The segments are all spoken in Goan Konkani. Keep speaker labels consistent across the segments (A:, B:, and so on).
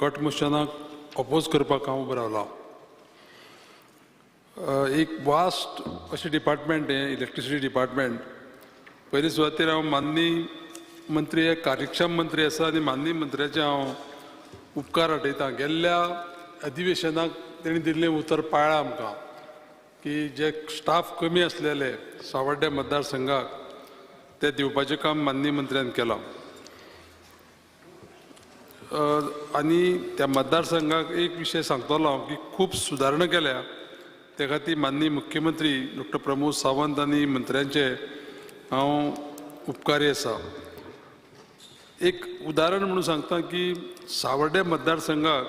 A: कट मोशनाक अपोज करपाक हांव उबो रावला. एक वास्ट अशें डिपार्टमेंट हें इलेक्ट्रिसिटी डिपार्टमेंट. पयले सुवातेर हांव माननीय मंत्री हे कार्यक्षम मंत्री आसा आनी माननीय मंत्र्याचे हांव उपकार आठयता. गेल्ल्या अधिवेशनाक तेणी दिल्लें उतर पाळ्ळां आमकां की जे स्टाफ कमी आसलेले सावड्डे मतदारसंघाक ते दिवपाचें काम माननीय मंत्र्यान केलां. आनी त्या मतदारसंघाक एक विशय सांगतलो हांव की खूब सुदारणा केल्या त्या खातीर माननीय मुख्यमंत्री डॉक्टर प्रमोद सावंत आनी मंत्र्यांचे हांव उपकारी आसा. एक उदाहरण म्हणून सांगता की सावर्डे मतदारसंघाक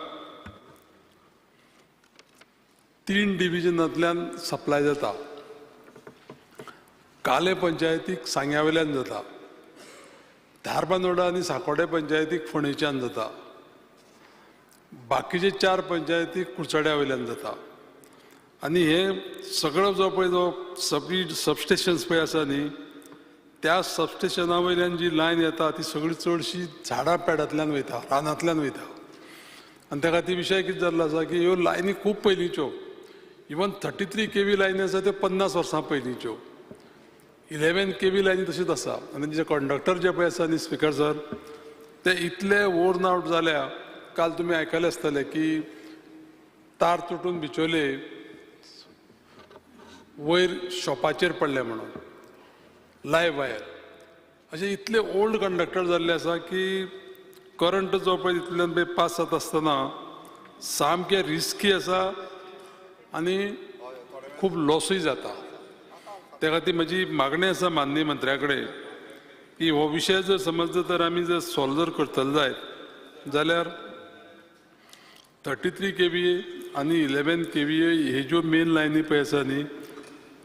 A: 3 डिविजनांतल्यान सप्लाय जाता. काले पंचायतीक सांग्या वयल्यान जाता, धारबांदोडा आनी साकोडे पंचायतीक फोंडेच्यान जाता, बाकीचे 4 पंचायतीक कुडचड्या वयल्यान जाता. आनी हे सगळो जो पळय जो सबस्टेशन्स पळय आसा न्ही, त्या सबस्टेशना वयल्यान जी लायन येता ती सगळी चडशी झाडां पेडांतल्यान वयता, रानांतल्यान वयता. आनी त्या खातीर विशय कितें जाल्लो आसा की ह्यो लायनी खूब पयलींच्यो, इवन 33 kV लायनी आसा त्यो 50 वर्सां पयलींच्यो, 11 kV लायनी तशीच आसा. आनी जे कंडक्टर जे पळय आसा न्ही स्पिकर सर, ते इतले वोर्न आवट जाल्या. काल तुमी आयकले आसतले की तार तुटून बिचोले वयर शॉपाचेर पडले म्हणून, लायव्ह वायर. अशे इतले ओल्ड कंडक्टर जाल्ले आसा की करंट जो पळय तितल्यान पळय पास जाता आसतना सामकें रिस्की आसा आनी खूब लॉसूय जाता. त्या खातीर म्हजी मागणी आसा माननीय मंत्र्या कडेन की हो विशय जर समज तर आमी जर सॉल्व जर करतले जायत जाल्यार 33 kV आनी 11 kV हे ज्यो मेन लायनी पळय आसा न्ही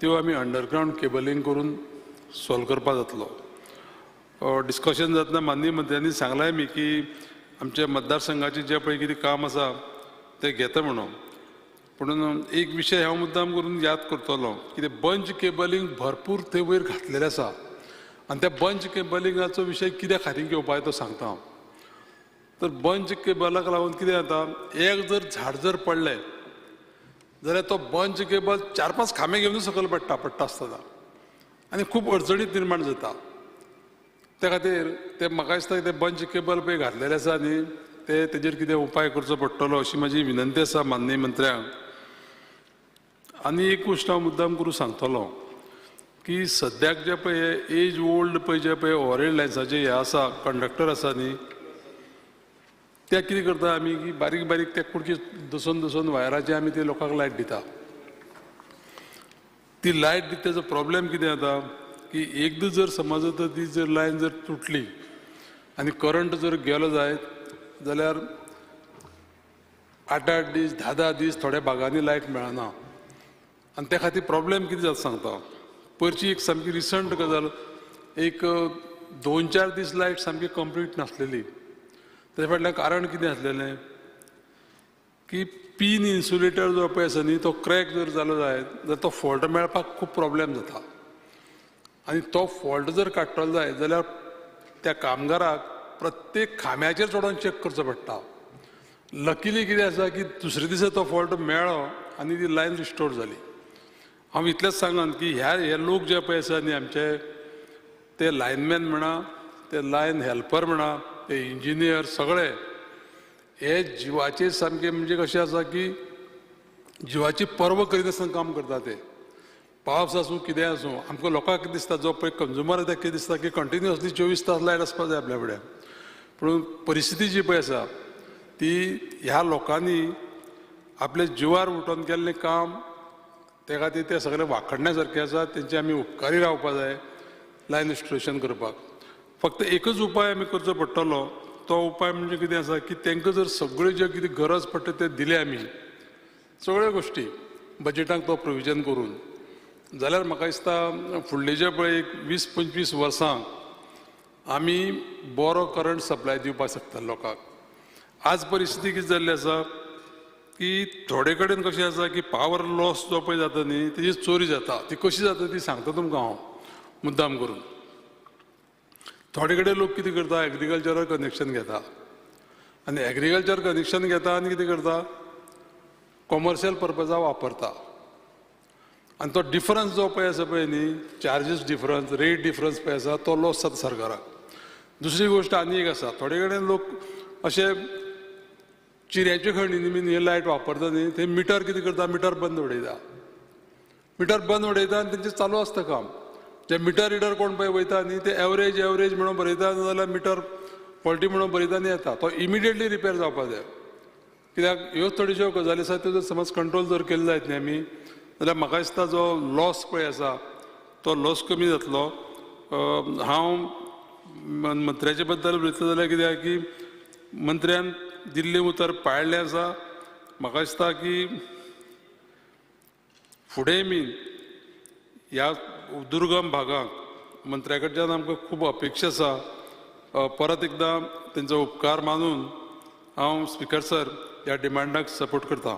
A: त्यो आमी अंडरग्रावंड केबलिंग करून सॉल्व करपाक जातलो. डिस्कशन जातना माननीय मंत्र्यांनी सांगलां मी की आमच्या मतदारसंघाचें जें पळय कितें काम आसा तें घेता म्हणून. पूण एक विशय हांव मुद्दाम करून याद करतलो कितें बंच केबलिंग भरपूर थंय वयर घातलेलें आसा आनी त्या बंच केबलिंगाचो विशय कित्या खातीर घेवपाक तो सांगता हांव. तर बंच केबलाक लागून कितें जाता, एक जर झाड जर पडलें जाल्यार तो बंच केबल 4-5 खांबे घेवन सकयल पडटा पडटा आसतना आनी खूब अडचणीत निर्माण जाता. त्या खातीर ते म्हाका दिसता ते बंच केबल पळय घातलेले आसा न्ही ते तेजेर कितें उपाय करचो पडटलो अशी म्हजी विनंती आसा माननीय मंत्र्यांक. आनी एक गोश्ट हांव मुद्दाम करून सांगतलो की सद्याक जे पळय एज ओल्ड पळय जे पळय ओवरहेड लायन्साचे हे आसा कंडक्टर आसा न्ही, ते कितें करता आमी की बारीक बारीक ते कुडके दसून दसून वायराचे आमी ते लोकांक लायट दिता. ती लायट दिता तेजो प्रॉब्लेम कितें जाता की एकदां जर समज तर ती जर लायन जर तुटली आनी करंट जर गेलो जायत जाल्यार 8-8 दीस 10-10 दीस थोड्या भागांनी लायट मेळना. आनी त्या खातीर प्रॉब्लेम कितें जाता सांगता. पयरची एक सामकी रिसंट गजाल, एक 2-4 दीस लायट सामकी कंप्लीट नासलेली. तेजे फाटल्यान कारण कितें आसलेलें की पीन इन्सुलेटर जो पळय आसा न्ही तो क्रॅक जर जालो जायत जाल्यार तो फॉल्ट मेळपाक खूब प्रॉब्लेम जाता आनी तो फॉल्ट जर काडटलो जायत जाल्यार त्या कामगाराक प्रत्येक खांब्याचेर चडोन चॅक करचो पडटा. लकीली कितें आसा की दुसरे दिसा तो फॉल्ट मेळ्ळो आनी ती लायन रिस्टोर जाली. हांव इतलेंच सांगन की ह्या हे लोक जे पळय आसा न्ही आमचे ते लायनमॅन म्हणा, ते लायन हेल्पर म्हणा, ते इंजिनियर सगळे हे जिवाचे सामके म्हणजे कशें आसा की जिवाची पर्व करिनासतना काम करता. ते पावस आसूं कितें आसूं आमकां लोकांक कितें दिसता, जो पळय कंज्युमर ताका कितें दिसता की कंटिन्युअसली 24 तास लायट आसपाक जाय आपल्या फुड्यान. पूण परिस्थिती जी पळय आसा ती ह्या लोकांनी आपल्या जिवार उठोवन केल्लें काम त्या खातीर ते सगळे वाखडण्या सारके आसा. तेंचे आमी उपकारी रावपा जाय लायन रिस्टोरेशन करपाक. फक्त एकच उपाय आमी करचो पडटलो, तो उपाय म्हणजे कितें आसा की तांकां जर सगळ्यो ज्यो कितें गरज पडटा ते दिले आमी सगळ्यो गोश्टी बजेटाक तो प्रोविजन करून जाल्यार म्हाका दिसता फुडले जे पळय एक 20-25 वर्सां आमी बरो करंट सप्लाय दिवपाक शकता लोकांक. आज परिस्थिती कितें जाल्ली आसा की थोडे कडेन कशें आसा की पावर लॉस जो पळय जाता न्ही तेजी चोरी जाता. ती कशी जाता ती सांगता तुमकां हांव मुद्दाम करून. थोडे कडेन लोक कितें करता, एग्रीकल्चरल कनेक्शन घेता आनी एग्रीकल्चर कनेक्शन घेता आनी कितें करता, कॉमर्शियल पर्पजा वापरता. आनी तो डिफरन्स जो पळय आसा पळय न्ही, चार्जीस डिफरन्स, रेट डिफरन्स पळय आसा, तो लॉस जाता सरकाराक. दुसरी गोश्ट आनी एक आसा, थोडे कडेन लोक अशे चिऱ्याच्यो खणींनी बीन हे लायट वापरता न्ही, ते मिटर कितें करता, मिटर बंद उडयता. मिटर बंद उडयता आनी तेंचें चालू आसता काम. जे मिटर रिडर कोण पळय वयता न्ही, ते एवरेज एवरेज म्हणून बरयता, नाजाल्यार मिटर फॉल्टी म्हणून बरयता आनी येता. तो इमिडिएटली रिपेर जावपा जाय, कित्याक ह्यो थोड्योश्यो गजाली आसा, त्यो जर समज कंट्रोल जर केले जायत न्ही आमी, जाल्यार म्हाका दिसता जो लॉस पळय आसा तो लॉस कमी जातलो. हांव मंत्र्याचे बद्दल उलयतलो जाल्यार कित्याक की मंत्र्यान दिल्लें उतर पाळिल्लें आसा. म्हाका दिसता की फुडें बी ह्या दुर्गम भागांक मंत्र्या कडच्यान आमकां खूब अपेक्षा आसा. परत एकदां तेंचो उपकार मानून हांव, स्पिकर सर, ह्या डिमांडाक सपोर्ट करता.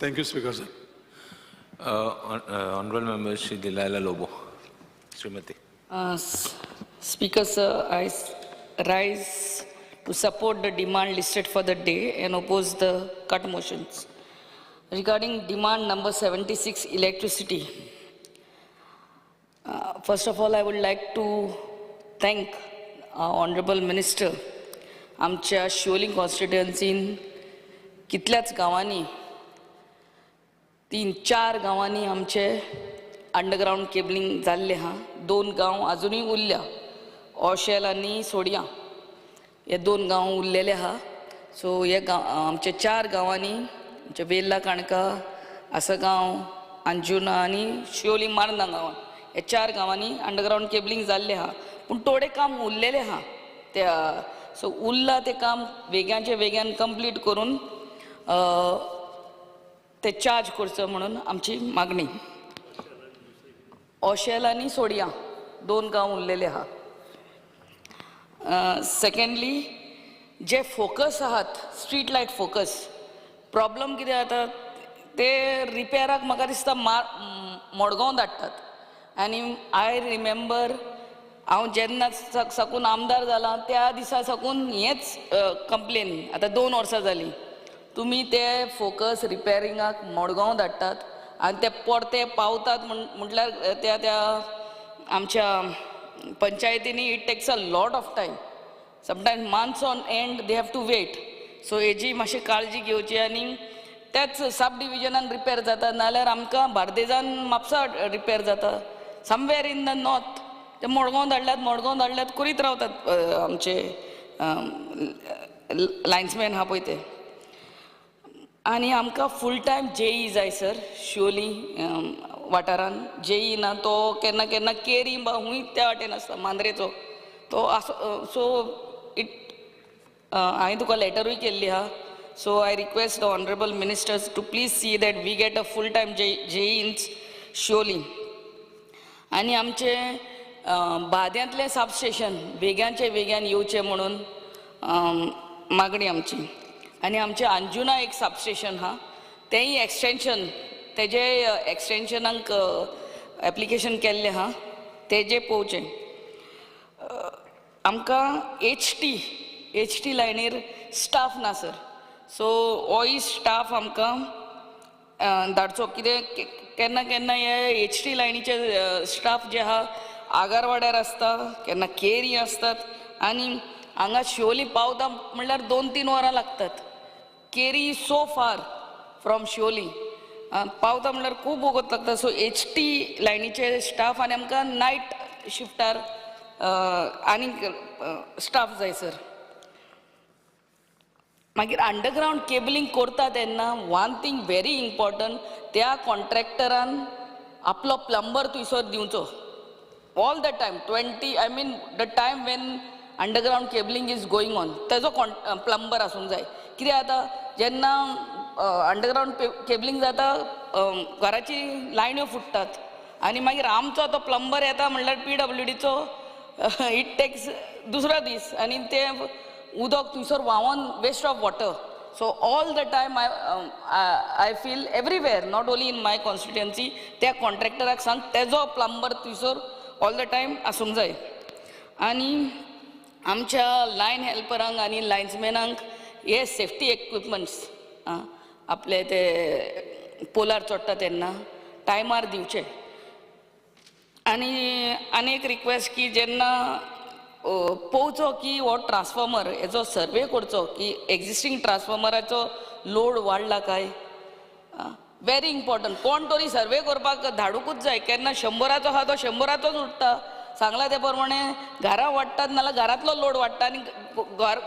A: Thank you, Speaker sir.
B: Honorable Member Shri Delilah Lobo. Srimati.
C: Speaker, sir, I rise to support the demand listed for the day and oppose the cut motions. Regarding demand number 76, electricity. First of all, I would like to thank our Honorable Minister. आमच्या शिवोली कॉन्स्टिट्युएन्सीन कितल्याच गांवांनी, तीन चार गांवांनी आमचे अंडरग्रावंड केबलिंग जाल्लें आहा. दोन गांव अजुनूय उरल्या, ओशेल आनी सोडिया हे दोन गांव उरलेले आहा. सो हे गांव, आमचे चार गांवांनी, आमचे वेर्ला, काणका, आसगांव, अंजुना आनी शिवोली मार्ना गांवान, हे चार गांवांनी अंडरग्रावंड केबलिंग जाल्लें आहा, पूण थोडें काम उरलेलें आहा त्या. सो उरलां तें काम वेग्याचे वेग्यान कंप्लीट करून ते चार्ज करचो म्हणून आमची मागणी. ओशेल आनी सोडिया दोन गांव उरलेले आहा. सेकंडली, जे फोकस आहात, स्ट्रीट लायट फोकस, प्रॉब्लम कितें जाता, ते रिपेराक म्हाका दिसता मडगांव धाडटात. आनी I remember, हांव जेन्ना साकून आमदार जालां त्या दिसा साकून हेंच कंप्लेन. आतां 2 वर्सां जालीं, तुमी ते फोकस रिपेरिंगाक मडगांव धाडटात आनी ते परते पावतात म्हटल्यार त्या त्या आमच्या पंचायतींनी it takes a lot of time, sometimes months on end they have to wait. So हेजी मातशी काळजी घेवची आनी त्याच सब डिविजनान रिपेर जाता, नाल्यार आमकां बार्देजान, म्हापसा रिपेर जाता, समवेर इन the north. ते मडगांव धाडल्यात, मडगांव धाडल्यात करीत रावतात आमचे लायन्समॅन आहा पळय ते. आनी आमकां फूल टायम जेई जाय सर. शिवोली वाठारान जेई ना. तो केन्ना केन्ना केरी बा हूंय त्या वाटेन आसता, मांद्रेचो तो आसो. सो it हांवें तुका लेटरूय केल्ली आहा. So I request the honourable ministers to please see that we get a full time JE in Siolim. आनी आमचे बाद्यांतलें सब स्टेशन बेग्याचे बेग्यान येवचें म्हणून मागणी आमची. आनी आमचें अंजुना एक सब स्टेशन आहा, तेंय एक्सटेंशन, तेजे एक्सटेंशनाक एप्लिकेशन केल्लें आहा, तेजें पळोवचें. आमकां एच टी लायनीर स्टाफ ना सर. सो होय स्टाफ आमकां धाडचो. कितें, केन्ना केन्ना हे एच टी लायनीचे स्टाफ जे आहा आगारवाड्यार आसता, केन्ना केरी आसतात आनी हांगा शिवोली पावता म्हणल्यार 2-3 वरां लागतात. केरी सो फार फ्रॉम शिवोली, पावता म्हणल्यार खूब वगत लागता. सो एच टी लायनीचे स्टाफ आनी आमकां नायट शिफ्टार आनीक स्टाफ जाय सर. मागीर अंडरग्रावंड केबलिंग करता तेन्ना वन थिंग व्हेरी इम्पॉर्टंट, त्या कॉन्ट्रॅक्टरान आपलो प्लंबर थंयसर दिवचो all the time, 20, I mean, the time when underground cabling is going on. तेजो प्लंबर आसूंक जाय. कितें जाता, जेन्ना अंडरग्रावंड केबलिंग जाता, घराची लायन्यो फुट्टात आनी मागीर आमचो तो प्लंबर येता म्हणल्यार पीडब्ल्यूडीचो, it takes दुसरो दीस आनी तें उदक थंयसर व्हांवोन waste of water. So all the time I feel everywhere, not only in my constituency, त्या कॉन्ट्रॅक्टराक सांग, तेजो प्लंबर थंयसर ऑल the time आसूंक जाय. आनी आमच्या लायन हेल्परांक आनी लायन्समॅनांक हे सेफ्टी इक्विपमंट्स आपले ते पोलार चडटा तेन्ना टायमार दिवचे. आनी आनी एक रिक्वेस्ट की जेन्ना पळोवचो की हो ट्रान्सफॉर्मर हेजो सर्वे करचो की एग्जिस्टींग ट्रान्सफॉर्मराचो लोड वाडला काय. वेरी इम्पॉर्टंट, कोण तरी सर्वे करपाक धाडूंकूच जाय. केन्ना 100 आहा तो 100चोच उरता. सांगला ते प्रमाणे घरां वाडटात नाल्यार घरांतलो लोड वाडटा आनी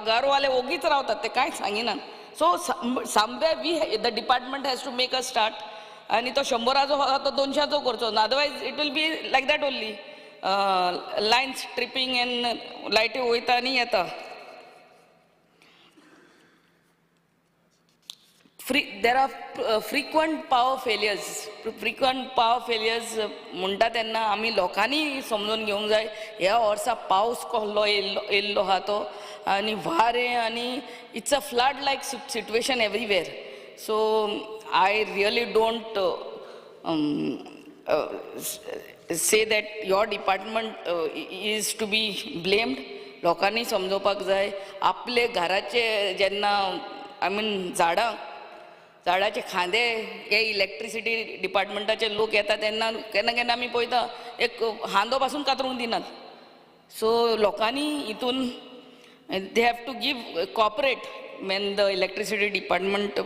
C: घरवाले ओगीच रावतात, ते कांयच सांगिनात. So somewhere we the department has to make a start आनी तो 100चो आहा तो 200चो करचो, otherwise it will be like that only, lines tripping and लायटी वयता आनी येता. There are frequent power failures. Frequent power failures म्हणटा तेन्ना आमी लोकांनी समजून घेवंक जाय. ह्या वर्सा पावस कसलो येयल्लो आहा तो आनी वारें आनी it's a flood like situation everywhere. So I really don't say that your department is to be blamed. लोकांनी समजोवपाक जाय आपले घराचे जेन्ना I mean झाडां झाडाचे खांदे हे इलेक्ट्रिसिटी डिपार्टमेंटाचे लोक येता तेन्ना केन्ना केन्ना आमी पळयता एक खांदो पासून कातरूंक दिनात. सो लोकांनी हितून they have to give cooperate when the electricity department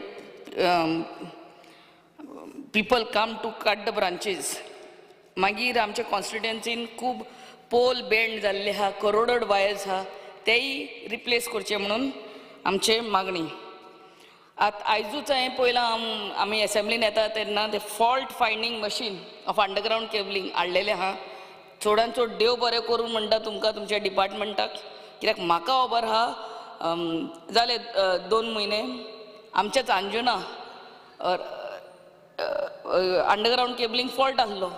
C: people come to cut the branches. मागीर आमच्या कॉन्स्टिट्युएन्सीन खूब पोल बेंड जाल्ले आहा, करोडड वायर्स आहा, तेय रिप्लेस करचे म्हणून आमचे मागणी. आतां आयजूच हांवें पळयलां आमी एसेंब्लीन येता तेन्ना ते fault finding machine of underground cabling हाडलेलें आहा. चडान चड देव बरें करूं म्हणटा तुमकां तुमच्या डिपार्टमेंटाक, कित्याक म्हाका खबर आहा जाले 2 म्हयने आमच्याच अंजुना अंडरग्रावंड केबलिंग फॉल्ट आसलो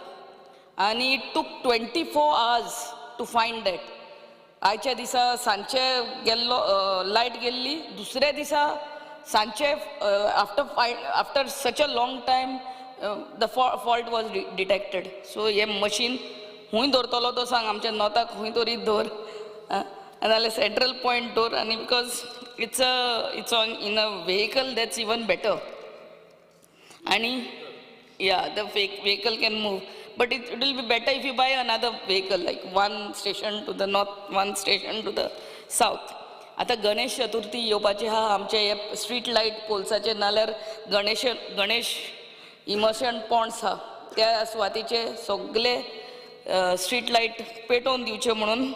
C: आनी it took 24 hours to find that. आयच्या दिसा सांजचे गेल्लो लायट गेल्ली, दुसऱ्या दिसा सांजचे after such a long time the fault was detected. So हें मशीन खूंय दवरतलो तो सांग, आमच्या नॉर्थाक खूंय तरी दवर नाल्यार सेंट्रल पॉयंट दवर. आनी because it's on in a vehicle that's even better. आनी yeah the vehicle can move, but it will be better if you buy another vehicle, like one station to the north, one station to the south. आतां गणेश चतुर्थी येवपाची आहा, आमचे हे स्ट्रीट लायट पोल्साचे नाल्यार गणेश गणेश इमर्शन पॉन्ड्स आहा त्या सुवातेचे सगळे स्ट्रीट लायट पेटोवन दिवचे म्हणून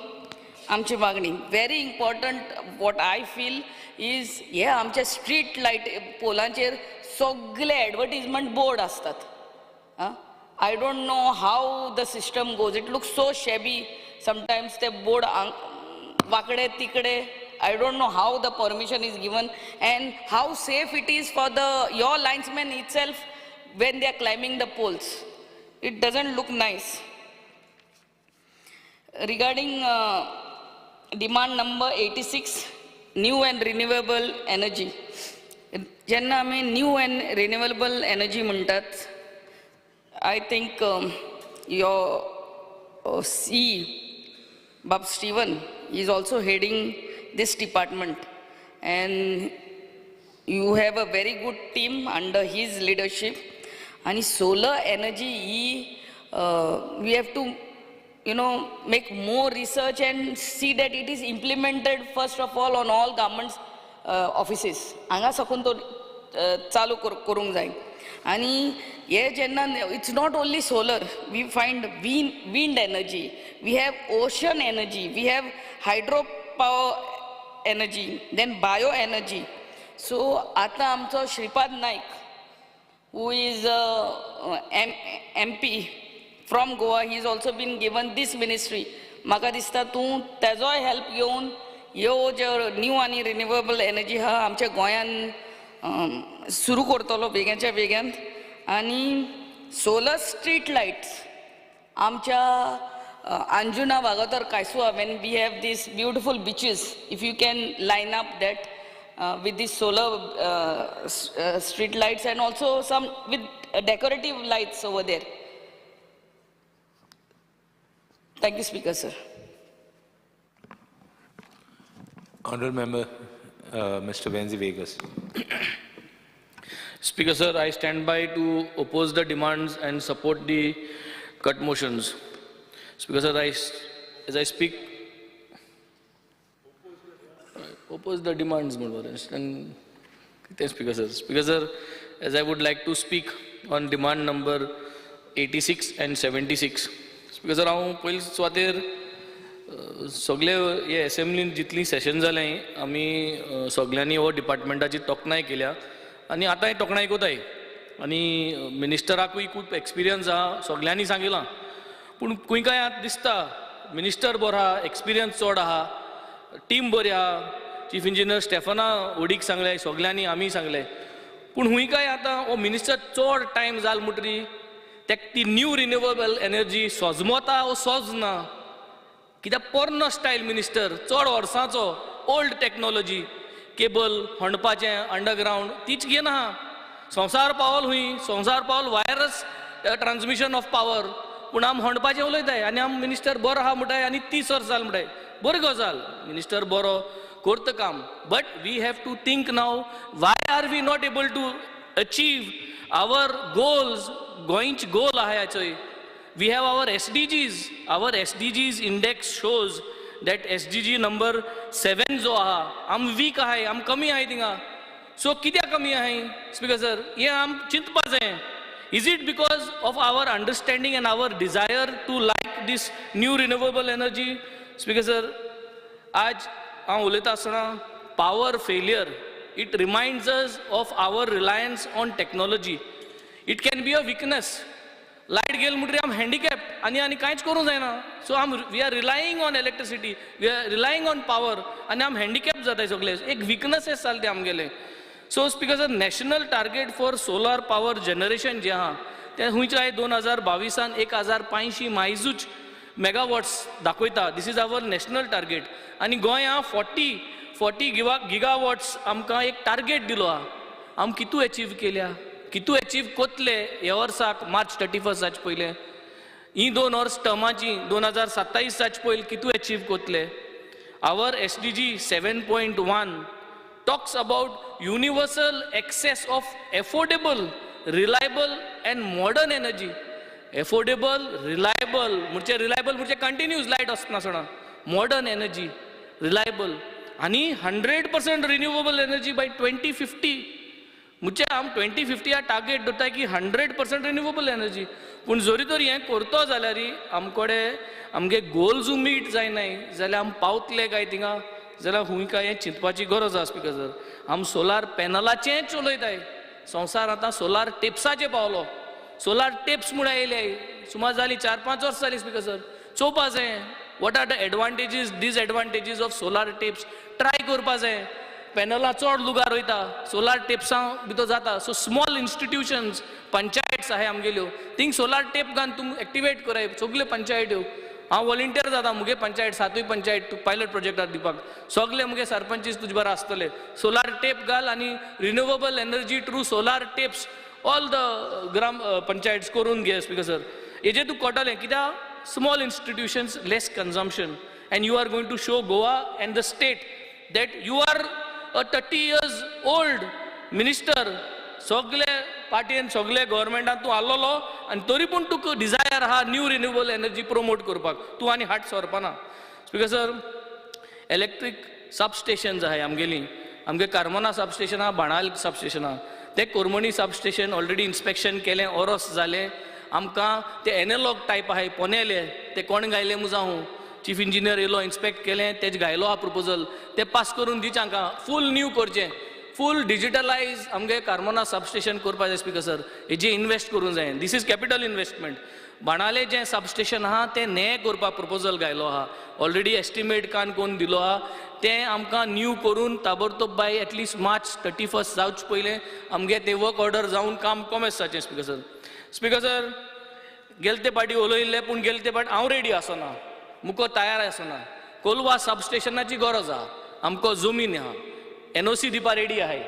C: आमची मागणी. Very important what I feel is हे आमचे स्ट्रीट लायट पोलांचेर सगळे एडवर्टीजमेंट बोर्ड आसतात. I don't know how the system goes, it looks so shabby sometimes. ते बोर्ड वाकडे तिकडे, I don't know how the permission is given and how safe it is for the your linesmen itself when they are climbing the poles. It doesn't look nice. Regarding demand number 86, new and renewable energy. जेन्ना आमी न्यू एंड रिन्युएबल एनर्जी म्हणटात, I think your C Bab Steven is also heading this department and you have a very good team under his leadership. And solar energy, we have to, you know, make more research and see that it is implemented first of all on all government's offices. हांगा साकून तो चालू करूंक जाय. आनी हे जेन्ना it's not only solar, we find wind energy, we have ocean energy, we have hydro power energy, then bio energy. So आतां आमचो Shripad Naik, who is MP from Goa, he is also been given this ministry. म्हाका दिसता तूं तेजोय हेल्प घेवन ह्यो ज्यो न्यू आनी रिन्युएबल एनर्जी आहा आमच्या गोंयान सुरू करतलो बेग्याच्या बेग्यान. आनी सोलर स्ट्रीट लायट्स आमच्या Anjuna Vagator Caisua, when we have these beautiful beaches, if you can line up that with these solar street lights and also some with decorative lights over there. Thank you, Speaker, sir.
B: Honorable Member Mr. Venzi Vegas.
D: Speaker sir, I stand by to oppose the demands and support the cut motions. Speaker sir, as I speak, oppose the demands and Speaker sir. Speaker sir, as I would like to speak on demand number 86 and 76. Speaker sir, हांव पयले सुवातेर सगळे हे एसेंब्लीन जितलीं सेशन जालें आमी सगल्यांनी हो डिपार्टमेंटाची तोखणाय केल्या आनी आतांय तोखणाय कोताय आनी मिनिस्टराकूय खूब एक्सपिरियन्स आहा, सगल्यांनी सांगिलां. पूण खंय काय आतां दिसता मिनिस्टर बरो आहा, एक्सपिरियन्स चड आहा, टीम बरी आहा, चीफ इंजिनियर स्टेफना ओडीक सांगलें, सगल्यांनी आमी सांगलें. पूण हुंय काय आतां हो मिनिस्टर चड टायम जाल म्हणटरी तेका ती न्यू रिन्युवेबल एनर्जी सोजमता वो सोजना. कित्याक पोरनो स्टायल मिनिस्टर, चड वर्सांचो ओल्ड टॅक्नोलॉजी, केबल खणपाचें अंडरग्रावंड तीच घेना. संवसार पावल हुंय, संवसार पावल वायरस ट्रान्समिशन ऑफ पावर, पूण आम खणपाचें उलयताय आनी आम मिनिस्टर बरो आहा म्हणटाय आनी 30 वर्स जाल म्हणटाय. बरी गजाल, मिनिस्टर बरो करता काम, but we have to think now why are we not able to achieve our goals. गोंयचे गोल आहा चोय. We have our SDGs. Our SDGs index shows that SDG number 7 जो आहा आम वीक आहाय, आम कमी आहाय थिंगा. सो कित्याक कमी आहाय स्पीकर सर, हें आम चिंतपा जाय. Is it because of our understanding and our desire to like this new renewable energy? Speaker sir, आज हांव उलयता आसतना power failure, it reminds us of our reliance on technology. It can be a weakness. Light गेल म्हणटरी आम हँडिकॅप आनी आनी कांयच करूंक जायना. सो आम we are relying on electricity, we are relying on power आनी आम हँडिकॅप जाताय सगळे. एक विकनसीस जाल ते आमगेले. So speaker sir, national target for solar power generation जें आहा तें खंयच्या 2022 1500 मायजूच मेगावॉट्स दाखयता. This is our national target. आनी गोंया 40 गिगावॉट्स आमकां एक टार्गेट दिलो आहा. आम कितू एचीव केल्या, कितू एचीव कोतले ह्या वर्साक मार्च 31 पयलें, ही 2 वर्स टर्माची 2027 पयलीं कितू achieve कोतले. Our SDG 7.1 talks about universal access of affordable, reliable and modern energy. Affordable, reliable म्हणजे रिलायबल म्हणजे कंटिन्यूज लायट आसना, मॉडर्न एनर्जी, रिलायबल आनी 100% रिन्युएबल एनर्जी बाय 2050. म्हणजे आम 2050 हा टार्गेट दवरता की 100% रिन्युएबल एनर्जी. पूण जरी तर हें करतो जाल्यार आमकडे आमगे गोल्जू मीट जायनाय जाल्यार आम पावतले काय थिंगा, जाल्यार हुंय काय हें चिंतपाची गरज आसा. स्पीकर सर, आम सोलार पॅनलाचेंच उलयताय. संवसार आतां सोलार टेप्साचेर पावलो. सोलार टेप्स म्हूण आयले सुमार जाली 4-5 वर्सां जालीं. स्पीकर सर, चोवपा जाय what are the advantages disadvantages of solar tapes. Try करपा जाय. पॅनलां चड लुगार वयता, सोलार टेप्सां भितर जाता. सो स्मॉल इन्स्टिट्युशन्स, पंचायट्स आहाय आमगेल्यो, थिंग सोलार टेप घालून तुमी एक्टिवेट कराय सगल्यो पंचायत्यो. हांव वॉलंटियर जाता मुगे पंचायत, 7 पंचायत पायलट प्रोजेक्टार दिवपाक. सगले मुगे सरपंचीस तुजे बरा आसतले. सोलार टेप घाल आनी renewable energy through solar tapes all the gram panchayats करून घे. स्पीकर सर, हेजें तुका कळटलें कित्याक small institutions, less consumption, and you are going to show Goa and the state that you are a 30 years old minister. सगळे पार्टीन सगळे गव्हर्मेंटान तूं आल्लोलो आनी तरी पूण तुका डिजायर आहा न्यू रिन्युएबल एनर्जी प्रमोट करपाक, तूं आनी हाट सरपाना. स्पीकर सर, इलेक्ट्रीक सबस्टेशन्स आहाय आमगेलीं. आमगे कार्मोना सबस्टेशन आहा, बाणाल सबस्टेशन आहा. तें कोरमणी सबस्टेशन ऑलरेडी इन्स्पेक्शन केलें, ओरोस जालें. आमकां ते एनॅलॉग टायप आहाय पोनेले, ते कोण घायले मुजा हांव चीफ इंजिनियर येयलो, इन्स्पेक्ट केलें, तेज घायलो आहा प्रपोजल, ते पास करून दिचें हांकां. फूल न्यू करचें, फूल डिजिटलायज आमगे कार्मोना सबस्टेशन करपा जाय. स्पीकर सर, हेजे इन्वेस्ट करूंक जाय. This is capital investment. Benaulim जें सबस्टेशन आहा तें नें करपाक प्रपोजल घायलो आहा, ऑलरेडी एस्टिमेट कान कोन्न दिलो आहा. तें आमकां न्यू करून ताबडतोब बाय एटलिस्ट मार्च 31 जावचे पयलें आमगे तें वर्क ऑर्डर जावन काम कॉमेस जाचें. स्पीकर सर, स्पीकर सर, गेले ते पाटी उलयिल्लें, पूण गेले ते पाटी हांव रेडी आसना, मुको तयार आसना. कोलवा सबस्टेशनाची गरज आहा, आमकां जमीन आहा, NOC दिवपा रेडी आहाय,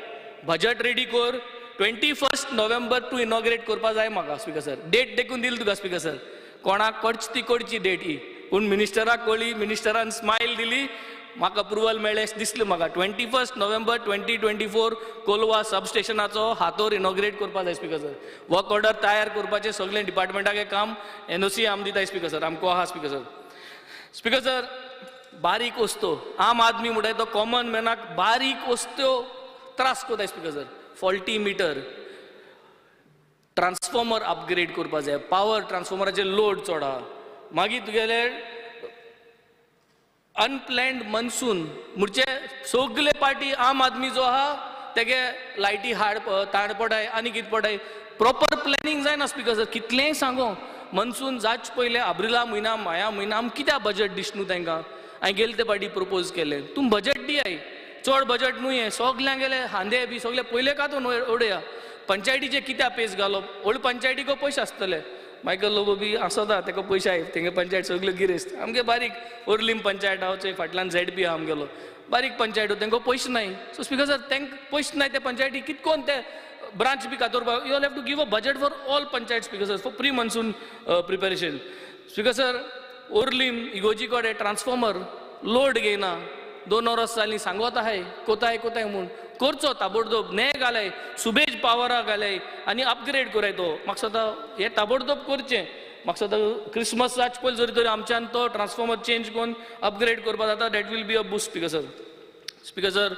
D: बजट रेडी कर. 21 नोव्हेंबर तूं इनॉग्रेट करपा जाय म्हाका. स्पीकर सर, डेट देखून दिली तुका. स्पीकर सर, कोणाक करची ती करची डेट ही, पूण मिनिस्टराक कळ्ळी, मिनिस्टरान स्मायल दिली, म्हाका अप्रुवल मेळ्ळें दिसलें म्हाका. 21 November 2024 Colva सबस्टेशनाचो हातोर इनॉग्रेट करपा जाय स्पीकर सर. वर्क ऑर्डर तयार करपाचें सगळें डिपार्टमेंटाक काम एनओसी आम दिता स्पीकर सर, आमकां आहा स्पीकर सर. स्पीकर सर, बारीक वस्तू आम आदमी म्हणटाय तो कॉमन मॅनाक बारीक वस्तू त्रास कोताय speaker sir. Faulty meter, transformer upgrade करपा जाय, पावर ट्रान्सफॉर्मराचे लोड चड आहा. मागीर तुगेले अनप्लॅन्ड मनसून म्हणजे सगले पार्टी आम आदमी जो आहा तेगे लायटी हाड ताण पडाय आनी कितें पडाय, प्रॉपर प्लॅनिंग जायना स्पीकर सर. कितलेंय सांगो मनसून जाच पयलें आब्रिला म्हयना माया म्हयना आम कित्याक बजट दिश न्हू तांकां. हांवें गेले ते पाटी प्रपोज केलें, तूं बजट दियाय, चड बजट न्हू हें, सगल्यांक गेले हांदे बी सगळे पयले कांतून उडया. पंचायतीचे कित्याक पेस घालप, व्हड पंचायतीको पयशे आसतले, मायकल लोबो बी आसता ताका पयशे आय, तेंगे पंचायत सगल्यो गिरेस्त. आमगे बारीक ओर्लीम पंचायत आहा चोय फाटल्यान झेड बी आहा आमगेलो बारीक पंचायत, तांकां पयशे नाय. सो स्पीकर सर, तांकां पयशे नाय ते पंचायती कितकोन ते ब्रांच बी कातोरपाक, you all have to give a budget for all panchayat speaker sir for pre monsoon preparation. Speaker sir, Orlim इगोजी कडेन ट्रान्सफॉर्मर लोड घेयना, 2 वरां जालीं सांगत आहाय कोताय कोताय म्हूण, करचो ताबडतोब ने घालाय सुबेज पावरा घालाय आनी अपग्रेड कराय तो. म्हाका दिसता हें ताबडतोब करचें. म्हाका दिसता क्रिसमस जाच पयलीं जरी तरी आमच्यान तो ट्रान्सफॉर्मर चेंज करून अपग्रेड करपा जाता, that will be a boost speaker sir. Speaker sir,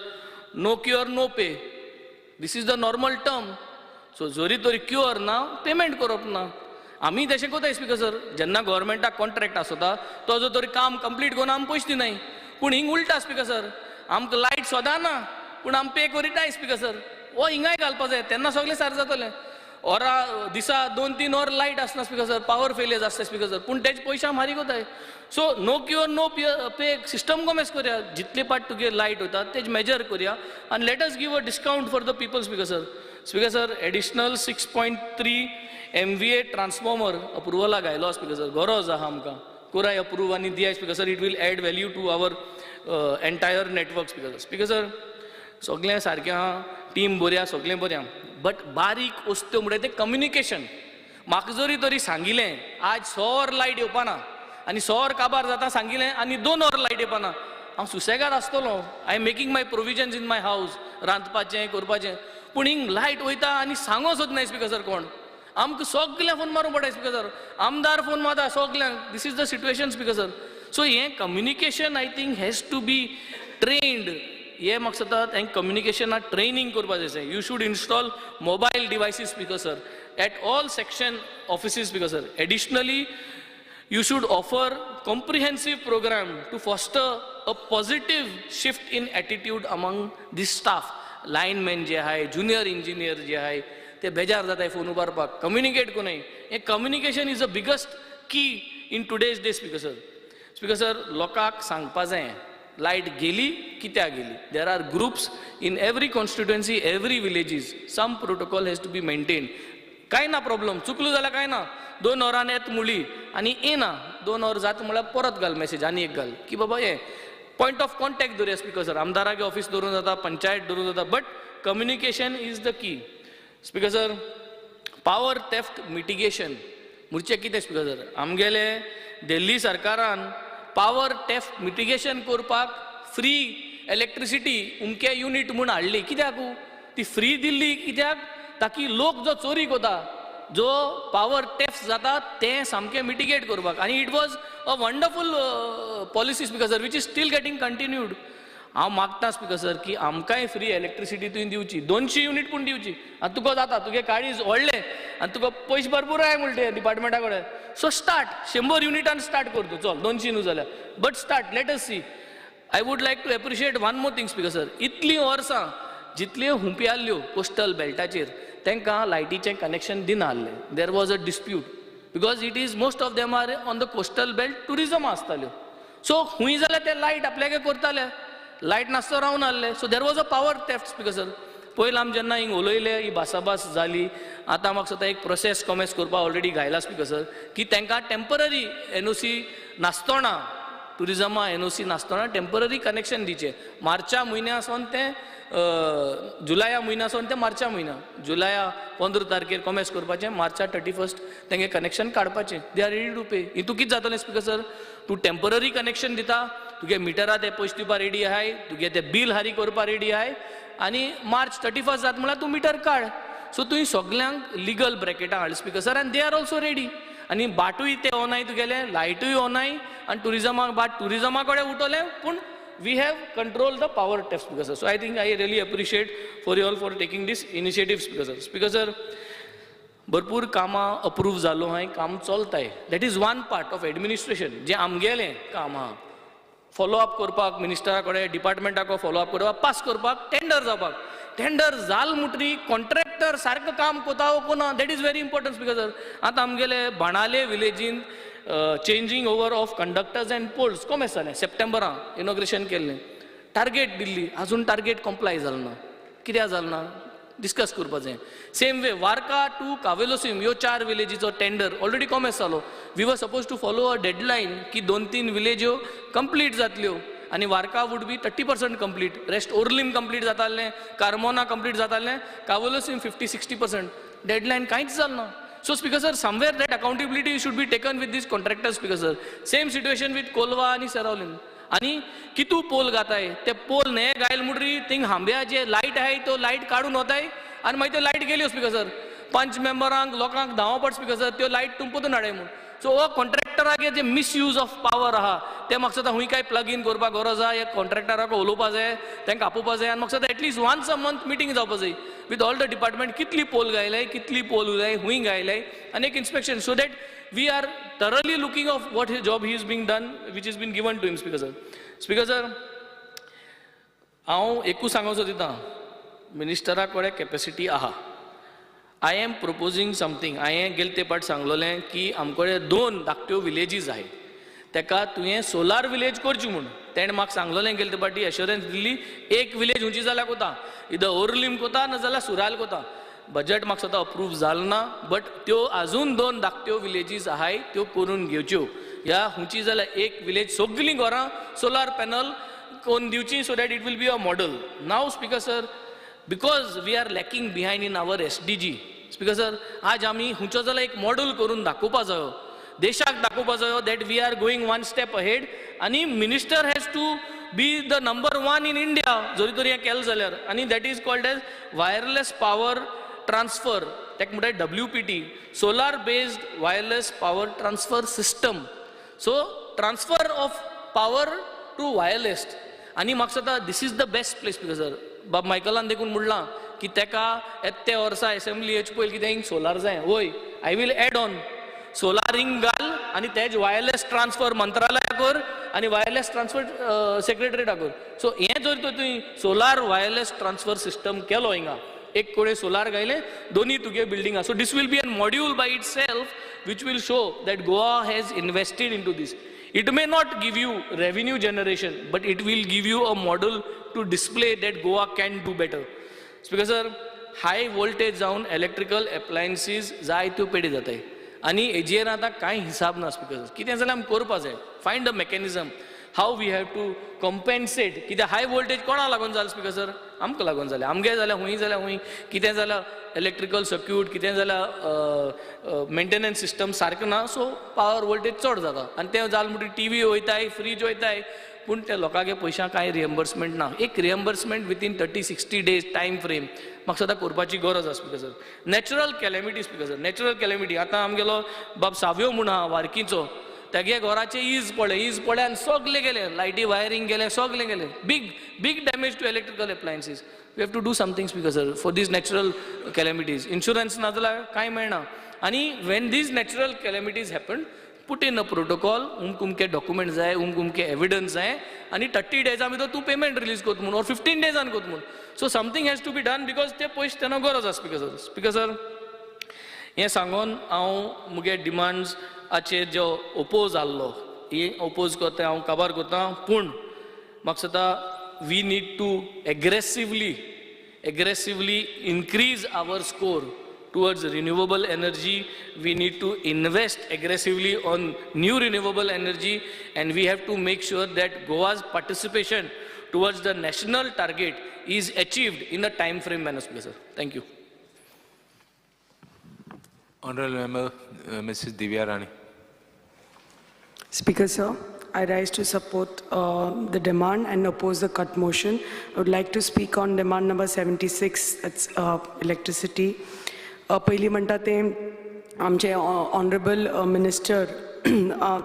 D: no cure no pay, this is the normal term. So जरी तरी क्युअर ना पेमेंट करप ना, आमी तशें कोताय स्पीकर सर. जेन्ना गव्हर्मेंटाक कॉन्ट्रॅक्ट आसता तो जो तरी काम कंप्लीट करून आम पयशे दिनाय, पूण हिंग उल्टा स्पीकर सर, आमकां लायट सदां ना पूण आम पे करिनाय स्पीकर सर. हो हिंगाय घालपा जाय, तेन्ना सगळें सारकें जातलें. वरां दिसा 2-3 वर लायट आसना स्पीकर सर, पावर फेलियर आसता स्पीकर सर, पूण तेजे पयशे आम हारी कोताय. So no cure no pay system कोमेस करया, जितले पाट तुगे लायट वता तेज मेजर करया आनी let us give a discount for the people speaker sir. Speaker sir, additional 6.3 MVA transformer अप्रुवलाक घायलो स्पीकर सर, गरज आहा आमकां, कोराय अप्रूव आनी दियाय speaker sir. It will add value to our entire network speaker sir. Speaker sir, सगळें सारकें आहा, टीम बरी आहा, सगळें बरें आहा, बट बारीक वस्तू म्हणल्यार तें कम्युनिकेशन. म्हाका जरी तरी सांगिलें आज 100 वर लायट येवपाना आनी 100 वर काबार जाता सांगिलें आनी 2 वर लायट येवपाना, हांव सुसेगाद आसतलो. I am making my provisions in my house, रांदपाचें करपाचें, पूण हिंग लायट वयता आनी सांगो सोद नाय स्पीकर सर. कोण आमकां सगळ्यांक फोन मारूंक पडटा स्पीकर सर, आमदार फोन मारता सगल्यांक. This is the situation speaker sir. So हें communication I think has to be trained. हें म्हाका दिसता तेंकां कम्युनिकेशनाक ट्रेनींग करपा जाय. You should install mobile devices speaker sir at all section offices speaker sir. Additionally you should offer comprehensive program to foster a positive shift in attitude among the staff. Linemen जे आहाय, junior engineer जे आहाय, ते बेजार जाताय फोन उबारपाक, कम्युनिकेट कोनाय. हें communication is a biggest key in today's day speaker sir. Speaker sir, लोकांक सांगपा जाय लायट गेली कित्याक गेली. There are groups in every constituency, every villages, some protocol has to be maintain. कांय ना प्रॉब्लम, चुकलो जाल्यार कांय ना, 2 वरां येत मुळी आनी येना, 2 वर जाता म्हळ्यार परत घाल मॅसेज आनी एक घाल की बाबा हे पॉयंट ऑफ कॉन्टॅक्ट दवरया स्पीकर सर. आमदारागे ऑफिस दवरूं जाता, पंचायत दवरूं जाता, but communication is the key. Speaker sir, power theft mitigation म्हणचे कितें स्पीकर सर, आमगेले दिल्ली सरकारान पावर थेफ्ट मिटिगेशन करपाक फ्री इलेक्ट्रिसिटी उमके युनीट म्हूण हाडली. कित्याक ती फ्री दिल्ली? कित्याक? ताकी लोक जो चोरी कोता, जो पावर थेफ्ट जाता तें सामकें मिटिगेट करपाक. आनी it was a wonderful policy speaker sir, which is still getting continued. हांव मागता स्पीकर सर की आमकांय फ्री इलेक्ट्रिसिटी तुवें दिवची, 200 युनीट पूण दिवची. आनी तुका जाता, तुगे काळीज व्हडलें आनी तुका पयशे भरपूर आहाय म्हणटे डिपार्टमेंटा कडेन, सो स्टार्ट 100 युनिटान स्टार्ट कर तूं, चल 200 न्हू जाल्यार, but start, let us see. I would like to appreciate one more thing speaker sir. इतलीं वर्सां जितल्यो हुंपी आहल्यो कोस्टल बेल्टाचेर तांकां लायटीचें कनेक्शन दिना आहलें. There was a dispute because it is most of them are on the coastal belt, tourism आसताल्यो. सो खूंय जाल्यार ते लायट आपल्यागे करताले, लायट नासतो रावन आहले. So there was a power theft speaker sir. पयलीं आमी जेन्ना हिंग उलयले, ही भासाभास जाली, आतां म्हाका दिसता एक प्रोसेस कॉमेस करपाक ऑलरेडी घायला स्पीकर सर, की तांकां टेंपररी एनओसी नासतना, टुरिजमा एनओसी नासतना टेंपररी कनेक्शन दिवचें. मार्चा म्हयन्या सावन तें जुलया म्हयन्या सावन तें मार्चा म्हयन्या, जुलया 15 तारखेर कॉमेस करपाचें, मार्चा 31 तेंगे कनेक्शन काडपाचें. They are ready to pay. हितूं कितें जातलें स्पीकर सर, तूं टेंपररी कनेक्शन दिता, तुगे मिटरा ते पयशे दिवपा रेडी आहाय, तुगे ते बील हारी करपा रेडी आहाय आनी मार्च 31 जात म्हळ्यार तूं मिटर काड. सो तुवें सगल्यांक लिगल ब्रॅकेटां हाड स्पीकर सर, आनी they are also ready. आनी बाटूय ते ओनाय तुगेले, लायटूय ओनाय आनी ट्युरिजमाक बाट ट्युरिजमा कडेन उठवलें, पूण we have control the power theft, Speaker sir. So I think I really appreciate for you all for taking this initiative, Speaker sir. Speaker sir, भरपूर कामां अप्रूव जालो आहाय, काम चलताय. That is one part of administration जें आमगेलें काम आहा, फॉलो अप करपाक मिनिस्टरा कडेन, डिपार्टमेंटाक फॉलो अप करपाक, पास करपाक, टेंडर जावपाक. टेंडर जाल म्हणटरी कॉन्ट्रॅक्टर सारको काम कोता वो कोना, that is very important, Speaker sir. आतां आमगेले बाणाले विलेजीन changing over of conductors and poles कोमेस जालें, सप्टेंबरान इनॉग्रेशन केल्लें, टार्गेट दिल्ली, अजून टार्गेट कंप्लाय जालो ना. कित्याक जालो ना डिस्कस करपा जाय. Same way Varca to Cavelossim ह्यो 4 विलेजीचो टेंडर ऑलरेडी कोमेस जालो. We were suppose to follow a deadline की 2-3 विलेज्यो कंप्लीट जातल्यो आनी Varca would be 30% complete, rest Orlim complete जातालें, कार्मोना कंप्लीट जातालें, कावेलोसीम 50-60%, डेडलायन कांयच जालें ना. So Speaker sir, somewhere that accountability should be taken with these contractors, Speaker sir. Same situation with Colva आनी सेरावलीन. आनी कितू पोल घाताय, ते पोल न्हे घायल म्हणटरी थिंग हांब्या जे लायट आहाय तो लायट काडून वताय आनी मागीर त्यो लायट गेल्यो स्पीकर सर. पंच मेंबरांक लोकांक धांवो पड स्पीकर सर, त्यो लायट तुमपोतून हाडाय म्हूण. सो हो कॉन्ट्रॅक्टरागे जे मिसयूज ऑफ पावर आहा ते म्हाका दिसता हुंय काय प्लग इन करपाक गरज आहा, ह्या कॉन्ट्रॅक्टराक उलोवपा जाय, तांकां आपोवपा जाय आनी म्हाका दिसता at least once a month meeting जावपा जाय विथ ऑल the department, कितली पोल घायले, कितली पोल उरलाय, हुंय घायले आनी एक inspection, so that we are thoroughly looking of what his job he is being done which is been given to him, Speaker sir. Speaker sir, हांव एकूच सांगूंक सोदिता, मिनिस्टरा कडेन कॅपेसिटी आहा. I am proposing something. हांवें गेले ते पाट सांगलोलें की आमकडे 2 धाकट्यो विलेजीस आहाय, तेका तुवें सोलार विलेज करची म्हूण. तेणें म्हाका सांगलोलें गेले ते पाटी, एश्योरन्स दिल्ली, एक विलेज हुंची जाल्यार कोता, इदर ओर्लीम कोता नाजाल्यार सुरायल कोता. बजट म्हाका दिसता अप्रूव जालें ना, बट त्यो आजून 2 धाकट्यो विलेजीस आहाय त्यो करून घेवच्यो. ह्या हुंची जाल्यार एक विलेज सगळीं घरां सोलार पॅनल करून दिवची, so that it will be a model. Now Speaker sir, because we are lacking behind in our SDG, Speaker sir, आज आमी हुंचो जाल्यार एक मॉडल करून दाखोवपा जायो, देशाक दाखोवपा जायो that we are going one step ahead. आनी minister has to be the number 1 in India जरी तर हें केलें जाल्यार. आनी that is called as wireless power transfer, ताका म्हणटात WPT, solar based wireless power transfer system. So transfer of power to wireless. आनी म्हाका दिसता this is the best place, Speaker sir. बाब मायकलान देखून म्हणलां की तेका येत्या वर्सा एसेंब्ली येवचे पयलीं कितें हिंग सोलार जाय, वय I will add on सोलारींग घाल आनी तेज वायरलेस ट्रान्सफर मंत्रालया कर आनी वायरलेस ट्रान्सफर सेक्रेटरीटा कर. सो हें जर तर तुवें सोलार वायरलेस ट्रान्सफर सिस्टम केलो, हिंगा एक कडेन सोलार घायलें, दोनी तुगे बिल्डिंगां, so this will be an module by itself which will show that Goa has invested into this. It may not give you revenue generation, but it will give you a model to display that Goa can do better. Speaker sir, high voltage जावन इलेक्ट्रिकल एप्लायन्सीज जाय त्यो पेडी जाताय आनी हेजेर आतां कांय हिसाब ना स्पीकर सर. कितें जाल्यार आमी करपा जाय, find a mechanism how we have to compensate. कित्याक हाय वोल्टेज कोणाक लागून जालें स्पीकर सर? आमकां लागून जालें. आमगे जाल्यार हुंय जाल्यार हुंय, कितें जाल्यार इलेक्ट्रिकल सर्क्यूट, कितें जाल्यार मेंटेनन्स सिस्टम सारकें ना, सो पावर वोल्टेज चड जाता आनी तें जालें म्हणटकीर टीव्ही वयताय, फ्रीज वयताय, पूण त्या लोकांगे पयशांक कांय रिएम्बर्समेंट ना. एक reimbursement within 30-60 days time frame म्हाका सदां करपाची गरज आसा speaker sir. Natural calamity speaker sir, natural calamity आतां आमगेलो बाब सावयो म्हूण आहा वारकीचो, तेगे घराचे is पडले, is पडले आनी सगले गेले, लायटी वायरींग गेले, सगले गेले. Big big damage to electrical appliances. We have to do something speaker sir for these natural calamities. Insurance ना जाल्यार कांय मेळना. आनी when these natural calamities happen, put in a protocol, उमक उमके डॉक्युमेंट जाय, उमक उमके एविडन्स जाय आनी 30 डेजां भितर तूं पेमेंट रिलीज करता म्हूण, ऑर 15 डेजान करता म्हूण. So something has to be done because ते पयशे तेन्ना गरज आसा स्पीकर सर. स्पीकर सर, हें सांगून हांव मुगे डिमांड्साचेर जो ओपोज आहलो, ही ओपोज करता हांव काबार करता, पूण म्हाका दिसता we need to aggressively increase our score towards renewable energy. We need to invest aggressively on new renewable energy, and we have to make sure that Goa's participation towards the national target is achieved in a time frame manner, sir. Thank you.
B: Honorable Member, Mrs. Divya Rani.
E: Speaker, sir, I rise to support the demand and oppose the cut motion. I would like to speak on demand number 76, that's electricity. पयलीं म्हणटा तें आमचे ऑनरेबल मिनिस्टर,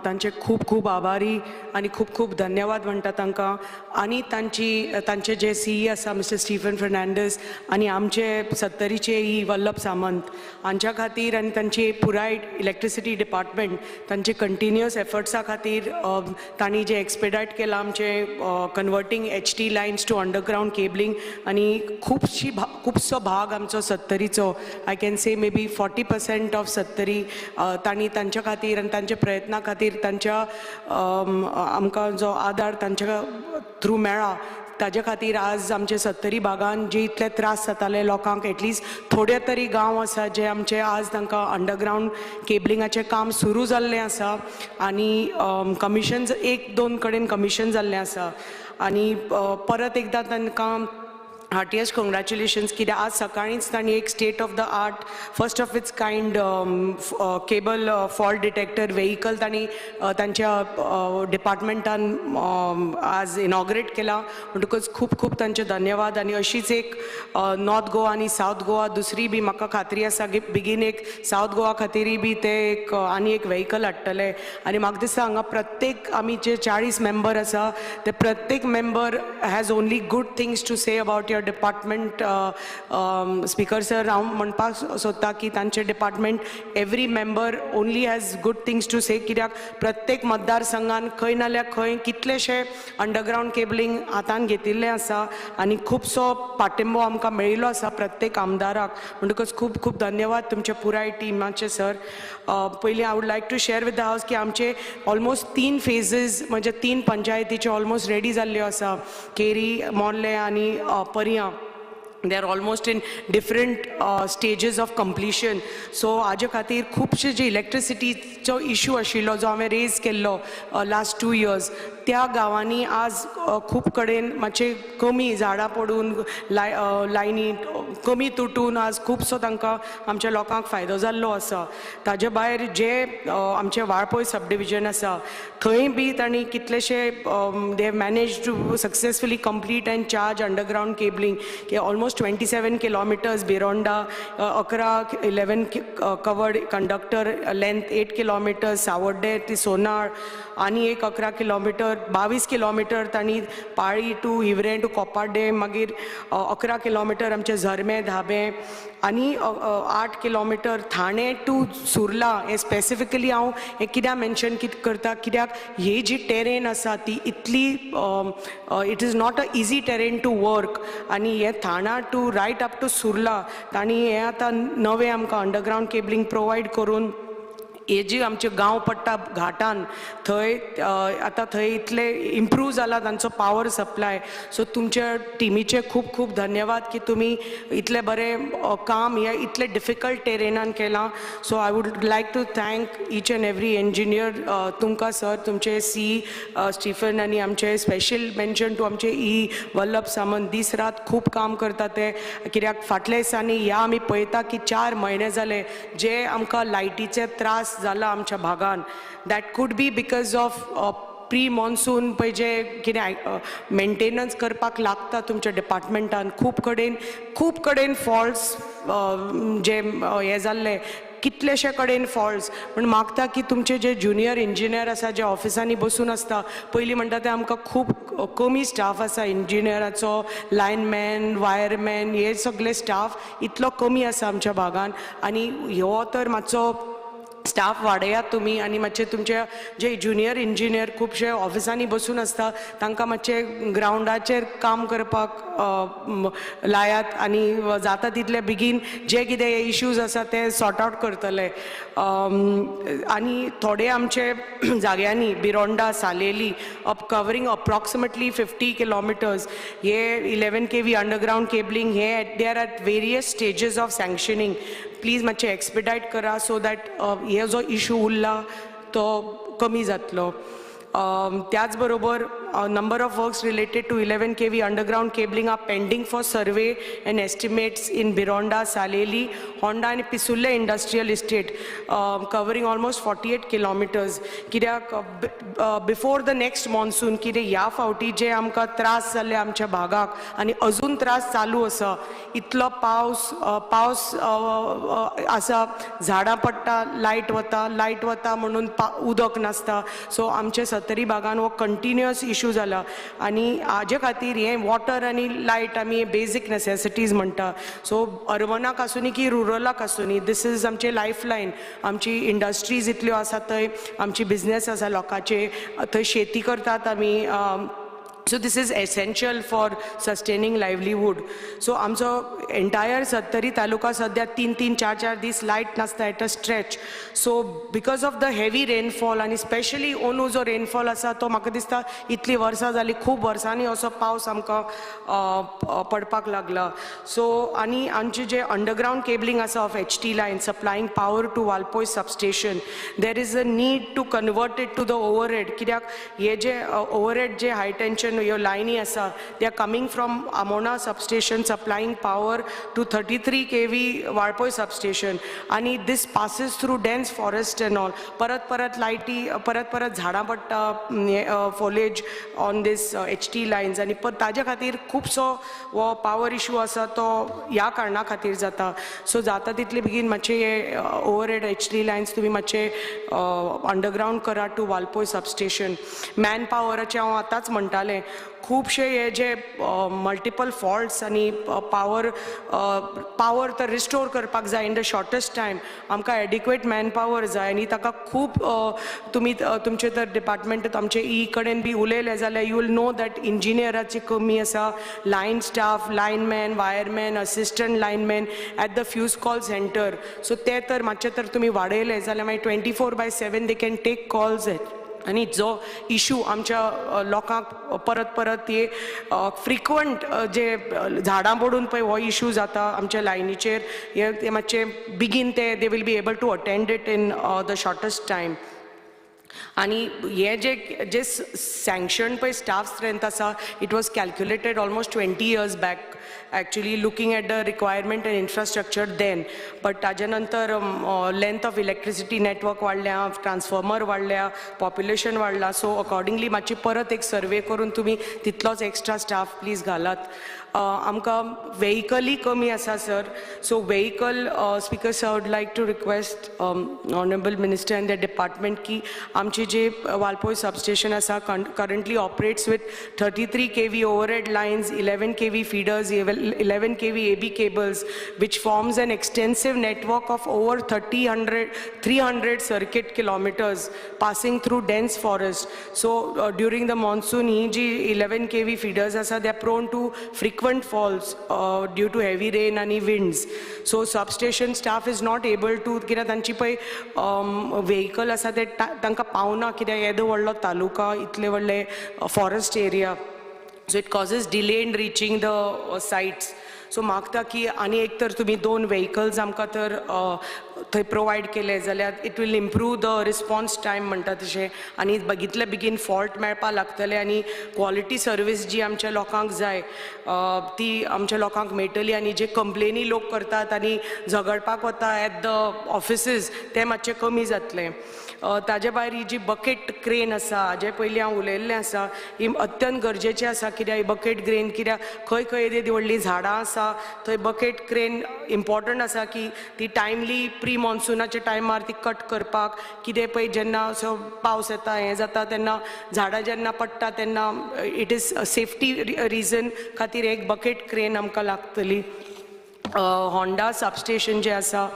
E: तांचे खूब खूब आभारी आनी खूब खूब धन्यवाद म्हणटा तांकां आनी तांचे जे सीई आसा मिस्टर स्टीफन फर्नांडीस आनी आमचे सत्तरीचे ई वल्लभ सामंत हांच्या खातीर आनी तांची पुराय इलेक्ट्रिसिटी डिपार्टमेंट, तांचे कंटिन्युअस एफर्ट्सा खातीर तांणी जे एक्सपेडायट केलां आमचें converting HT lines to underground cabling आनी खुबसो भाग आमचो सत्तरीचो, I can say maybe 40% of Sattari, तांणी तांच्या खातीर आनी तांच्या प्रयत्ना खातीर, तांच्या आमकां जो आदार तांच्या थ्रू मेळ्ळा ताजे खातीर आज आमचे सत्तरी भागान जे इतले त्रास जाताले लोकांक, एटलिस्ट थोडे तरी गांव आसा जे आमचे आज तांकां अंडरग्रावंड केबलिंगाचें काम सुरू जाल्लें आसा आनी कमिशन एक दोन कडेन कमिशन जाल्लें आसा. आनी परत एकदां तांकां हार्टिएस्ट कॉंग्रॅच्युलेशन्स, कित्याक आज सकाळींच तांणी एक state of the art, first of its kind cable fault detector vehicle तांणी तांच्या डिपार्टमेंटान आज इनॉग्रेट केला. म्हणटकूच खूब खूब तांचे धन्यवाद. आनी अशीच एक नॉर्थ गोवा आनी सावथ गोवा दुसरी बी म्हाका खात्री आसा की बेगीन एक सावथ गोवा खातीरय बी ते एक आनी एक व्हेकल हाडटले. आनी म्हाका दिसता हांगा प्रत्येक आमी जे 40 मेंबर आसा ते प्रत्येक member has only good things to say about your department. Speaker sir, हांव म्हणपाक सोदता की तांचे department every member only has good things to say, कित्याक प्रत्येक मतदारसंघान खंय नाल्यार खंय कितलेशे अंडरग्रावंड केबलिंग हातान घेतिल्लें आसा आनी खुबसो पाठिंबो आमकां मेळिल्लो आसा प्रत्येक आमदाराक. म्हणटकच खूब खूब धन्यवाद तुमच्या पुराय टिमाचे सर. पयलीं I would like to share with the house की आमचे ऑलमोस्ट तीन फेजीस, म्हणजे तीन पंचायतीचे ऑलमोस्ट रेडी जाल्ल्यो आसा, केरी, मोर्ले आनी पर्यां. They are almost in different stages of completion. So हाजे खातीर खुबशे जे इलेक्ट्रिसिटीचो इशू आशिल्लो जो हांवें रेज केल्लो लास्ट 2 इयर्स, त्या गांवांनी आज खूब कडेन मातशे कमी झाडां पडून, लायनी कमी तुटून आज खुबसो तांकां आमच्या लोकांक फायदो जाल्लो आसा. ताजे भायर जे आमचे वाळपय सब डिविजन आसा थंय बी तांणी कितलेशे they have manage to successfully complete and charge underground cabling की almost 27 kilometres, बिरोंडा 11, 11 covered conductor length 8 kilometers, Savarde ती सोनाळ आनी एक 11 किलोमिटर, 22 किलोमिटर तांणी पाळी टू हिवरें टू कोपाड्डे, मागीर 11 किलोमिटर आमचे झरमे धाबे आनी 8 किलोमिटर ठाणे टू सुर्ला. हें स्पेसिफिकली हांव हें कित्याक मेन्शन कित करता, कित्याक ही जी टेरेन आसा ती इतली, it is not a easy terrain to work. आनी हें Thana to right up to Surla तांणी हें आतां नवें आमकां अंडरग्रावंड केबलिंग प्रोवायड करून हे जी आमचे गांव पडटा घाटान थंय आतां थंय इतले इम्प्रूव जाला तांचो पावर सप्लाय. सो तुमच्या टिमीचे खूब खूब धन्यवाद की तुमी इतलें बरें काम हे इतले डिफिकल्ट टेरेनान केलां. So I would like to thank each and every engineer, तुमकां सर, तुमचे सी स्टिफन आनी आमचे स्पेशल मेन्शन टू आमचे ई वल्लभ सामंत, दीस रात खूब काम करता ते, कित्याक फाटल्या दिसांनी ह्या आमी पळयता की 4 म्हयने जाले जे आमकां लायटीचे त्रास जाला आमच्या भागान. That could be because of pre monsoon पळय जे कितें मेंटेनन्स करपाक लागता तुमच्या डिपार्टमेंटान, खूब कडेन फॉल्ट्स जे हे जाल्ले, कितलेशे कडेन फॉल्ट्स. पूण मागता की तुमचे जे ज्युनियर इंजिनियर आसा जे ऑफिसांनी बसून आसता, पयलीं म्हणटा ते आमकां खूब कमी स्टाफ आसा इंजिनियराचो, लायनमॅन, वायरमॅन हे सगळे स्टाफ इतलो कमी आसा आमच्या भागान. आनी हो तर मातसो स्टाफ वाडयात तुमी आनी मातशे तुमचे जे ज्युनियर इंजिनियर खुबशे ऑफिसांनी बसून आसता तांकां मातशे ग्रावंडाचेर काम करपाक लायात आनी जाता तितले बेगीन जे कितें इश्यूज आसा ते सॉर्ट आवट करतले. आनी थोडे आमचे जाग्यांनी बिरोंडा, सालेली up covering approximately 50 kilometers hey 11 kV underground cabling hey they are at various stages of sanctioning. Please मातशें एक्सपिडायट करा सो that हे जो इशू उरला तो कमी जातलो. त्याच बरोबर Number of works related to 11 kV underground cabling are pending for survey and estimates in Bhironda, Saleli, Honda आनी Pissurlem industrial estate, covering almost 48 kilometers. कित्याक बिफोर the next monsoon, कितें ह्या फावटी जे आमकां त्रास जाल्ले आमच्या भागाक आनी अजून त्रास चालू आसा, इतलो पावस पावस आसा, झाडां पडटा, लायट वता, लायट वता म्हणून उदक नासता. सो आमच्या सत्तरी भागान हो कंटिन्युअस इशू जाला आनी हाजे खातीर हें वॉटर आनी लायट आमी बेजीक नेसेसिटीज म्हणटा. सो अर्बनाक आसूनी की रुरलाक आसूनी, this is आमचे लायफ लायन. आमची इंडस्ट्रीज इतल्यो आसा थंय, आमची बिजनेस आसा लोकांचे थंय, शेती करतात आमी. So this is essential for sustaining livelihood. So आमचो एंटायर सत्तरी तालुका सद्या तीन तीन चार चार दीस लायट नासता at a stretch. So because of the heavy rainfall आनी स्पेशली अंदू जो रेनफॉल आसा तो म्हाका दिसता इतलीं वर्सां जालीं, खूब वर्सांनी असो पावस आमकां पडपाक लागला. सो आनी आमचे जे अंडरग्रावंड केबलिंग आसा of HT line supplying power to Valpoi substation, there is a need to convert it to the overhead, कित्याक हे जे ओवरहेड जे हाय टेन्शन ह्यो लायनी आसा, they are coming from Amona substation, supplying power to 33 kV Valpoi substation, आनी this passes through dense forest and all. परत परत लायटी, परत परत झाडां पडटा, foliage on this HT lines, आनी ताज्या खातीर खुबसो हो पावर इशू आसा तो ह्या कारणा खातीर जाता. सो जाता तितले बेगीन मातशे हे ओवरहेड एचटी लायन्स तुमी मातशे अंडरग्रावंड करा टू वालपोय सबस्टेशन. मॅन पावराचें हांव आतांच म्हणटालें, खुबशे हे जे मल्टिपल फॉल्ट्स आनी पावर तर रिस्टोर करपाक जाय इन the shortest time. आमकां एडिक्वेट मॅन पावर जाय आनी ताका खूब तुमी तुमचे तर डिपार्टमेंट आमचे ई कडेन बी उलयले जाल्यार you will know that इंजिनियराची कमी आसा, line staff, lineman, wireman, assistant lineman at the fuse call center. So ते तर मातशे तर तुमी वाडयले जाल्यार मागीर 24/7 they can take calls आनी जो इशू आमच्या लोकांक परत परत हे फ्रिक्वंट जे झाडां पडून पळय हो इशू जाता आमच्या लायनीचेर, हे ते मातशे बेगीन ते they will be able to attend it in the shortest time. आनी हे जे जे सँक्शन पळय स्टाफ स्ट्रेंथ आसा, it was calculated almost 20 years back, actually looking at the requirement and infrastructure then, but ताजे नंतर लेंथ ऑफ इलेक्ट्रिसिटी नेटवर्क वाडल्या, ट्रान्सफॉर्मर वाडल्या, पॉप्युलेशन वाडला. सो अकॉर्डिंगली मातशी परत एक सर्वे करून तुमी तितलोच एक्स्ट्रा स्टाफ प्लीज घालात. आमकां वेहिकलय कमी आसा sir. So vehicle, Speaker sir, would like to request honourable minister and the department की आमचे जे वालपोय सबस्टेशन आसा, currently operates with 33 kV overhead lines, 11 kV feeders, 11 kV AB cables, which forms an extensive network of over 30 300 circuit kilometers passing through dense forest. So during the monsoon, he G 11 kV feeders आसा, they are prone to frequent faults due to heavy rain आणि winds. So substation staff is not able to, कित्याक तांची पळय व्हेकल आसा ते तांकां पावना, कित्याक येदो व्हडलो तालुका, इतले व्हडले forest area, so it causes delay in reaching the sites. So मागता की आनी एक तर तुमी दोन व्हेकल्स आमकां तर थंय प्रोवायड केले जाल्यार it will improve the response time म्हणटा तशें, आनी बघितले बेगीन फॉल्ट मेळपाक लागतले आनी क्वॉलिटी सर्वीस जी आमच्या लोकांक जाय ती आमच्या लोकांक मेळटली, आनी जे कंप्लेनी लोक करतात आनी झगडपाक वता एट the offices ते मातशें कमी जातलें. ताजे भायर ही जी बकेट क्रेन आसा, हाजे पयलीं हांव उलयल्लें आसा, ही अत्यंत गरजेची आसा, कित्याक ही बकेट क्रेन, कित्याक खंय खंय येदी व्हडलीं झाडां आसा थंय बकेट क्रेन इम्पॉर्टंट आसा की ती टायमली प्री मॉन्सुनाच्या टायमार ती कट करपाक. कितें पळय जेन्ना असो पावस येता, हें जाता, तेन्ना झाडां जेन्ना पडटा तेन्ना it is safety reason खातीर एक बकेट क्रेन आमकां लागतली. होंडा सबस्टेशन जे आसा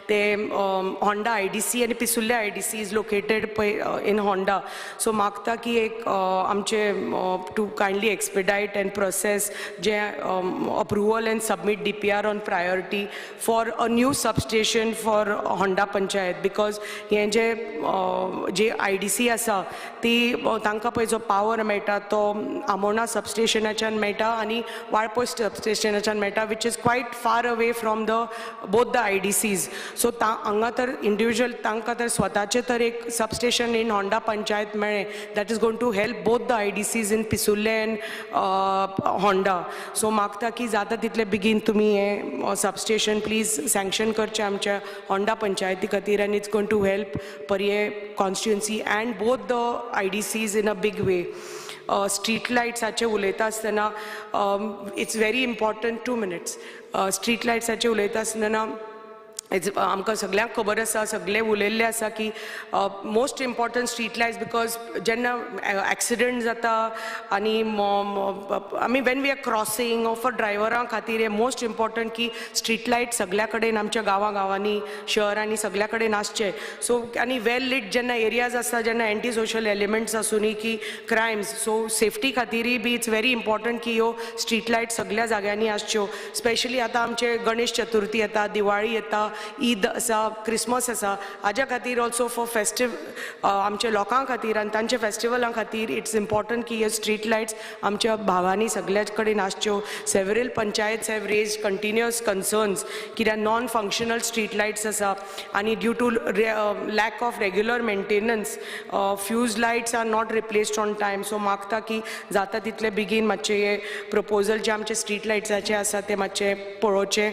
E: ते होंडा आयडीसी आनी पिसुर्ले आयडीसी is located पळय इन होंडा. सो मागता की एक आमचे to kindly expedite and process J approval and submit DPR on priority for a new substation for Honda panchayat, because हें जे जे आयडीसी आसा ती तांकां पळय जो पावर मेळटा तो आमोणा सबस्टेशनाच्यान मेळटा आनी वाळपय सबस्टेशनाच्यान मेळटा, which is quite far. away from the both the IDCs. So हांगा तर इंडिविज्युअल तांकां तर स्वताचें तर एक सबस्टेशन इन होंडा पंचायत मेळ्ळें, that is going to help both the IDCs in Pissurlem and Honda. So मागता की जाता तितले बेगीन तुमी हें सबस्टेशन प्लीज सँक्शन करचें आमच्या होंडा पंचायती खातीर, आनी it's going to help Parye constituency and both the IDCs in a big way. Street लायट्साचें उलयता आसतना it's very important, 2 minutes. Street लायट्साचें उलयता आसतना आमकां सगल्यांक खबर आसा, सगळे उलयल्ले आसा की most important street lights, because जेन्ना एक्सिडंट जाता आनी आमी when we are crossing or for ड्रायव्हरां खातीर हें मोस्ट इम्पॉर्टंट की स्ट्रीट लायट सगल्या कडेन आमच्या गांवां गांवांनी शहरांनी सगल्या कडेन आसचे. सो आनी वेल लीट जेन्ना एरियाज आसता, जेन्ना एंटी सोशल एलिमेंट्स आसूं की क्रायम्स, सो सेफ्टी खातीरय बी it's very important की ह्यो स्ट्रीट लायट सगल्या जाग्यांनी आसच्यो. स्पेशली आतां आमचे गणेश चतुर्थी येता, दिवाळी येता, ईद आसा, क्रिसमस आसा, हाज्या खातीर ऑल्सो फॉर फेस्टीव आमच्या लोकां खातीर आनी तांच्या फेस्टिवलां खातीर it's important की हे स्ट्रीट लायट्स आमच्या भागांनी सगळ्याच कडेन आसच्यो. Several panchayats have raised continuous concerns कित्याक नॉन फंक्शनल स्ट्रीट लायट्स आसा आनी due to lack of regular maintenance fuse lights are not replaced on time. So मागता की जाता तितले बेगीन मातशे हे प्रपोजल जे आमचे स्ट्रीट लायट्साचे आसा ते मातशे पळोवचे.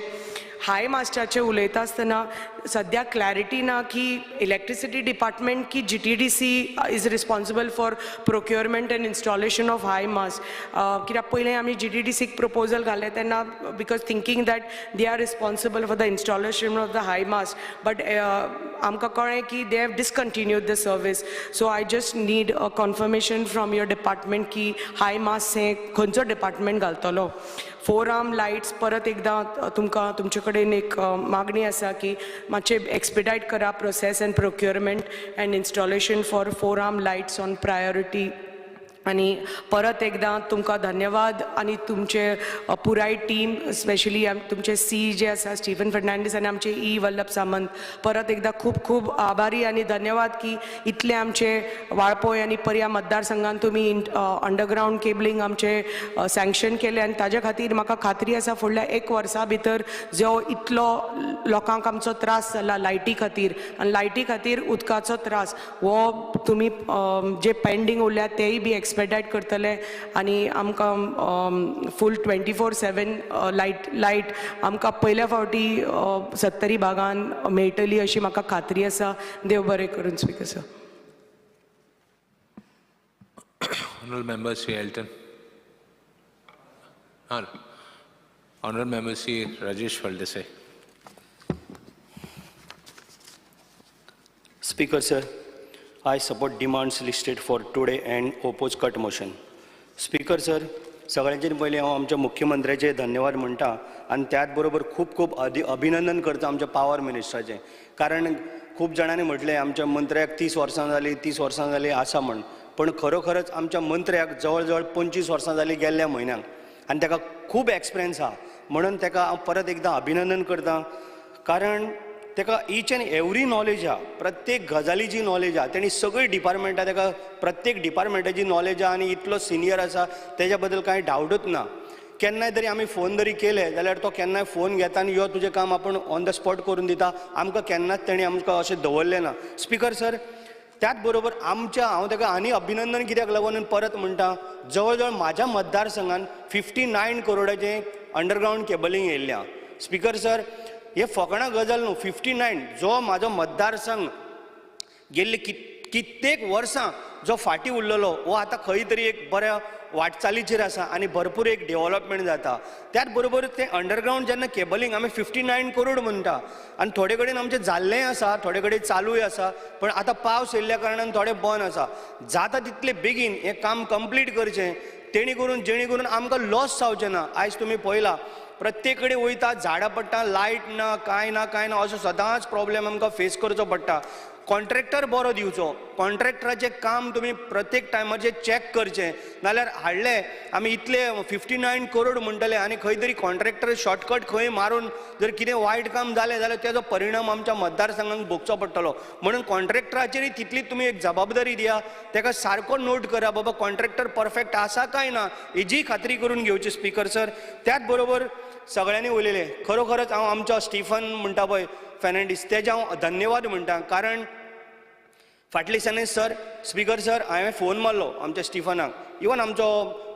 E: हाय मास्टाचें उलयता आसतना सद्या क्लॅरिटी ना की इलेक्ट्रिसिटी डिपार्टमेंट की GTDC is responsible for procurement and installation of high mast. कित्याक पयलें आमी GTDCक प्रपोजल घालें तेन्ना because thinking that they are responsible for the installation of the high mast, but आमकां कळ्ळें की they have discontinued the service. So I just need a confirmation from your department की हाय मास्ट हें खंयचो डिपार्टमेंट घालतलो. 4 आर्म लायट्स परत एकदां तुमकां तुमचे कडेन एक मागणी आसा की मातशें एक्सपिडायट करा process and procurement and installation for 4 arm lights on priority. आनी परत एकदां तुमकां धन्यवाद आनी तुमचे पुराय टीम, स्पेशली तुमचे सी जे आसा स्टीफन फर्नांडीस आनी आमचे ई वल्लभ सामंत, परत एकदां खूब खूब आभारी आनी धन्यवाद की इतले आमचे वाळपय आनी पर्या मतदारसंघान तुमी अंडरग्रावंड केबलिंग आमचे सँक्शन केलें आनी ताज्या खातीर म्हाका खात्री आसा फुडल्या 1 वर्सा भितर जो इतलो लोकांक आमचो त्रास जाला लायटी खातीर आनी लायटी खातीर उदकाचो त्रास हो तुमी जे पेंडींग उरल्या तेय बी एक्सपेडायट करतले आनी आमकां फूल 24/7 लायट आमकां पयल्या फावटी 70 भागान मेळटली अशी म्हाका खात्री आसा. देव बरें करून. Speaker sir.
B: Honourable Member Shri Elton. Honourable Member Shri Rajesh Phaldesai.
F: Speaker sir, I support demands listed for today and oppose cut motion. Speaker sir, सगळ्यांचे पयलीं हांव आमच्या मुख्यमंत्र्याचे धन्यवाद म्हणटा आनी त्याच बरोबर खूब खूब अभिनंदन करता आमच्या पावर मिनिस्टराचें, कारण खूब जाणांनी म्हटलें आमच्या मंत्र्याक 30 वर्सां जालीं, 30 वर्सां जालीं आसा म्हण, पण खरोखरच आमच्या मंत्र्याक जवळ जवळ 25 वर्सां जालीं गेल्ल्या म्हयन्याक आनी ताका खूब एक्सपिरियन्स आहा, म्हणून ताका हांव परत एकदां अभिनंदन करता, कारण ताका ईच एन्ड एवरी नॉलेज आहा, प्रत्येक गजालीची नॉलेज आहा, तेणी सगळीं डिपार्टमेंटां ताका प्रत्येक डिपार्टमेंटाची नॉलेज आहा आनी इतलो सिनियर आसा तेज्या बद्दल कांय डावटूच ना. केन्नाय तरी आमी फोन जरी केले जाल्यार तो केन्नाय फोन घेता आनी यो तुजें काम आपूण ऑन the spot करून दिता, आमकां केन्नाच तेणी आमकां अशें दवरलें ना. स्पीकर सर, त्याच बरोबर आमच्या हांव ताका आनी अभिनंदन कित्याक लागून परत म्हणटा, जवळ जवळ म्हाज्या मतदारसंघान 59 करोडाचें अंडरग्रावंड केबलिंग येयल्लें आहा. स्पीकर सर, हे फकाणां गजाल न्हू, 59 जो म्हाजो मतदारसंघ गेल्ले कित्येक वर्सां जो फाटीं उरलेलो हो आतां खंय तरी एक बऱ्या वाटचालीचेर आसा आनी भरपूर एक डेवलपमेंट जाता. त्याच बरोबर तें अंडरग्रावंड जेन्ना केबलिंग आमी 59 करोड म्हणटा आनी थोडे कडेन आमचें जाल्लेंय आसा, थोडे कडेन चालूय आसा, पण आतां पावस येयल्ल्या कारणान थोडें बंद आसा. जाता तितले बेगीन हें काम कंप्लीट करचें, तेणी करून जेणे करून आमकां लॉस जावचें ना. आयज तुमी पळयलां प्रत्येक कडेन वयता, झाडां पडटा, लायट ना, कांय ना कांय ना, असो सदांच प्रॉब्लेम आमकां फेस करचो पडटा. कॉन्ट्रॅक्टर बरो दिवचो, कॉन्ट्रॅक्टराचें काम तुमी प्रत्येक टायमाचेर चॅक करचें, नाल्यार हाडले आमी इतले 59 करोड म्हणटले आनी खंय तरी कॉन्ट्रॅक्टर शॉर्टकट खंय मारून जर कितें वायट काम जालें जाल्यार तेजो परिणाम आमच्या मतदारसंघाक भोगचो पडटलो. म्हणून कॉन्ट्रॅक्टराचेरय तितली तुमी एक जबाबदारी दिया, तेका सारको नोट करा बाबा कॉन्ट्रॅक्टर परफेक्ट आसा काय ना हेजी खात्री करून घेवची स्पीकर सर. त्याच बरोबर सगळ्यांनी उलयलें, खरोखरच हांव आमचो स्टिफन म्हणटा पळय फेर्नांडीस तेजे हांव धन्यवाद म्हणटा, कारण फाटल्या दिसांनी सर स्पीकर सर हांवें फोन मारलो आमच्या स्टिफनाक, इवन आमचो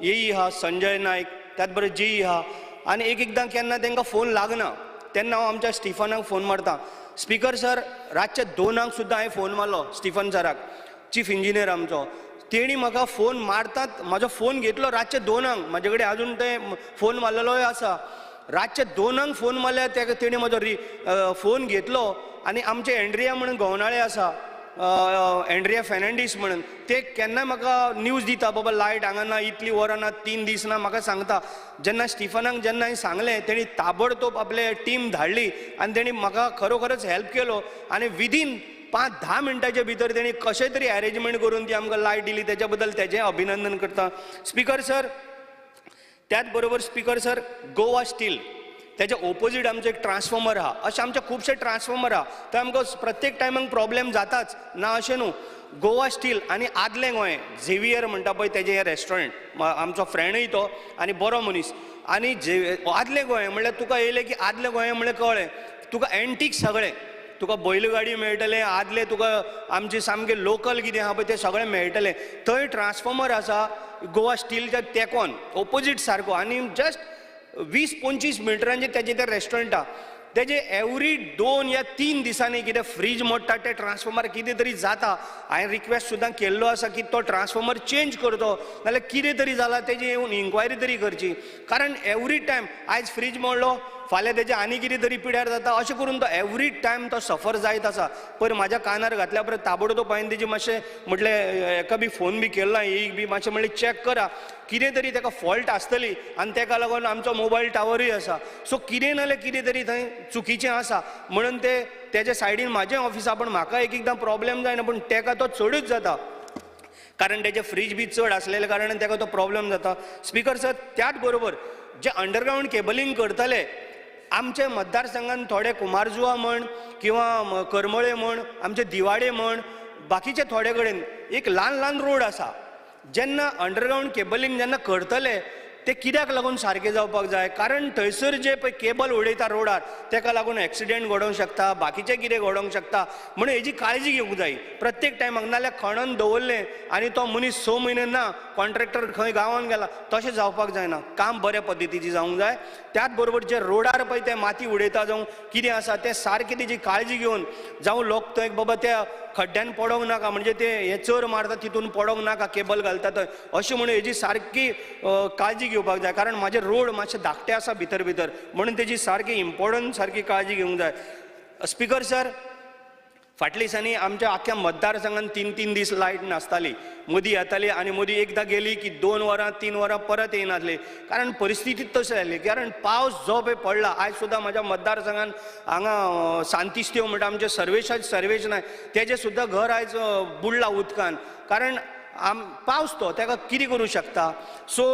F: एई आहा संजय नायक, त्याच बरोबर जेई आहा, आनी एक एकदां केन्ना तांकां फोन लागना तेन्ना हांव आमच्या स्टिफनाक फोन मारता. स्पीकर सर रातच्या 2 सुद्दां हांवें फोन मारलो स्टिफन सराक, चीफ इंजिनियर आमचो, तेणी म्हाका फोन मारतात, म्हाजो फोन घेतलो रातच्या 2, म्हाजे कडेन आजून ते फोन मारलेलोय आसा. रातच्या 2 फोन मारल्यार तेका तेणी म्हजो फोन घेतलो आनी आमचे एंड्रिया म्हणून गवनाळे आसा, एंड्रिया फेर्नांडीस म्हणून, ते केन्नाय म्हाका न्यूज दिता बाबा लायट हांगा ना, इतली वरां ना, 3 दीस ना, म्हाका सांगता. जेन्ना स्टिफनाक जेन्ना हांवें सांगलें तेणी ताबडतोब आपले टीम धाडली आनी तेणी म्हाका खरोखरच हेल्प केलो आनी विदीन 5-10 मिनटाच्या भितर तेणी कशें तरी अरेंजमेंट करून ती आमकां लायट दिली, तेच्या बद्दल तेजें अभिनंदन करता. स्पीकर सर त्याच बरोबर स्पीकर सर गोवा स्टील तेच्या ओपोजीट आमचें एक ट्रान्सफॉर्मर आहा, अशें आमचे खुबशे ट्रान्सफॉर्मर आहा, थंय आमकां प्रत्येक टायमाक प्रॉब्लेम जाताच ना अशें न्हू. गोवा स्टील आनी आदलें गोंय झेवियर म्हणटा पळय तेजें हें रेस्टॉरंट, आमचो फ्रेंडूय तो आनी बरो मनीस, आनी आदलें गोंय म्हणल्यार तुका येयलें की आदलें गोंय म्हणल्यार कळ्ळें तुका एंटीक सगळें, तुका बैलगाडी मेळटलें, आदलें तुका आमचें सामकें लोकल कितें आहा पळय तें सगळें मेळटलें. थंय ट्रान्सफॉर्मर आसा गोवा स्टीलच्या तेंकोन ओपोजीट सारको आनी जस्ट 20-25 मिटरांचेर तेजें तें रेस्टॉरंट आहा. तेजे एवरी 2 या 3 दिसांनी कितें फ्रीज मोडटा ते ट्रान्सफॉर्मर कितें तरी जाता. हांवें रिक्वेस्ट सुद्दां केल्लो आसा की तो ट्रान्सफॉर्मर चेंज करचो, नाल्यार कितें तरी जालां तेजी येवन इन्क्वायरी तरी करची, कारण एवरी टायम आयज फ्रीज मोडलो फाल्यां तेजें आनी कितें तरी पिड्यार जाता, अशें करून तो एवरी टायम तो सफर जायत आसा. पयर म्हाज्या कानार घातल्या परत ताबडतोब हांवें तेजी मातशें म्हटलें हेका बी फोन बी केल्लो एक बी मातशें म्हणलें चॅक करा कितें तरी तेका फॉल्ट आसतली आनी तेका लागून आमचो मोबायल टावरूय आसा, सो कितें नाल्यार कितें तरी थंय चुकीचें आसा म्हणून ते तेज्या सायडीन म्हाजें ऑफिस आहा, पूण म्हाका एक एकदां प्रॉब्लेम जायना पूण तेका तो चडूच जाता, कारण तेजे फ्रीज बी चड आसलेल्या कारणान तेका तो प्रॉब्लेम जाता. स्पीकर सर त्याच बरोबर जे अंडरग्रावंड केबलिंग करतले आमचे मतदारसंघान थोडे कुमारजुआ म्हण किंवा करमळे म्हण आमचे दिवाडे म्हण बाकीचे थोडे कडेन एक ल्हान ल्हान रोड आसा, जेन्ना अंडरग्रावंड केबलिंग जेन्ना करतले ते कित्याक लागून सारकें जावपाक जाय, कारण थंयसर जे पळय केबल उडयता रोडार तेका लागून एक्सिडेंट घडोवंक शकता, बाकीचें कितें घडोवंक शकता, म्हणून हेजी काळजी घेवंक जाय प्रत्येक टायमाक. नाल्यार खणन दवरलें आनी तो मनीस 6 म्हयने ना, कॉन्ट्रॅक्टर खंय गांवान गेला, तशें जावपाक जायना, काम बऱ्या पद्दतीचें जावंक जाय. त्याच बरोबर जे रोडार पळय ते माती उडयता जावं कितें आसा तें सारकें तेजी काळजी घेवन जावं लोक थंय बाबा त्या खड्ड्यान पडोंक नाका, म्हणजे ते हे चर मारता तितून पडोंक नाका, केबल घालता थंय, अशें म्हणून हेजी सारकी काळजी घेवपाक जाय, कारण म्हाजे रोड मातशे धाकटे आसा भितर भितर, म्हणून तेजी सारकी इम्पॉर्टंट सारकी काळजी घेवंक जाय. स्पीकर सर फाटल्या दिसांनी आमच्या आख्ख्या मतदारसंघान 3-3 दीस लायट नासताली, मदीं येताली आनी मदीं एकदां गेली की 2 वरां 3 वरां परत येयनासली, कारण परिस्थिती तशी जाली, कारण पावस जो पळय पडला. आयज सुद्दां म्हाज्या मतदारसंघान हांगा सांतिस्तेव म्हणटा आमचें सर्वेशाच सर्वेश नायक तेजें सुद्दां घर आयज बुडलां उदकान, कारण पावस तो तेका कितें करूं शकता, सो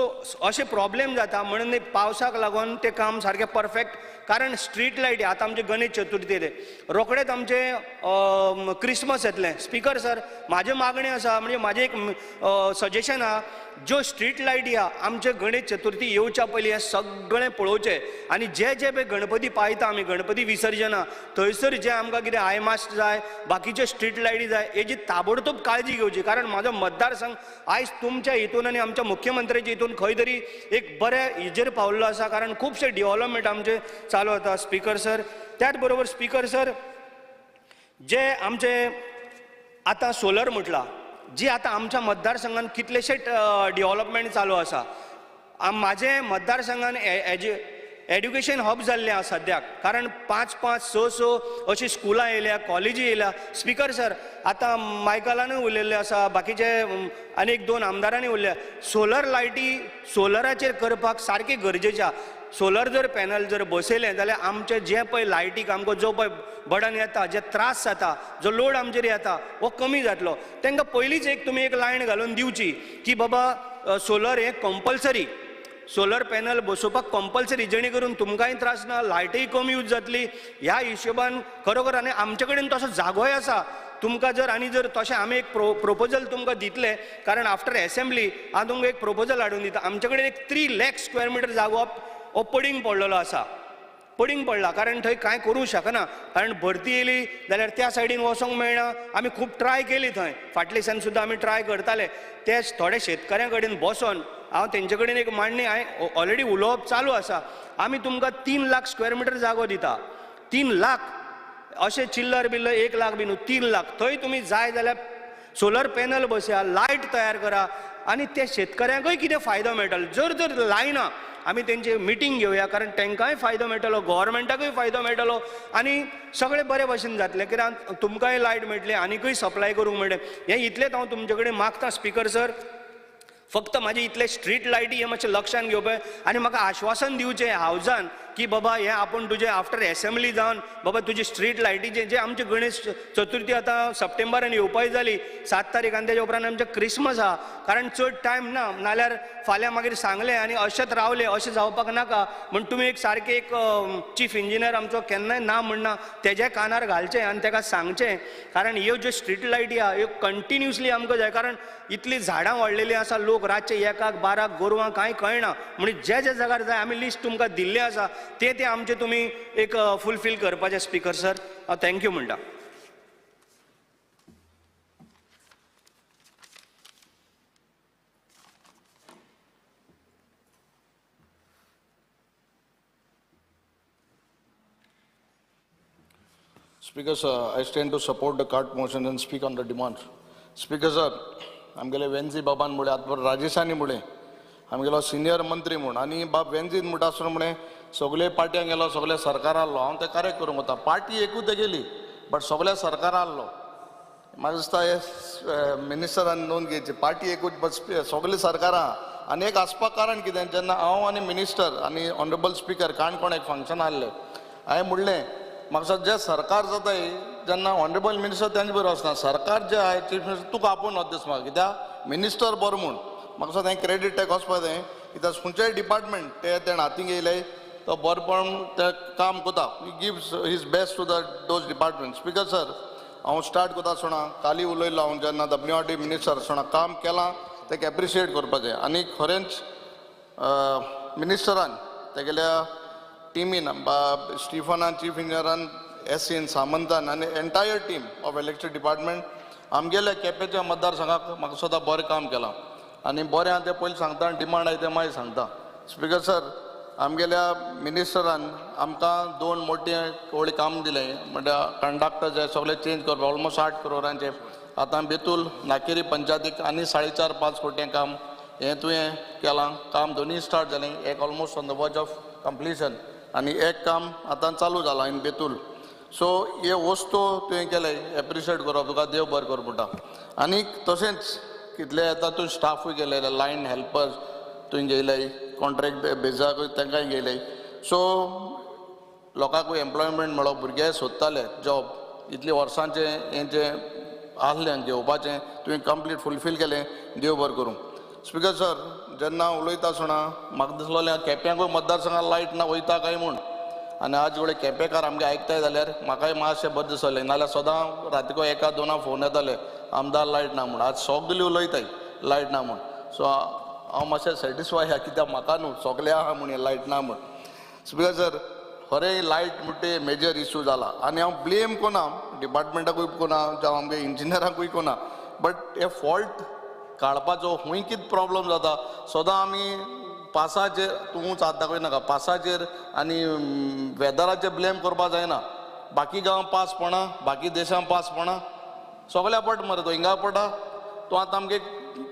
F: अशें प्रॉब्लेम जाता. म्हणून पावसाक लागून तें काम सारकें परफेक्ट, कारण स्ट्रीट लायटी आतां आमचे गणेश चतुर्थी येतले, रोखडेच आमचें क्रिसमस येतलें. स्पीकर सर म्हाजें मागणें आसा, म्हणजे म्हाजें एक सजेशन आहा, ज्यो स्ट्रीट लायटी आहा आमचे गणेश चतुर्थी येवच्या पयलीं हें सगळें पळोवचें आनी जे जे पळय गणपती पायता आमी गणपती विसर्जना थंयसर जे आमकां कितें हायमास्ट जाय, बाकीच्यो स्ट्रीट लायटी जाय, हेजी ताबडतोब काळजी घेवची, कारण म्हाजो मतदारसंघ आयज तुमच्या हितून आनी आमच्या मुख्यमंत्र्याच्या हितून खंय तरी एक बऱ्या हेजेर पावल्लो आसा, कारण खुबशे डेव्हलपमेंट आमचे चालू आसा. स्पीकर सर त्याच बरोबर स्पीकर सर जे आमचे आतां सोलर म्हटलां, जी आतां आमच्या मतदारसंघान कितलेशे डेव्हलपमेंट चालू आसा. म्हाजे मतदारसंघान एड्युकेशन हब जाल्लें आसा सद्याक, कारण 5 5 6 6 अशीं स्कुलां येयल्या, कॉलेजी येयल्या. स्पीकर सर, आतां मायकलानूय उलयल्लें आसा, बाकीचे आनी 1-2 आमदारांनी उलयल्या, सोलर लायटी सोलराचेर करपाक सारकें गरजेचें. सोलर जर पॅनल जर बसयलें जाल्यार आमचें जें पळय लायटीक आमकां जो पळय बडन येता, जे त्रास जाता, जो लोड आमचेर येता हो कमी जातलो. तांकां पयलींच एक तुमी एक लायन घालून दिवची की बाबा सोलर हें कंपल्सरी, सोलर पॅनल बसोवपाक कंपल्सरी, जेणे करून तुमकांय त्रास ना, लायटय कमी यूज जातली. ह्या हिशोबान खरोखर आनी आमचे कडेन तसो जागोय आसा तुमकां जर आनी जर तशें आमी एक प्रोपोजल तुमकां दितले, कारण आफ्टर एसेंब्ली हांव तुमकां एक प्रोपोजल हाडून दिता. आमचे कडेन एक 3 लाख स्क्वेअर मिटर जागो हो पडींग पडलेलो आसा, पडींग पडला, कारण थंय कांय करूंक शकना, कारण भरती येयली जाल्यार त्या सायडीन वचोंक मेळना. आमी खूब ट्राय केली थंय, फाटल्या दिसान सुद्दां आमी ट्राय करताले. ते थोडे शेतकऱ्यां कडेन बसोन हांव तेंचे कडेन एक मांडणी हांवें ऑलरेडी उलोवप चालू आसा. आमी तुमकां 3 लाख स्क्वेअर मिटर जागो दिता, 3 लाख, अशें चिल्लर बिल्लर 1 लाख बी न्हू, 3 लाख. थंय तुमी जाय जाल्यार सोलर पॅनल बसया, लायट तयार करा आनी ते शेतकऱ्यांकूय कितें फायदो मेळटलो. जर जर लायना आमी तेंचे मिटींग घेवया, कारण तांकांय फायदो मेळटलो, गव्हर्मेंटाकूय फायदो मेळटलो आनी सगळें बरे भशेन जातलें, कित्याक तुमकांय लायट मेळटली, आनीकूय सप्लाय करूंक मेळटलें. हें इतलेंच हांव तुमचे कडेन मागता स्पीकर सर, फक्त म्हाजे इतले स्ट्रीट लायटी हें मातशें लक्षान घेवपाक आनी म्हाका आश्वासन दिवचें हावजान की बाबा हें आपूण तुजें आफ्टर एसेंब्ली जावन बाबा तुजी स्ट्रीट लायटीचें जें आमचें गणेश चतुर्थी आतां सप्टेंबरान येवपाय जाली 7 तारीख, आनी तेज्या उपरांत आमचें क्रिसमस आहा, कारण चड टायम ना, नाल्यार फाल्यां मागीर सांगलें आनी अशेंच रावलें अशें जावपाक नाका. म्हण तुमी एक सारकें एक चीफ इंजिनियर आमचो केन्नाय ना म्हणना, तेज्या कानार घालचें आनी तेका सांगचें, कारण ह्यो ज्यो स्ट्रीट लायटी आहा ह्यो कंटिन्युअसली आमकां जाय, कारण इतलीं झाडां वाडलेलीं आसा, लोक रातचे 1, 12 गोरवां कांय कळना. म्हणजे जे जे जाग्यार जाय आमी लिस्ट तुमकां दिल्लें आसा, ते ते आमचे तुमी एक फुलफील करपाचें. स्पीकर सर, हांव thank you म्हणटा.
G: Speaker sir, I stand to support the cart motion and speak on the demand. Speaker sir, आमगेले वेन्झी बाबान मुळे आतां राजेशानी मुळे आमगेलो सिनियर मंत्री म्हूण आनी बाब वेन्झीन म्हणटा आसतना म्हणे सगळे पार्ट्यांक गेलो, सगळे सरकार आहलो, हांव तें करेक्ट करूंक वता. पार्टी एकूच गेली बट सगळ्या सरकार आहलो. म्हाका दिसता हे मिनिस्टरान नोंद घेवची, पार्टी एकूच बट सगळीं सरकारां. आनी एक आसपाक कारण कितें, जेन्ना हांव आनी मिनिस्टर आनी ऑनरेबल स्पिकर काणकोण एक फंक्शन आहलें, हांवें म्हणलें म्हाका दिसता जें सरकार जाताय जेन्ना ऑनरेबल मिनिस्टर तेंचे बरोबर आसना, सरकार जें आहाय चीफ मिनिस्टर तुका आपोवन वता दिसता म्हाका, कित्याक मिनिस्टर बरो म्हूण. म्हाका दिसता तें क्रेडीट तेका वचपा जाय, कित्याक खंयचेय डिपार्टमेंट ते तेणें हातीक येयले तो बरेपण ते काम करता, he gives his best to the those department. Speaker sir, हांव स्टार्ट करता आसतना काली उलयलो हांव जेन्ना डब्ल्यू आर डी मिनिस्टर आसतना काम केलां तेका एप्रिशिएट करपाचें. आनी खरेंच मिनिस्टरान तेगेल्या टिमीन स्टिफनान, चीफ इंजिनियरान, एसीन, सामंतान आनी entire team of electric department आमगेल्या केपेंच्या मतदारसंघाक म्हाका सदां बरें काम केलां आनी बरें आहा तें पयलीं सांगता आनी डिमांड आहा तें मागीर सांगता. स्पिकर सर, आमगेल्या मिनिस्टरान आमकां 2 मोटे व्हडलें काम दिलें, म्हणल्यार कंडक्टर जे सगळे चेंज करपाक ऑलमोस्ट 8 करोडांचे. आतां बेतूल नाकेरी पंचायतीक आनी 4.5-5 कोटी काम हें तुवें केलां, काम दोनूय स्टार्ट जालें, एक almost on the verge of completion आनी एक काम आतां चालू जालां इन बेतूल. सो हे वस्तू तुवें केले एप्रिशिएट करप, तुका देव बरें करूं म्हणटा. आनी तशेंच कितले येता तूं स्टाफूय गेले, लायन हेल्पर्स तुवें घेयले, कॉन्ट्रॅक्ट बेजाकूय तांकांय घेयले. सो लोकांकूय एम्प्लॉयमेंट मेळो, भुरगे सोदताले जॉब, इतले वर्सांचें हें जें आहलें घेवपाचें तुवें कंप्लीट फुलफील केलें, देव बरें करूं. स्पिकर सर, जेन्ना उलयता आसतना म्हाका दिसलें केप्यांकूय मतदारसंघात लायट ना वयता काय म्हूण, आनी आज वळे केपेकार आमगे आयकताय जाल्यार म्हाकाय मातशें बरें दिसलें, नाल्यार सदां रातीको 1-2 फोन येताले आमदार लायट ना म्हूण, आज सगळीं उलयताय लायट ना म्हूण. सो हांव मातशें सॅटिस्फाय आहा कित्याक म्हाका न्हू सगळे आहा म्हूण लायट ना म्हूण. स्पिकर सर, खरें लायट म्हणटा मेजर इशू जाला आनी हांव ब्लेम कोना, डिपार्टमेंटाकूय कोना, जावं आमगे इंजिनियरांकूय कोना, बट हे फॉल्ट काडपाचो खूंय कितें प्रॉब्लम जाता सदां आमी पासाचेर, तूं हात दाखय नाका, पासाचेर आनी वेदराचेर ब्लेम करपाक जायना. बाकी गांव पास पडना, बाकी देशां पास पडना, सगळ्या पट मरे तो हिंगा पडटा. तूं आतां आमगे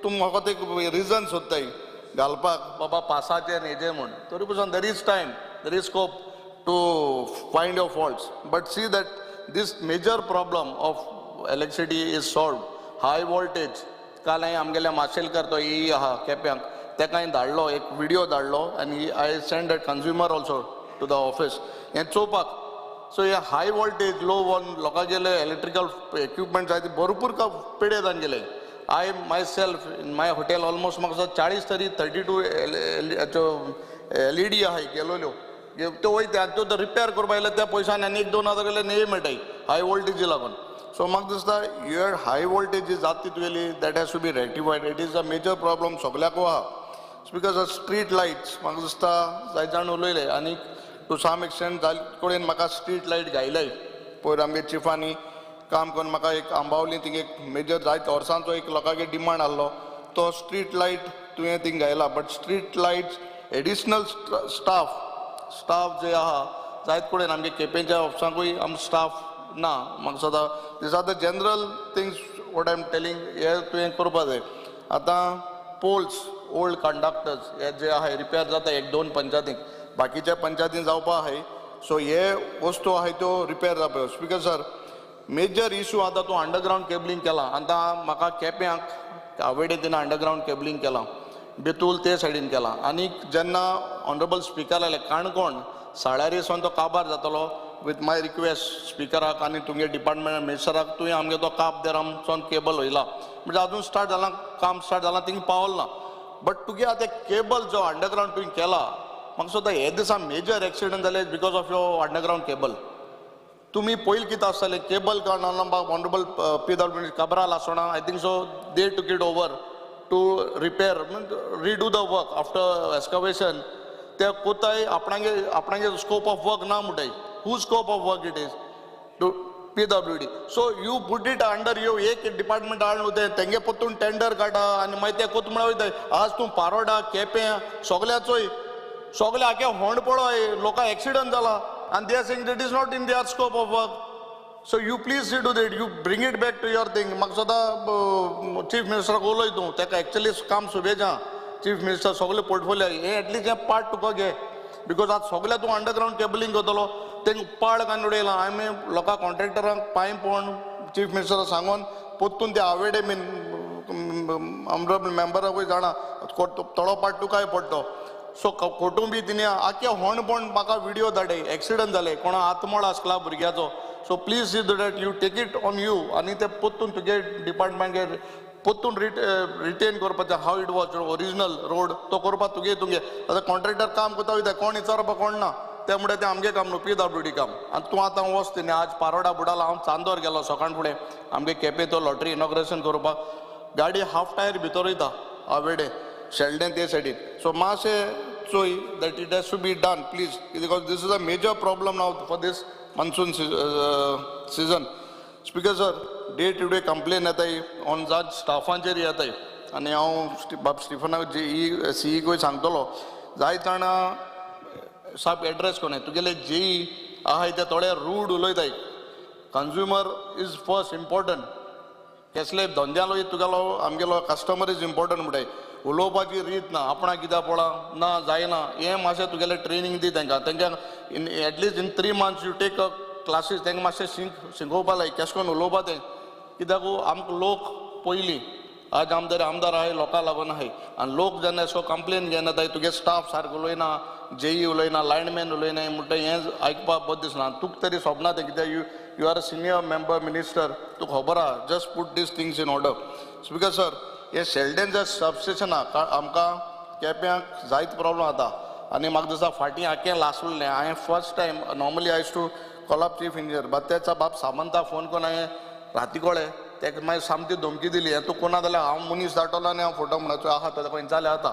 G: तूं म्हाका एक रिजन सोदताय घालपाक बाबा पासाचेर हेजेर म्हूण, तरी पसून there is time. There is scope to find your faults, but see that this major problem of electricity is solved. High voltage काल हांवें आमगेल्या माशेलकर तो ई आहा केप्यांक, तेका हांवें धाडलो एक विडियो धाडलो आनी I send that consumer also to the office हें चोवपाक. सो हे हाय वोल्टेज लो वन लोकांगेले इलेक्ट्रिकल इक्विपमेंट्स आहाय ते भरपूर पेडे जावन गेले. I myself in my hotel almost म्हाका 40 तरी 32 LED आहाय गेलोल्यो, त्यो वयता त्यो रिपेर करपा येयल्यार त्या पयशान आनी 1-2 हजार गेले न्हय मेळटाय हाय वोल्टेजी लागून. सो म्हाका दिसता your high voltage जी जाता तुगेली that has to be rectified. It is a major problem सगल्याकू आहा. Because street lights म्हाका दिसता जायते जाण उलयले आनी टू सम एक्सटेंट जाले कडेन म्हाका स्ट्रीट लायट घायले पयर आमगे चिफांनी काम करून म्हाका एक आंबावली थिंग एक मेजर जायते वर्सांचो एक लोकांगे डिमांड आहलो तो स्ट्रीट लायट तुवें थिंग घायला. But street lights additional staff जे आहा जायत कडेन आमगे केपेंच्या ऑफिसांकूय आमकां स्टाफ ना. म्हाका सदां these are the general things what I am telling, हे तुवें करपा जाय. आतां पोल्स ओल्ड कंडक्टर्स हे जे आहाय रिपेर जाता 1-2 पंचायतींक, बाकीच्या पंचायतीन जावपा आहाय. सो हे वस्तू आहाय त्यो रिपेर जावपा. स्पीकर सर, मेजर इशू आतां तूं अंडरग्रावंड केबलींग केलां. आतां म्हाका केप्यांक आवेडे तिणें अंडरग्रावंड केबलींग केलां, बेतूल ते सायडीन केलां. आनी जेन्ना ऑनरेबल स्पिकर आयले काणकोण साळारी सावन तो काबार जातलो विथ my request स्पिकराक आनी तुमगे डिपार्टमेंट मिनिस्टराक तुवें आमगे तो काब देरामसोन केबल वयला म्हणजे अजून स्टार्ट जालां काम स्टार्ट जालां थिंग पावल ना. बट तुगे आतां केबल जो अंडरग्रावंड तुवें केला म्हाका सुद्दां हे दिसा मेजर एक्सिडंट जाले because of your underground cable. तुमी पयलीं कितें आसतालें केबल काडून ऑनरेबल PW Cabral आसतना I think so they took it over to repair redo the work after excavation. ते कोताय आपणागे आपणागे स्कोप ऑफ वर्क ना म्हणटाय. Who scope of work it is to PWD. So you put it under you एक डिपार्टमेंट हाडून न्हू तें तेंगे परतून टेंडर काडटा आनी मागीर ते कोत म्हणून वयताय. आज तूं पारोडा केपें सगल्या चोय सगळे आख्या होंड पळय लोकांक एक्सिडंट जाला आनी they are saying it is not in their scope of work. So you please do that, you bring it back to your thing. म्हाका सदां चीफ मिनिस्टराक उलय तूं ताका एक्चुअली काम सुबेजा चीफ मिनिस्टर सगळे पोर्टफोलियो हे एटलिस्ट हें पार्ट तुका घे because आज सगळ्या तूं अंडरग्रावंड केबलींग करतलो तेंका पाळ काडून उडयला. हांवें लोकां कॉन्ट्रॅक्टरांक पांय पडून चीफ मिनिस्टराक सांगून परतून ते आवेडे बीन ऑनरेबल मेंबराकूय जाणा थोडो पार्ट तुकाय पडटो. सो कोटुंबी तिणें आख्या होंडपण म्हाका विडियो धाडे एक्सिडंट जाले कोणा आत्मोळ आसला भुरग्याचो. So please see that you take it on you आनी ते परतून तुगे डिपार्टमेंट परतून रिटेन करपाचें how it was original road तो करपाक तुगे तुगे आतां कॉन्ट्रॅक्टर काम करता वयता कोण विचारपा कोण ना ते म्हणटा तें आमगे काम न्हू PWD काम. आनी तूं आतां वच तिणें आज पारोडा बुडाला हांव चांदोर गेलो सकाळ फुडें आमगे केपें तो लॉटरी इनॉग्रेशन करपाक गाडी हाफ टायर भितर वयता आवेडे शेल्डें ते सायडीन. सो मातशें चोय that it has to be done please because this is a major problem now for this monsoon season. Speaker sir, day to day complain येताय ऑन जात स्टाफांचेर येताय आनी हांव बाब स्टिफनाक जे सीईकूय सांगतलो जायत जाणां साप एड्रेस कोण तुगेले जेई आहाय ते थोडे रूड उलयताय. कन्ज्युमर is first important कसले धंद्यालो तुगेलो आमगेलो कस्टमर is important म्हणटाय. उलोवपाची रीत ना आपणाक कित्याक पळा ना जायना हें मातशें तुगेलें ट्रेनींग दी तांकां तांकां in at least in 3 months you take a classes तांकां मातशें शिकोवपा लाय केशें करून उलोवपा तें कित्याक आमकां लोक पयलीं आज आमदार आमदार आहाय लोकां लागून आहाय आनी लोक जेन्ना असो कंप्लेन घेन येताय तुगे स्टाफ सारको उलयना जेई उलयना लायनमॅन उलयना म्हणटा हें आयकपाक बरें दिसना. तुका तरी सोबना तें कित्याक you you are a senior member minister तुका खबर आहा just put these things in order. Speaker sir, हे शेल्डेन सबस्टेशन आहा आमकां केप्यांक जायते प्रॉब्लम जाता आनी म्हाका दिसता फाटीं आख्खें लासलें. हांवें first time normally I to call up chief engineer but तेचा बाब सामंता फोन करून हांवें राती कळ्ळें ताका मागीर सामकी धमकी दिली हें तूं कोणा जाल्यार हांव मनीस धाडटलो आनी हांव फोटो म्हणपाचो आहा तो खंय जालें आतां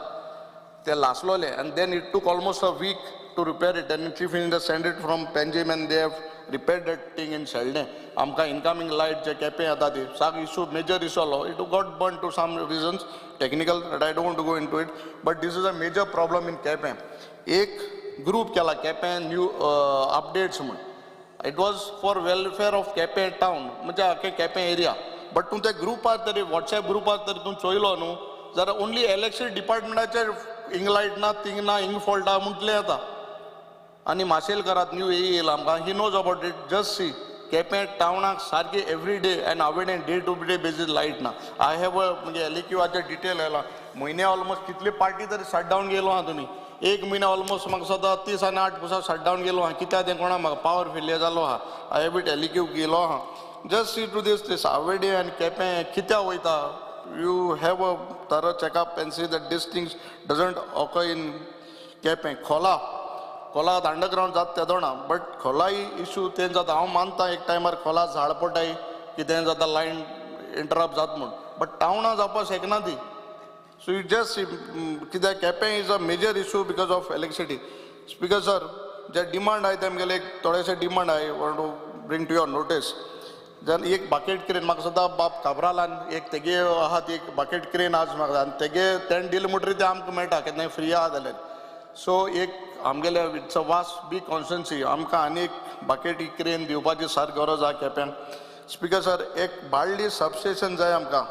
G: ते लासलोलें. आनी then it took almost a week to repair it आनी chief engineer send it from Panjim and they have repair that thing in Sheldem. आमकां इनकमींग लायट जे केपें येता ती साक इशू मेजर इशू आसलो it got burn to some reasons technical I don't want to go into it but this is a major problem in Quepem. एक ग्रूप केला केपें न्यू अपडेट्स म्हूण it was for welfare of Quepem town म्हणजे आख्खे केपें एरिया. बट तूं त्या ग्रुपार तरी वॉट्सएप ग्रुपार तरी तूं चोयलो न्हू जाल्यार ओन्ली इलेक्ट्रिसिटी डिपार्टमेंटाचेर हिंग लायट ना थिंग ना हिंग फॉल्ट आहा म्हटलें येता. आनी माशेलकारात न्यू ए येयला आमकां, he knows about it. Just see Quepem टावनाक सारकी एवरी डे आनी हांवें day to day basis light ना. I have अ म्हणजे एल क्यूआचे डिटेल आयला म्हयने ऑलमोस्ट कितली पार्टी तरी शट डावन गेलो आहा तुमी. एक म्हयनो ऑलमोस्ट म्हाका सदां 30 आनी 8 पुसा शट डावन गेलो आहा. कित्याक तें कोणा म्हाका पावर फेलियर जालो आहा. I have it L Q गेलो आहा. Just see to this this Awade आनी केपें कित्याक वयता. You have a thorough checkup and see that this things doesn't occur in Quepem. Cola Cola underground जाता ते दोणा, बट खोलाय इशू तें जाता. हांव मानता एक टायमार खोला झाड पडटाय कितें जाता लायन इंटरप्ट जाता म्हूण, बट टावनां जावपाक शकना ती. सो you just कित्याक Quepem is a major issue because of electricity. Speaker sir, J demand आहाय तेमगेले एक थोडेशे डिमांड आहाय, want to bring to your notice. जाल्यार एक बाकेट क्रेन म्हाका सदां बाब काब्रालान एक तेगे आहा ती एक बाकेट क्रेन आज म्हाका आनी तेगे तेणें दिलें म्हणटरीर तें आमकां मेळटा केन्नाय फ्री आहा जाल्यार. सो एक आमगेले it's a vast big constituency, आमकां आनी एक बाकेट क्रेन दिवपाची सारकी गरज आहा केप्यांक. स्पीकर सर, एक बाळ्ळी सबस्टेशन जाय आमकां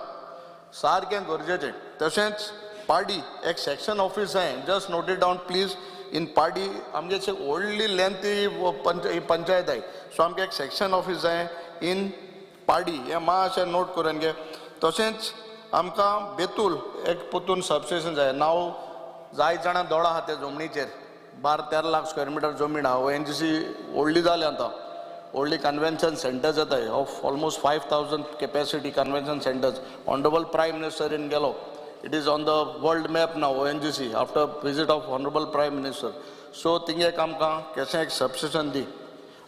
G: सारकें गरजेचें. तशेंच पाडी एक सेक्शन ऑफीस जाय, just note it down please. In Pardi आमगे व्हडली लेंथी पंचायत आहाय, सो आमकां एक सेक्शन ऑफीस जाय इन पाडी, हें मातशें नोट करून घे. तशेंच आमकां बेतूल एक परतून सबस्टेशन जाय. नाव जायत जाणां दोळा आहा ते जमनीचेर, 12-13 लाख स्क्वेअर मिटर जमीन आहा. ONGC व्हडली जाली आतां, व्हडली कन्वेन्शन सेंटर्स येताय of almost 5,000 capacity convention centres. Honourable prime minister in गेलो, it is on the world map now ONGC after visit of honourable prime minister. So thing एक आमकां केशें एक सबस्टेशन दी.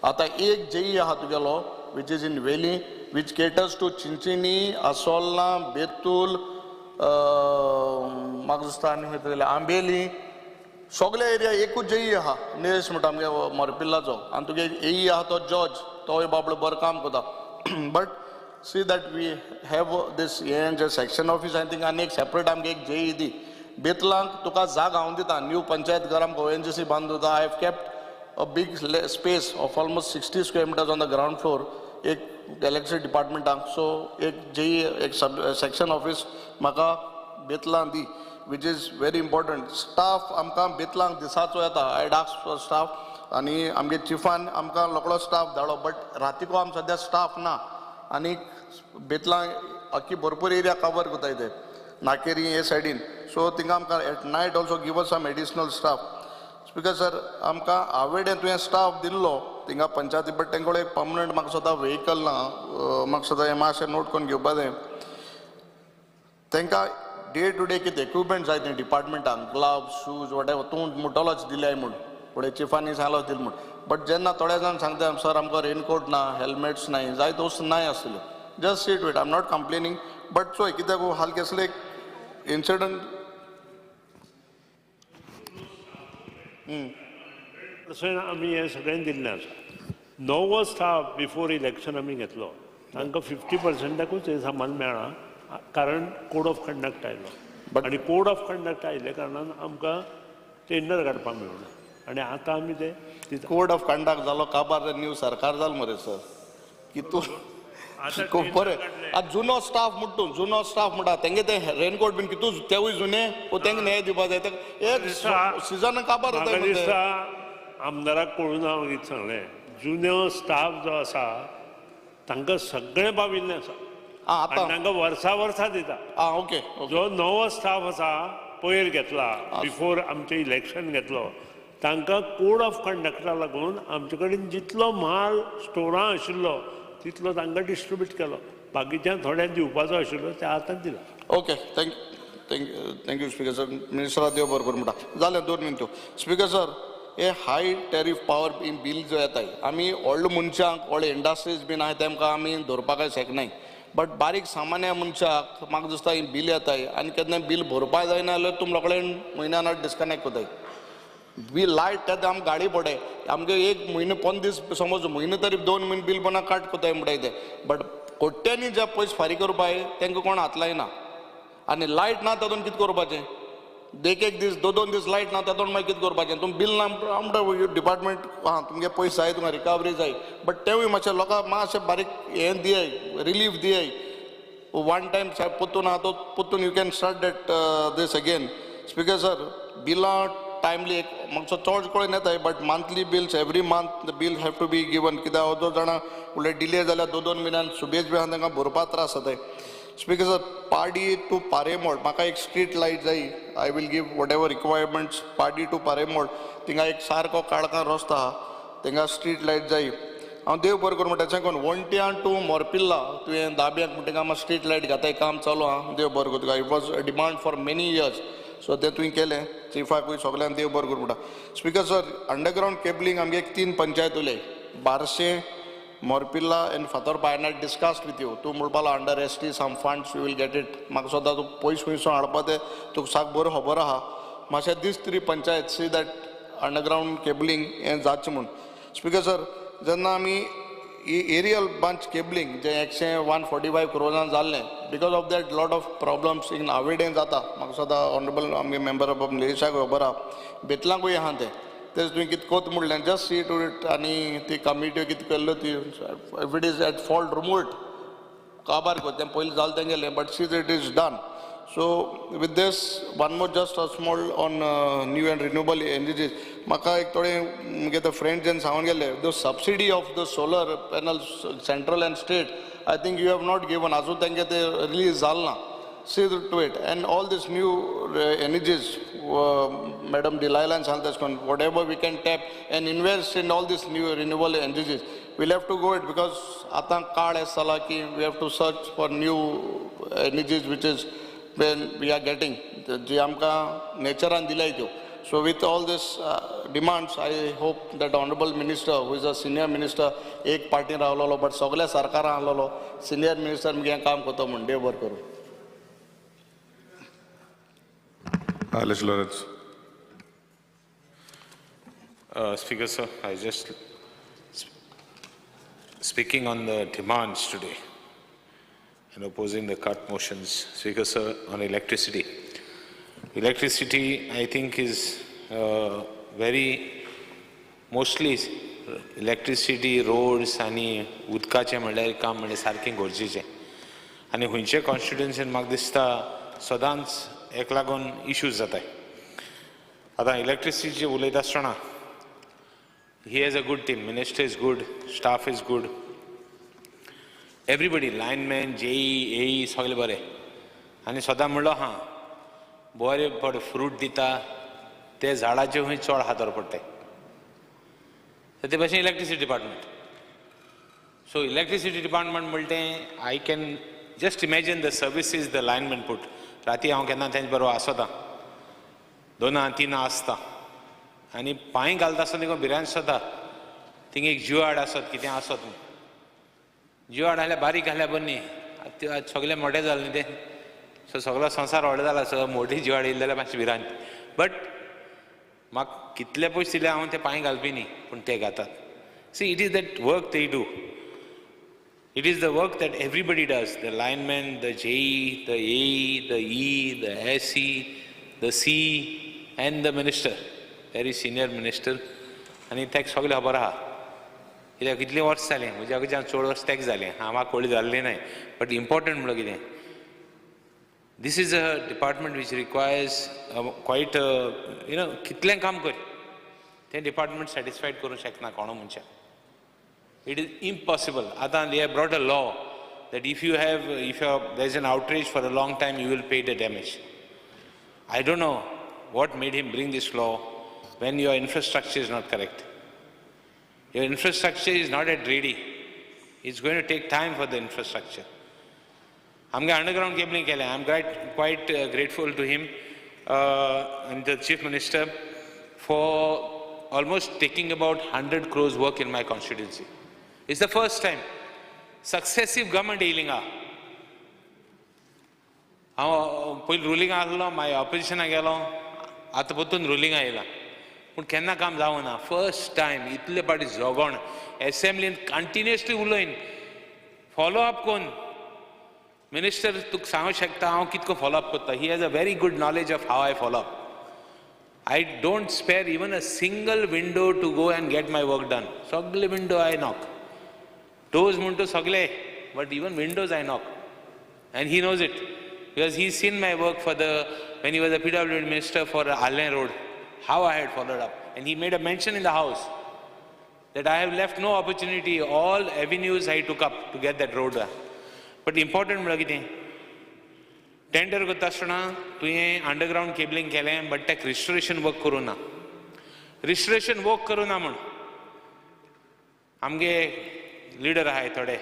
G: आतां एक जेई आहा तुगेलो which is in Veli, which caters to Chinchinim, Assolna, Betul, म्हाका दिसता आनी खंय तरी आंबेली, सगळे एरिया एकूच जेई आहा. निलेश म्हणटा आमगे मोरपिल्लाचो, आनी तुगे एई आहा तो जॉर्ज, तोय बाबडो बरो काम करता. But see that we have this हें जे सेक्शन ऑफीस आहा थिंगा आनी एक सेपरेट आमगे एक जेई दी. बेतलांक तुका जाग हांव दिता, न्यू पंचायत घर आमकां ONGC बांदून दिता. I have kept a big space of almost 60 square meters on the ground floor एक इलेक्ट्रिसिटी डिपार्टमेंटाक. सो एक जेई एक सब सेक्शन ऑफीस म्हाका बेतलां दी, which is very important. Staff आमकां बेतलांक दिसाचो येता, I ask for staff आनी आमगे चिफान आमकां रोकडो स्टाफ धाडलो, बट रातीको आम सद्या स्टाफ ना. आनी बेतलां आख्खी भरपूर एरिया कवर करताय ते नाकेरी हे सायडीन, सो थिंगा आमकां at night also give us some additional staff. Speaker sir, आमकां आवेडें तुवें स्टाफ दिल्लो थिंगा पंचायती, बट तेंकडे एक पर्मनंट म्हाका सदां व्हेकल ना. म्हाका सदां हें मातशें नोट करून घेवपा जाय. तांकां डे टू डे कितें इक्विपमेंट जाय तें डिपार्टमेंटाक, ग्लव्स, शूज, what ever. तूं म्हणटलोच दिल्याय म्हूण, फुडें चिफांनी सांगलो दिल म्हूण, बट जेन्ना थोड्या जाण सांगता सर आमकां रेनकोट ना, हेल्मेट्स नाय, जाय वस्तू नाय आसल्यो. Just see to it, I am not complaining, but चोय कित्याक हाल केसले एक इन्सिडंट
H: आमी हें सगळ्यांनी दिल्लें आसा. नवो स्टाफ बिफोर इलेक्शन आमी घेतलो, तांकां 50%कूच हें सामान मेळ्ळां, कारण कोड ऑफ कंडक्ट आयलो. आनी कोड ऑफ कंडक्ट आयिल्ल्या कारणान आमकां टेंडर काडपाक मेळना आनी आतां आमी ते दिता.
G: कोड ऑफ कंडक्ट जालो काबार, न्यू सरकार जाल मरे सर की तूं बरें. आतां जुनो स्टाफ म्हणटा तूं, जुनो स्टाफ म्हणटा तेंगे ते रेनकोट बीन कितू तेवूय जुने, तेंगे न्याय दिवपा जाय. एक सिजन काबार जाता.
H: दिसता आमदाराक कळून हांव कितें सांगलें, जुनो स्टाफ जो आसा तांकां सगळें पाविल्लें आसा, आतां तांकां वर्सा वर्सा दिता.
G: आं ओके.
H: जो नवो स्टाफ आसा पयर घेतला बिफोर आमचें इलेक्शन घेतलो, तांकां कोड ऑफ कंडक्टा लागून आमचे कडेन जितलो म्हाल स्टोरां आशिल्लो तितलो तांकां डिस्ट्रिब्यूट केलो, बाकीच्या थोड्यांक दिवपाचो आशिल्लो ते आतां दिला.
G: Okay, thank thank you speaker sir. मिनिस्टरा देव बरें करूं म्हणटा. जालें 2 मिनटो. स्पीकर सर, हे हाय टॅरीफ पावर बील जो येताय, आमी व्हडल्या मनशांक व्हडले इंडस्ट्रीज बीन आहाय तेमकां आमी धरपाक शकनाय, बट बारीक सामान्य मनशाक म्हाका दिसता ही बील येताय आनी केन्ना बील भरपाक जायना जाल्यार तुम रोखडें म्हयन्यान डिस्कनेक्ट कोताय. बील लायट तेन्ना आमकां गाडी पडय, आमगे एक म्हयनो 15 दीस समज म्हयनो तरी 2 म्हयने बील पना काट कोताय म्हणटाय ते, बट कोट्यांनी जे पयशे फारीक करपाक तांकां कोण हात लायना. आनी लायट ना तातूंत कितें करपाचें, एक एक दीस 2-2 दीस लायट ना तातूंत मागीर कितें करपाचें. तुमी बील ना आमकां डिपार्टमेंट आं तुमगे पयशे जाय, तुमकां रिकवरी जाय, बट तेवूय मातशें लोकांक मातशें बारीक हें दियाय, रिलीफ दियाय. वन टायम सायब पोत्तून आहा तो पोत्तून you can start that this again. Speaker sir, बिलां टायमली एक मातसो चड कळून येता but monthly bills every month the bill have to be given कित्याक अर्दो जाणां उलट डिले जाल्यार दोन दोन म्हयन्यान सुबेज बी आहा तांकां भरपा त्रास जाताय. स्पीकर सर, पाडी टू पारेमोड म्हाका एक स्ट्रीट लायट जाय. I will give whatever requirements. Pardi to Paremod थिंगा एक सारको काळखान रस्तो आहा, थिंगा स्ट्रीट लायट जाय. हांव देव बरें करूं म्हणटा तशें करून वण्ट्यान टू मोरपिल्ला तुवें दाब्याक म्हणटा थिंगा स्ट्रीट लायट घाताय, काम चालू आहा. देव बरें करूं तुका. It was a demand for many years, so तें तुवें केलें. चिफाकूय सगल्यांक देव बरें करूं म्हणटा. स्पीकर सर, अंडरग्रावंड केबलिंग आमगे एक 3 पंचायत उलय, Barse, Morpilla and Fatorpa. I not discussed with you. तूं म्हणपालो under S T some funds you will get it. म्हाका सुद्दां तूं पयस खुंयसून हाडपा तें तुका साक बरें खबर आहा. मातशें these 3 panchayat see that underground cabling हें जाचें म्हूण. स्पीकर सर, जेन्ना आमी एरियल बंच केबलिंग जें 145 क्रोर्सान जाल्लें, because of that lot of problems in आवेडें जाता. म्हाका सदां ऑनरेबल आमगे मेंबर ऑफ निलेशाक खबर आहा, बेतलांकूय आहा तें. तेच तुवें कितें कोत म्हणलें जस्ट सी टू it. आनी ती कमिटी कितें केल्ल्यो ती if it is at fault remove it, काबार कर तें पयलीं जालें तेंगेलें, but see it is done. So with this one more just a small on new and renewable energies. म्हाका एक थोडे म्हगे ते फ्रेंड जेन्ना सांगून गेले the subsidy of the solar panel central and state I think you have not given, आजून तेंगे ते रिलीज जालें ना. See to it. And all these new energies, Madam Delilah and Santaskon, whatever we can tap and invest in all these new renewable energies, we'll have to go it because atan kaal aisa ki we have to search for new energies which is when we are getting ji amka nature an dilai tyo. So with all these demands, I hope that Honorable Minister, who is a senior minister, ek party raवलोलो but सगळे सरकारान आसलोलो senior minister मुगे काम करता म्हूण देव बरें करूं.
I: Alex Lawrence.
B: Speaker sir, I just speaking on the demands today and opposing the cut motions. Speaker sir, on electricity. Electricity, I think, is very mostly electricity, roads आनी उदकाचें म्हणल्यार काम म्हणल्यार सारकें गरजेचें. आनी खंयचे कॉन्स्टिट्युएन्सीन म्हाका दिसता सदांच एक लागून इश्यूज जाताय. आतां इलेक्ट्रिसिटीचे उलयता आसतना he has a good team, minister is good, staff is good, everybody, lineman, JE, AE सगळे बरे. आनी सदां म्हणलो हां बरे बरे फ्रूट दिता ते झाडाचे खंय चड हातार पडटाय. ते भाशेन electricity department. So electricity department म्हणटा तें I can just imagine the services the lineman put. राती हांव केन्ना तेंचे बरोबर आसता, 2 3 आसता आनी पांय घालता आसतना तिका भिरांत जाता. थिंग एक जिवाड आसत कितें आसत म्हूण, जिवाड आसल्यार बारीक घाल्यार बरें न्ही, आतां सगळें मोटें जालें न्ही तें, सो सगळो संवसार व्हडलो जाला, सो मोटी जिवाड येयली जाल्यार मातशी भिरांत. बट म्हाका कितले पयशे दिले हांव ते पांय घालपी न्ही, पूण ते घातात. See it is that work they do. It is the work that everybody does, the lineman, the JE, the AE, the E, the SE, the C, and the minister, very senior minister. आनी ताका सगळें खबर आहा कित्याक कितलीं वर्सां जालीं म्हज्या कडच्यान चड वर्स टॅक्स जालें हांव म्हाका कोळी जाल्ली नाय. बट इम्पॉर्टंट म्हणल्यार कितें, this is a department which requires quite you know कितलें काम कर तें डिपार्टमेंट सॅटिस्फायड करूंक शकना कोणो मनशाक. It is impossible. Atan, they have brought a law that if you have, there is an outrage for a long time, you will pay the damage. I don't know what made him bring this law when your infrastructure is not correct. Your infrastructure is not yet ready. It's going to take time for the infrastructure. I'm going underground cabling. I'm quite grateful to him and the Chief Minister for almost taking about 100 crores work in my constituency. It's the first time successive government dealing. हांव पयलीं रुलिंग आसलो, मागीर ऑपोजिशनाक गेलो, आतां परतून रुलिंग आयला, पूण केन्ना काम जावना. फर्स्ट टायम इतले फावटी झगोण एसेंब्लीन कंटिन्युअसली उलयन फॉलो अप कोन्न मिनिस्टर तुका सांगूंक शकता हांव कितको फॉलो अप करता. He has a very good knowledge of how I follow up. I don't spare even a single window to go and get my work done. सगळे विंडो I knock, doors म्हणटा सगळे, but even windows I knock, and he knows it because he seen my work for the when he was a PWD minister for Alem road. How I had followed up. And he made a mention in the house that I have left no opportunity, all avenues I took up to get that road. But important म्हणल्यार कितें, टेंडर करता आसतना तुवें अंडरग्रावंड केबलिंग केलें, बट ताका रिस्टोरेशन वर्क करूं ना, रिस्टोरेशन वर्क करूं ना म्हूण आमगे लिडर आहाय थोडे,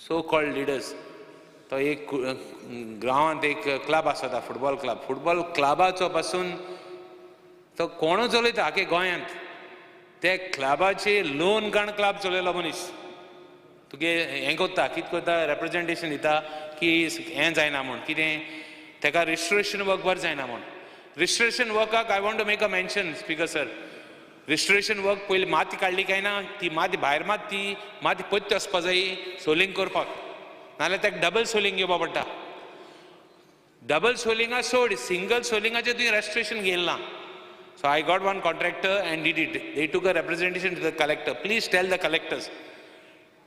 B: सो कॉल्ड लिडर्स, तो एक गांवांत एक क्लब आसता, फुटबॉल क्लब, फुटबॉल क्लबाचो पासून तो कोणू चलयता आखे गोंयांत, ते क्लबाचे लोन काण क्लब चलयलो मनीस, तुगे हें करता, कितें करता, रेप्रेजेंटेशन दिता की हें जायना म्हूण, कितें ताका रिस्टोरेशन वर्क बरें जायना म्हूण. रिस्टोरेशन वर्काक I want to make a mention, speaker sir, restoration work पयलीं माती काडली काय ना, ती माती भायर मात ती माती पत्ती वचपा जाय सोलिंग करपाक, नाजाल्यार ताका डबल सोलिंग घेवपा पडटा. डबल सोलिंगा सोड, सिंगल सोलिंगाचें तुवें रेस्टोरेशन घेयलें ना. So I got one contractor and did it. They took a representation to the collector. Please tell the collectors,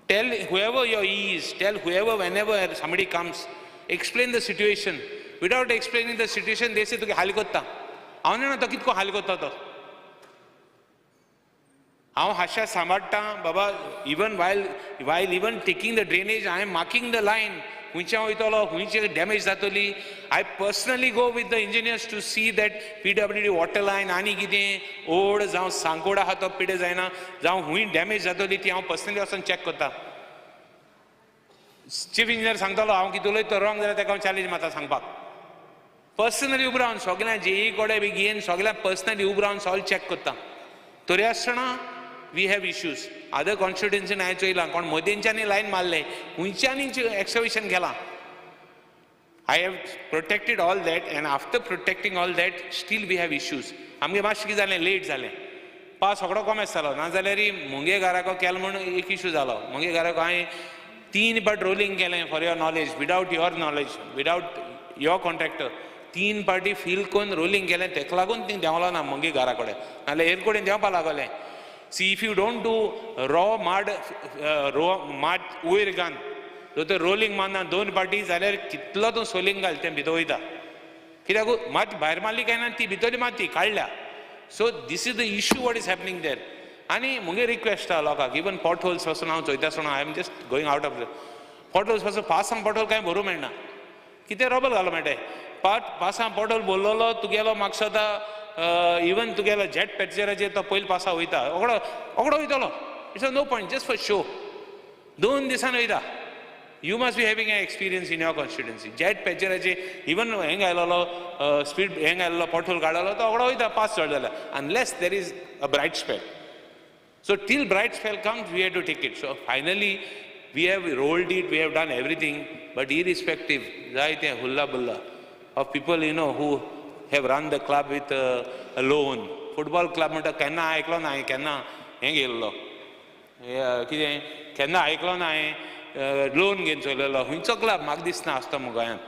B: tell whoever your E is, tell whoever, whenever somebody comes, explain the situation. Without explaining the situation, they say तुका हाल कोत्ता. हांव जाणा तो कितको हाल कोत्ता तो. हांव हाशा सांबाळटा बाबा, even while even taking the drainage, I am marking the line. खंयच्यान वयतलो, खंयचे डॅमेज जातली. I personally go with the engineers to see that PWD water line आनी कितें ओड जावं सांकोड आहा तो पिडे जायना, जावं खंय डॅमेज जातली ती हांव पर्सनली वचून चॅक करता. चीफ इंजिनियर सांगतालो हांव कितें उलयता तो रॉंग जाल्यार ताका हांव चॅलेंज मारता सांगपाक. पर्सनली उबो रावन सगळ्यां जेई कडेन बी घेवन सगळ्यांक पर्सनली उबो रावन सगळें चॅक करता. तरी आसतना we have issues. Other कॉन्स्टिट्युएन्सीन हांवें चोयलां कोण मदेंच्यांनी लायन मारलें, खंयच्यांनी एक्सकवेशन केलां. I have protected all that, and after protecting all that still we have issues. आमगे मातशें कितें जालें, लेट जालें, पावस सगळो कोमेस जालो, नाजाल्यार मुगे घराको केलो म्हूण एक इशू जालो. मुगे घराको हांवें 3 पाट रोलिंग केलें, for your knowledge, without your knowledge, without your contractor, 3 पाटी फील करून रोलिंग केलें. तेका लागून ती देंवलो ना मुगे घरा कडेन, नाजाल्यार हेर कडेन देंवपा लागलें. See, if you don't do raw mud, raw mud वयर घान, जो तर रोलिंग मारना 2 पाटी जाल्यार कितलो तूं सोलिंग घाल तें भितर वयता, कित्याक माती भायर मारली काय ना ती भितरली माती काडल्या. So this is the issue what is happening there. आनी मुगे रिक्वेस्ट आहा लोकांक, इवन पॉट होल्स पासून हांव चोयता आसतना, I am just going out of pot holes पासून पासांक पॉट होल कांय भरूं मेळना, कितें रोबल घालो मेळटा, पासां पॉट होल भरलेलो तुगेलो म्हाका इवन तुगेलो जेट पॅचराचेर तो पयलीं पासा वयता, ओगडो ओगडो वयतलो. It's a no point, just for show. 2 दिसान वयता. You must be having a experience in your constituency. Jet पॅचराचे even हेंग आयलेलो स्पीड हेंग आयलेलो पॉटहोल काडलेलो तो ओगडो वयता पास चड जाल्यार, unless there is a bright spell. So till bright spell comes we have to take it. So finally we have rolled it, we have done everything, but irrespective जायते हुल्ला बुल्ला of people you know who have run the club with a loan. Football club म्हणटा केन्ना आयकलो ना हांवें, केन्ना हें घेयल्लो कितें केन्ना आयकलो ना हांवें, लोन घेवन चलयलो खंयचो क्लब म्हाका दिसना आसता मगो गोंयांत.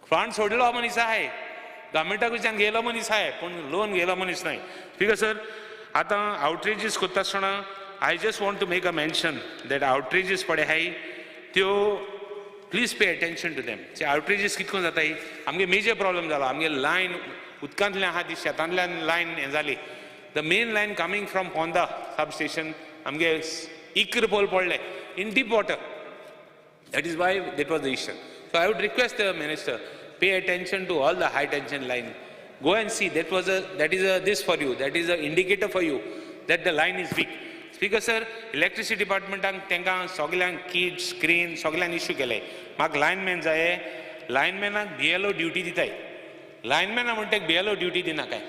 B: फंड सोडलो मनीस आहाय, गव्हर्मेंटा कडच्यान घेयलो मनीस आहाय, पूण लोन घेयलो मनीस न्हय. स्पीकर सर, आतां आवटरीजीस करता आसतना I just want to make a mention that outrages पळय आहाय त्यो please pay attention to them. Outrages कितको जाता, आमगे मेजर प्रॉब्लम जाला, आमगे लायन उदकांतल्यान आहा ती शेतांतल्यान लायन हें जाली. The main line coming from Ponda sub station आमगे 11 पोल पडले in deep water. That is why that was the issue. So I would request the minister, pay attention to all the high tension line. Go and see, that was a, that is a this for you, that is a indicator for you that the line is weak. Speaker sir, electricity डिपार्टमेंटान तांकां सगल्यांक किट स्क्रीन सगल्यांक इश्यू केले. म्हाका लायनमॅन जाय, लायनमॅनाक BLO duty दिताय, लायनमॅना म्हणटा BLO duty दिनाकाय.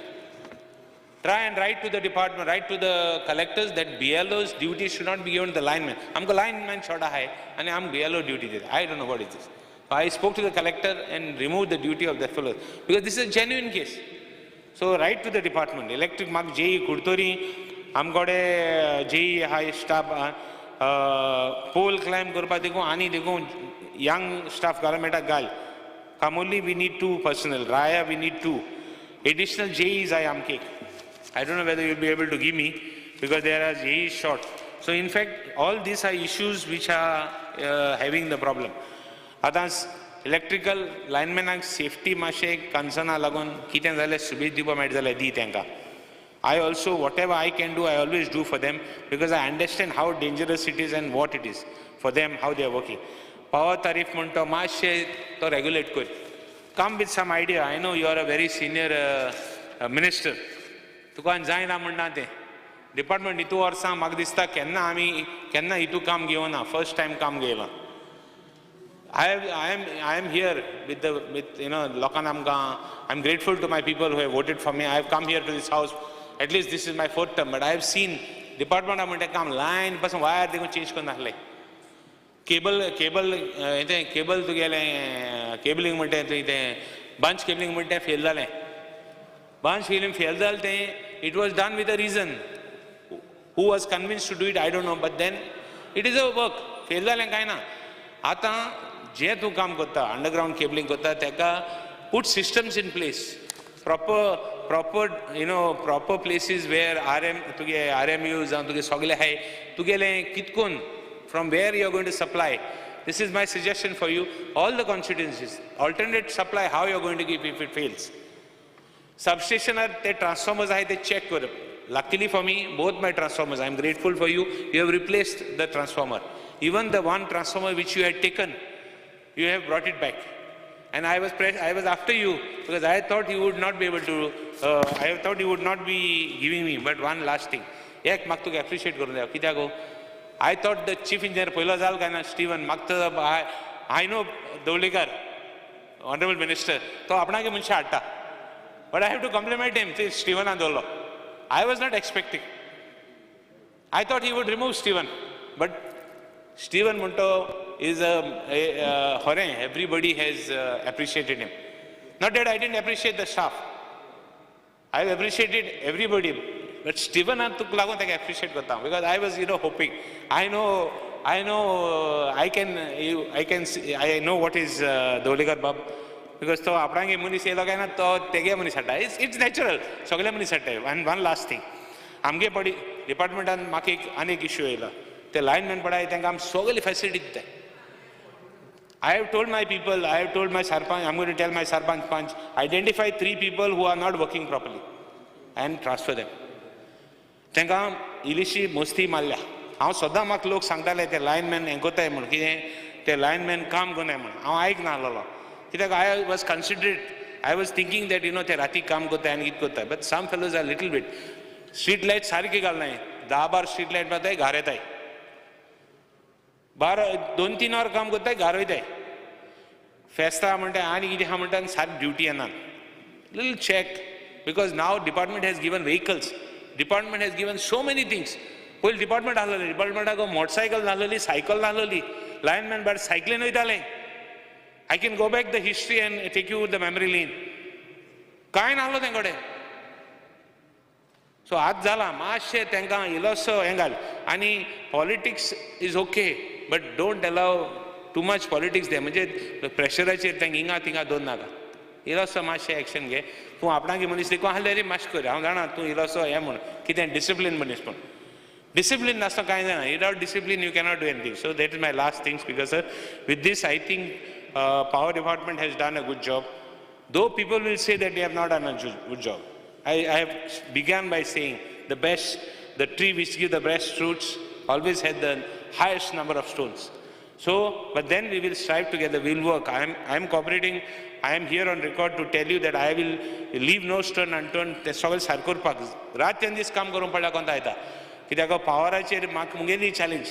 B: Try and write to the department, write to the collectors that BLO's duty should not be given to the lineman. आमकां लायनमॅन शॉर्ट आहाय आनी आमकां BLO duty दिता. I don't know what is this. I spoke to the collector and remove the duty of that fellow because this is a genuine case. So write to the department. Electric म्हाका जेई कुडतरी आमकडे जेई हाय स्टाफ पोल क्लायम करपाक देखून आनी देखून यंग स्टाफ घालूंक मेळटा घाल. Camogli we need 2 personnel, Raia we need 2 additional JE जाय आमकां. I don't know whether you will be able to give me because there are JE short. So in fact all these are issues which are having the problem. आतां इलेक्ट्रिकल लायनमॅनाक सेफ्टी मातशें कन्सर्ना लागून कितें जाल्यार सुबेज दिवपा मेळटा जाल्यार दी तांकां. I also, whatever I can do, I always do for them because I understand how dangerous it is and what it is for them, how they are working. Power tariff म्हणतो मातशें तो रेगुलेट कर. Come with some idea. I know you are a very senior minister. तुका जायना म्हणना तें. डिपार्टमेंट हितू वर्सां म्हाका दिसता केन्ना आमी केन्ना हितू काम घेवना, फर्स्ट टायम काम घेयलां. I am here with the with you know लोकांक आमकां I am grateful to my people who have voted for me. I have come here to this house. At least this is my fourth term, but I have seen डिपार्टमेंटा म्हणटा काम लायन पासून वायर देखून चेंज करून नासलें. केबल केबल हें केबल तुगेलें केबलिंग म्हणटा तुवें तें बंच केबलिंग म्हणटा तें फेल जालें. बंच केबलिंग फेल जालें तें it was done with a reason. Who was convinced to do it I don't know, but then it is a work. Fail जालें कांय ना. आतां जें तूं काम करता अंडरग्रावंड केबलिंग करता ताका put systems in place, proper proper you know proper places where R M तुगे आर एम you जावं तुगे सगळे आहाय तुगेलें कितकून from where you are going to supply. This is my suggestion for you, all the constituencies, alternate supply how you are going to give if it fails. सबस्टेशनार ते ट्रान्सफॉर्मर्स आहाय ते चॅक करप. Luckily for me, both my transformers, I am grateful for you, you have replaced the transformer. Even the one transformer which you had taken, you have brought it back. And I was after you because I thought you would not be able to, I thought you would not be giving me. But one last thing, एक म्हाका तुका एप्रिशिएट करून जाय. कित्याक गो I thought the chief engineer पयलो जाल काय ना स्टिवन, म्हाका I know Dhavalikar honourable minister तो आपणागे मनशां हाडटा, but I have to compliment him. ते स्टिवनान दवरलो. I was not expecting. I thought he would remove Steven, but Steven म्हणतो is a hore, everybody has appreciated him. Not that I didn't appreciate the staff. I have appreciated everybody, but Steven तुका लागून ताका appreciate करता because I was, you know, hoping. I know, I know what is Dhavalikar Bab, because तो आपणागे मनीस येयलो काय ना तो तेगे मनीस हाडटा. It's natural, सगळे मनीस हाडटा. आनी वन लास्ट थिंग, आमगे पडी डिपार्टमेंटान म्हाका एक आनी एक इश्यू येयलो. ते लायनमॅन पळय तांकां आमी सगळी फॅसिलिटी दिताय. I have told my people, I have told my sarpanch, I am going to tell my sarpanch panch, identify 3 people who are not working properly and transfer them. तांकां इल्लीशी मस्ती मारल्या. हांव सदां म्हाका लोक सांगताले ते लायनमॅन हें कोताय म्हूण, कितें ते लायनमॅन काम करनाय म्हूण. हांव आयकनासलोलो कित्याक I was considerate. I was thinking that you know ते राती काम करताय आनी कितें करताय, but some fellows are little bit. Street light सारकी घालनाय, 10-12 स्ट्रीट लायट मारताय घार येताय, 12-3 वर काम करताय घार वयताय. फेस्ता म्हणटा आनी कितें आहा म्हणटा आनी सारकी ड्युटी येना. Little check, because now department has given vehicles, department has given so many things. पयलीं डिपार्टमेंट आसलेलें, डिपार्टमेंटाक मोटरसायकल नासलेली, सायकल नासलेली, लायनमॅन भायर सायकलीन वयताले. I can go back the history and take you the memory lane. कांय नासलो तें कडेन. सो आतां जालां मातशें तांकां इल्लोसो हें घाल. आनी politics is okay, but don't allow too much politics they. म्हणजे प्रेशराचेर तांकां हिंगा थिंगा दवर नाका. इल्लोसो मातशें एक्शन घे. तूं आपणागे मनीस देखून आसल्यार रे मातशें कर. हांव जाणा तूं इल्लोसो हें म्हूण कितें डिसिप्लीन मनीस, पूण डिसिप्लीन नासतना कांय जायना. Without discipline you cannot do anything. So that is my last things, because sir with this I think power department has done a good job. Though people will say that they have not done a good job. I have began by saying the best, the tree which gives the best fruits always had the highest number of stones. So, but then we will strive together, we will work. I am cooperating, I am here on record to tell you that I will leave no stone unturned. ते सगळें सारकें करपाक रात आनी दीस काम करूंक पडल्या कोंता येता. कित्याक पावराचेर म्हाका मुगेली चॅलेंज,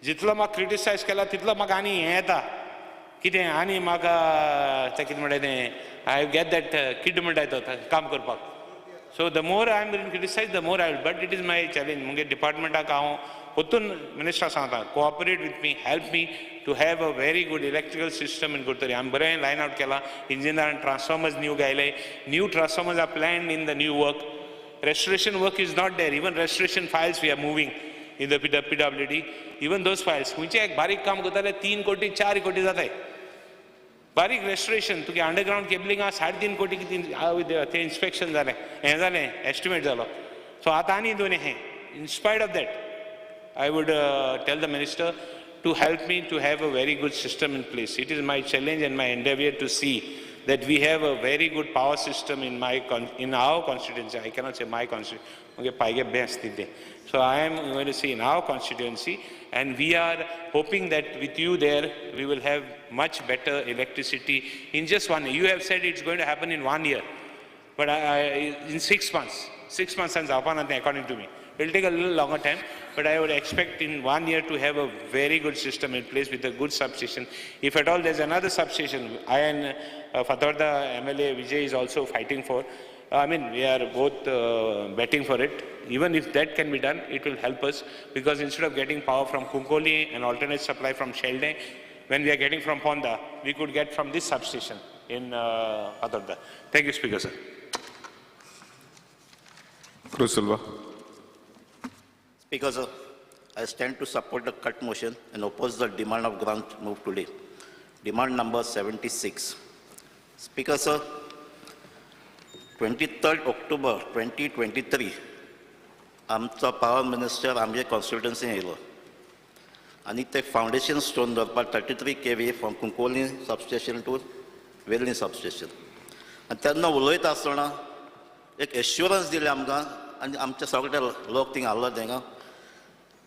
B: जितलो म्हाका क्रिटिसायज केला तितलो म्हाका आनी हें येता कितें आनी म्हाका तें कितें म्हणटा तें I get that kid म्हणटा तो काम करपाक. So the more I am been criticise the more I will, but it is my challenge. मुगे डिपार्टमेंटाक हांव परतून मिनिस्टर सांगता, cooperate with me, help me to have a very good electrical system in Curtorim. आमी बरें लायन आवट केलां, इंजिनियरान ट्रान्सफॉर्मर्स न्यू घायले, new transformers are planned in the new work. Restoration work is not there. Even restoration files we are moving in the PWD. Even those files, खंयचें एक बारीक काम करताले 3 कोटी 4 कोटी जाताय. बारीक रेस्टोरेशन तुगे अंडरग्रावंड केबलिंग आहा 3.5 कोटी कितें तें इन्स्पेक्शन जालें, हें जालें, एस्टिमेट जालो. सो आतां आनी दोन हें. In spite of that I would tell the minister to help me to have a very good system in place. It is my challenge and my endeavor to see that we have a very good power system in my in our constituency. I cannot say my constituency. Okay, I best. So I am going to say in our constituency, and we are hoping that with you there, we will have much better electricity in just 1 year. You have said it's going to happen in 1 year, but in 6 months, 6 months and according to me. It will take a little longer time, but I would expect in 1 year to have a very good system in place with a good substation. If at all there's another substation, I and Fatorda MLA Vijay is also fighting for. I mean, we are both betting for it. Even if that can be done, it will help us, because instead of getting power from Kunkoli and alternate supply from Shelde, when we are getting from Ponda, we could get from this substation in Fatorda. Thank you, Speaker, sir.
I: Cruz Silva.
J: Speaker, sir, I stand to support the cut motion and oppose the demand of grant moved today. Demand number 76. Speaker, sir, 23rd October 2023, आमचो पावर मिनिस्टर आमचे कॉन्स्टिट्युएन्सी येयलो आनी ते फावंडेशन स्टोन दवरपाक 33 kV from Cuncolim substation to Vellim substation. आनी तेन्ना उलयता आसतना एक एश्युरन्स दिलें आमकां आनी आमचे सगळे लोक थिंगा आहलो तेंगा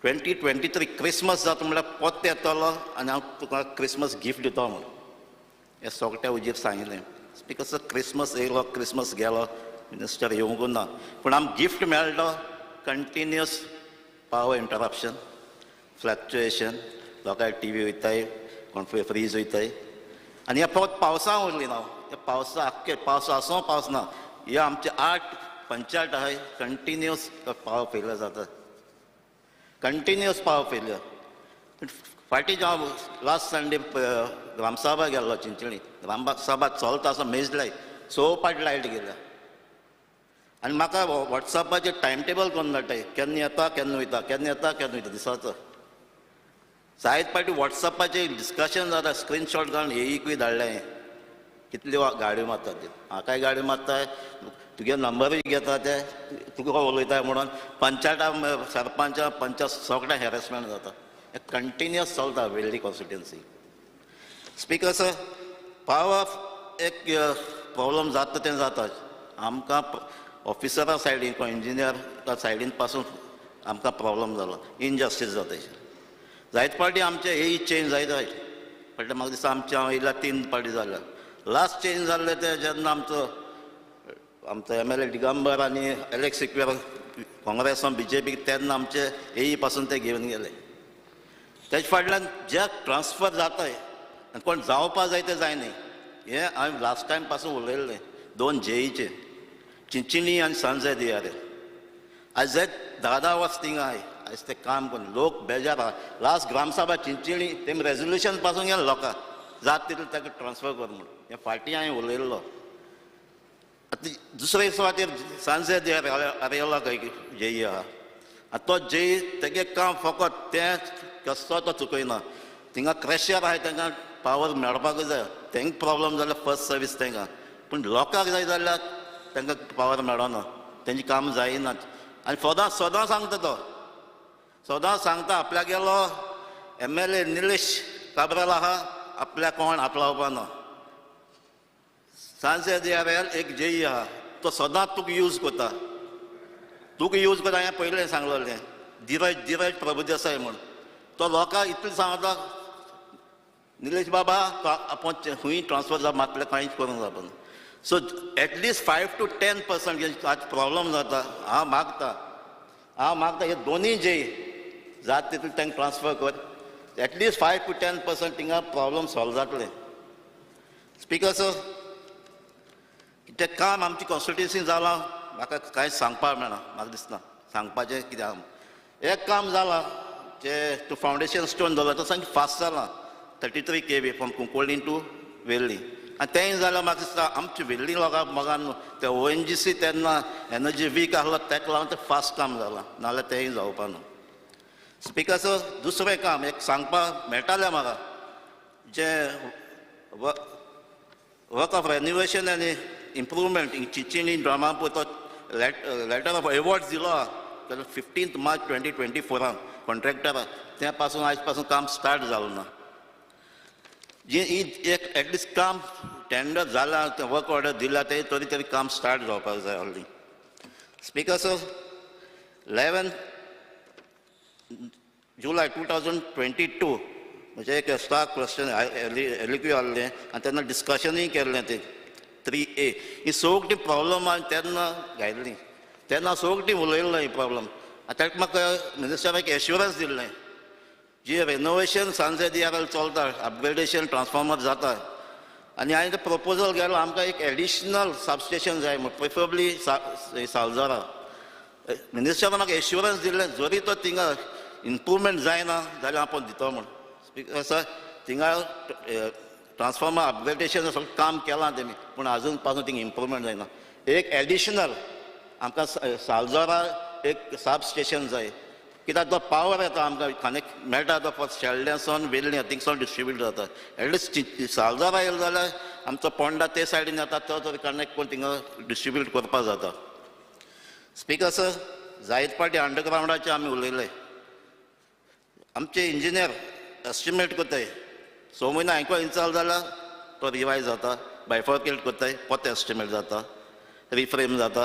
J: 2023 क्रिसमस जाता म्हणल्यार पोत्ते येतलो आनी हांव तुका क्रिसमस गिफ्ट दितो म्हूण हें सगळ्या उजीर सांगिल्लें. स्पीकर सर, क्रिसमस येयलो, क्रिसमस गेलो, मिनिस्टर येवंकूच ना, पूण आमकां गिफ्ट मेळ्ळो कंटिन्युअस पावर इंटरप्शन, फ्लक्चुएशन, लोकांक टी व्ही वयताय, कोण फ्रीज वयताय. आनी ह्या फक्त पावसा उरली ना, ह्या पावसा आख्खे पावस आसूं पावस ना, हे आमचे 8 पंचायत आहाय कंटिन्युअस पावर फेलियर जाता, कंटिन्युअस पावर फेलियर. फाटीं हांव लास्ट संडे ग्रामसभा गेल्लो चिंचणी, ग्रामसभा चलता आसा मेजलाय 6 पाट लायट गेल्या आनी म्हाका वॉट्सॅपाचेर टायम टेबल करून धाडटाय, केन्ना येता केन्ना वयता, केन्ना येता केन्ना वयता दिसाचो. जायत पाटी वॉट्सॅपाचेर डिस्कशन जाता, स्क्रिनशॉट घालून एईकूय धाडलें हांवें, कितल्यो गाडयो मारता त्यो, म्हाकाय गाडयो मारता, तुगे नंबरूय घेता ते, तुका उलयता म्हणून पंचायता सरपंचा पंचायत सगळें हॅरेसमेंट जाता, कंटिन्युअस चलता वेल्ली कॉन्स्टिट्युएन्सी. स्पीकर सर, पावर एक प्रॉब्लम जाता तें जाता, आमकां ऑफिसरा सायडीन कोण इंजिनियर सायडीन पासून आमकां प्रॉब्लम जालो, इनजस्टीस जाता. जायत पार्टी आमचे हेय चेंज जायत जायत पडटा, म्हाका दिसता आमचे हांव येयल्या 3 पार्टी जाल्या. लास्ट चेंज जाल्ले ते जेन्ना आमचो आमचो MLA Digambar आनी एलेक्स सिक्वेर काँग्रेसान BJP तेन्ना आमचे एई पासून ते घेवन गेले. तेजे फाटल्यान जे ट्रान्सफर जाताय आनी कोण जावपा जाय तें जायना, हें हांवें लास्ट टायम पासून उलयल्लें. 2 जेईचे चिंचिणी आनी सांजे दियारे आयज जे 10-10 वर्स थिंगा आहाय, आयज ते काम करून लोक बेजार आहा. लास्ट ग्रामसभा चिंचिणी तेमी रेजोल्युशन पासून गेले लोकांक जात तितलें ताका ट्रान्सफर कर म्हूण, हें फाटीं हांवें उलयल्लो. आतां दुसरे सुवातेर सांजे आरेला खंय जेई आहा, आनी तो जेई तेगे काम फकत तें कसो तो चुकयना, थिंगा क्रॅशर आहाय तांकां पावर मेळपाकूच जाय, तेंका प्रॉब्लम जाल्यार फर्स्ट सर्वीस तांकां, पूण लोकांक जाय जाल्यार तांकां पावर मेळना, तेंचें काम जायना. आनी सदां सदां सांगता तो, सदां सांगता आपल्यागेलो MLA Nilesh Cabral आहा, आपल्याक कोण हात लावपाना. सांजे दियार एक जेई आहा, तो सदांच तुका यूज करता, तुका यूज करता. हांवें पयलें सांगलेलें धीरज धीरज प्रभुदेसाय म्हूण, तो लोकांक इतलें सांगता निलेश बाबा तो आपूण खंय ट्रान्सफर जावप मातलें कांयच करूंक जावपाना. सो एटलिस्ट 5 to 10% आज प्रॉब्लम जाता. हांव मागता, हांव मागता हे दोनूय जेई जात तितलें तांकां ट्रान्सफर कर, एटलिस्ट 5 to 10% थिंगा प्रॉब्लम सॉल्व जातलें. स्पीकर सर, तें काम आमची कॉन्स्टिट्युएन्सी जालां म्हाका कांयच सांगपाक मेळना, म्हाका दिसना सांगपाचें कितें आहा. एक काम जालां जें तूं फावंडेशन स्टोन दवरला तो सामकें फास्ट जालां, 33 kV from Cuncolim to Vellim. आनी तेंय जाल्यार म्हाका दिसता आमचे वेल्ली लोकांक मोगान ते ONGC तेन्ना एनर्जी वीक आहलो तेका लागून तें फास्ट काम जालां, नाजाल्यार तेंय जावपा ना. स्पीकर सर, दुसरें काम एक सांगपाक मेळटालें म्हाका, जें वर्क ऑफ रेनोवेशन आनी इम्प्रूवमेंट इन चिंचिणी ड्रामापूर तो लेटर ऑफ एवॉर्ड दिलो आहा 15 मार्च 2024 कॉन्ट्रॅक्टर तें पासून आयज पासून काम स्टार्ट जालो ना. जी एक एटलिस्ट काम टेंडर जालां, तें वर्क ऑर्डर दिला ते तरी तरी काम स्टार्ट जावपाक जाय आहली. Speaker sir, 11 July 2022 म्हणजे एक स्टार क्वेश्चन एल क्यू आहलें आनी तेन्ना डिस्कशनूय केल्लें तें 3A ही सगळीं प्रॉब्लम तेन्ना घायल्ली, तेन्ना सगळीं उलयल्लो ही प्रॉब्लम. आनी ताका म्हाका मिनिस्टराक एश्युरन्स दिल्लें जी रेनोवेशन सांजे चलता, अपग्रेडेशन ट्रान्सफॉर्मर जाता आनी हांवें तें प्रपोजल गेलो आमकां एक एडिशनल सबस्टेशन जाय म्हण, प्रिफरेबली सालजरा. मिनिस्टरान म्हाका एश्युरन्स दिल्लें जरी तो थिंगा इम्प्रूवमेंट जायना जाल्यार आपूण दितो म्हण. स्पीकर सर, थिंगा ट्रान्सफॉर्मर अपग्रेडेशन सगळें काम केलां तेमी, पूण आजून पासून थिंगा इम्प्रूवमेंट जायना. एक एडिशनल आमकां सालजरा एक सब स्टेशन जाय, कित्याक तो पावर येता आमकां कनेक्ट मेळटा तो फक्त शेल्ड्यां वेल्ल्यां थिंगसून डिस्ट्रिब्यूट जाता. एटलिस्ट सालजरा येयलो जाल्यार आमचो पोंडा ते सायडीन येता तो तरी कनेक्ट करून थिंगा डिस्ट्रिब्यूट करपाक जाता. स्पीकर सर, जायत पाटी अंडरग्रावंडाचे आमी उलयले, आमचे इंजिनियर एस्टिमेट करताय 6 म्हयने हांकां इन्स्टॉल जाल्यार तो रिवायज जाता, बायफर्केट करताय, परत एस्टिमेट जाता, रिफ्रेम जाता.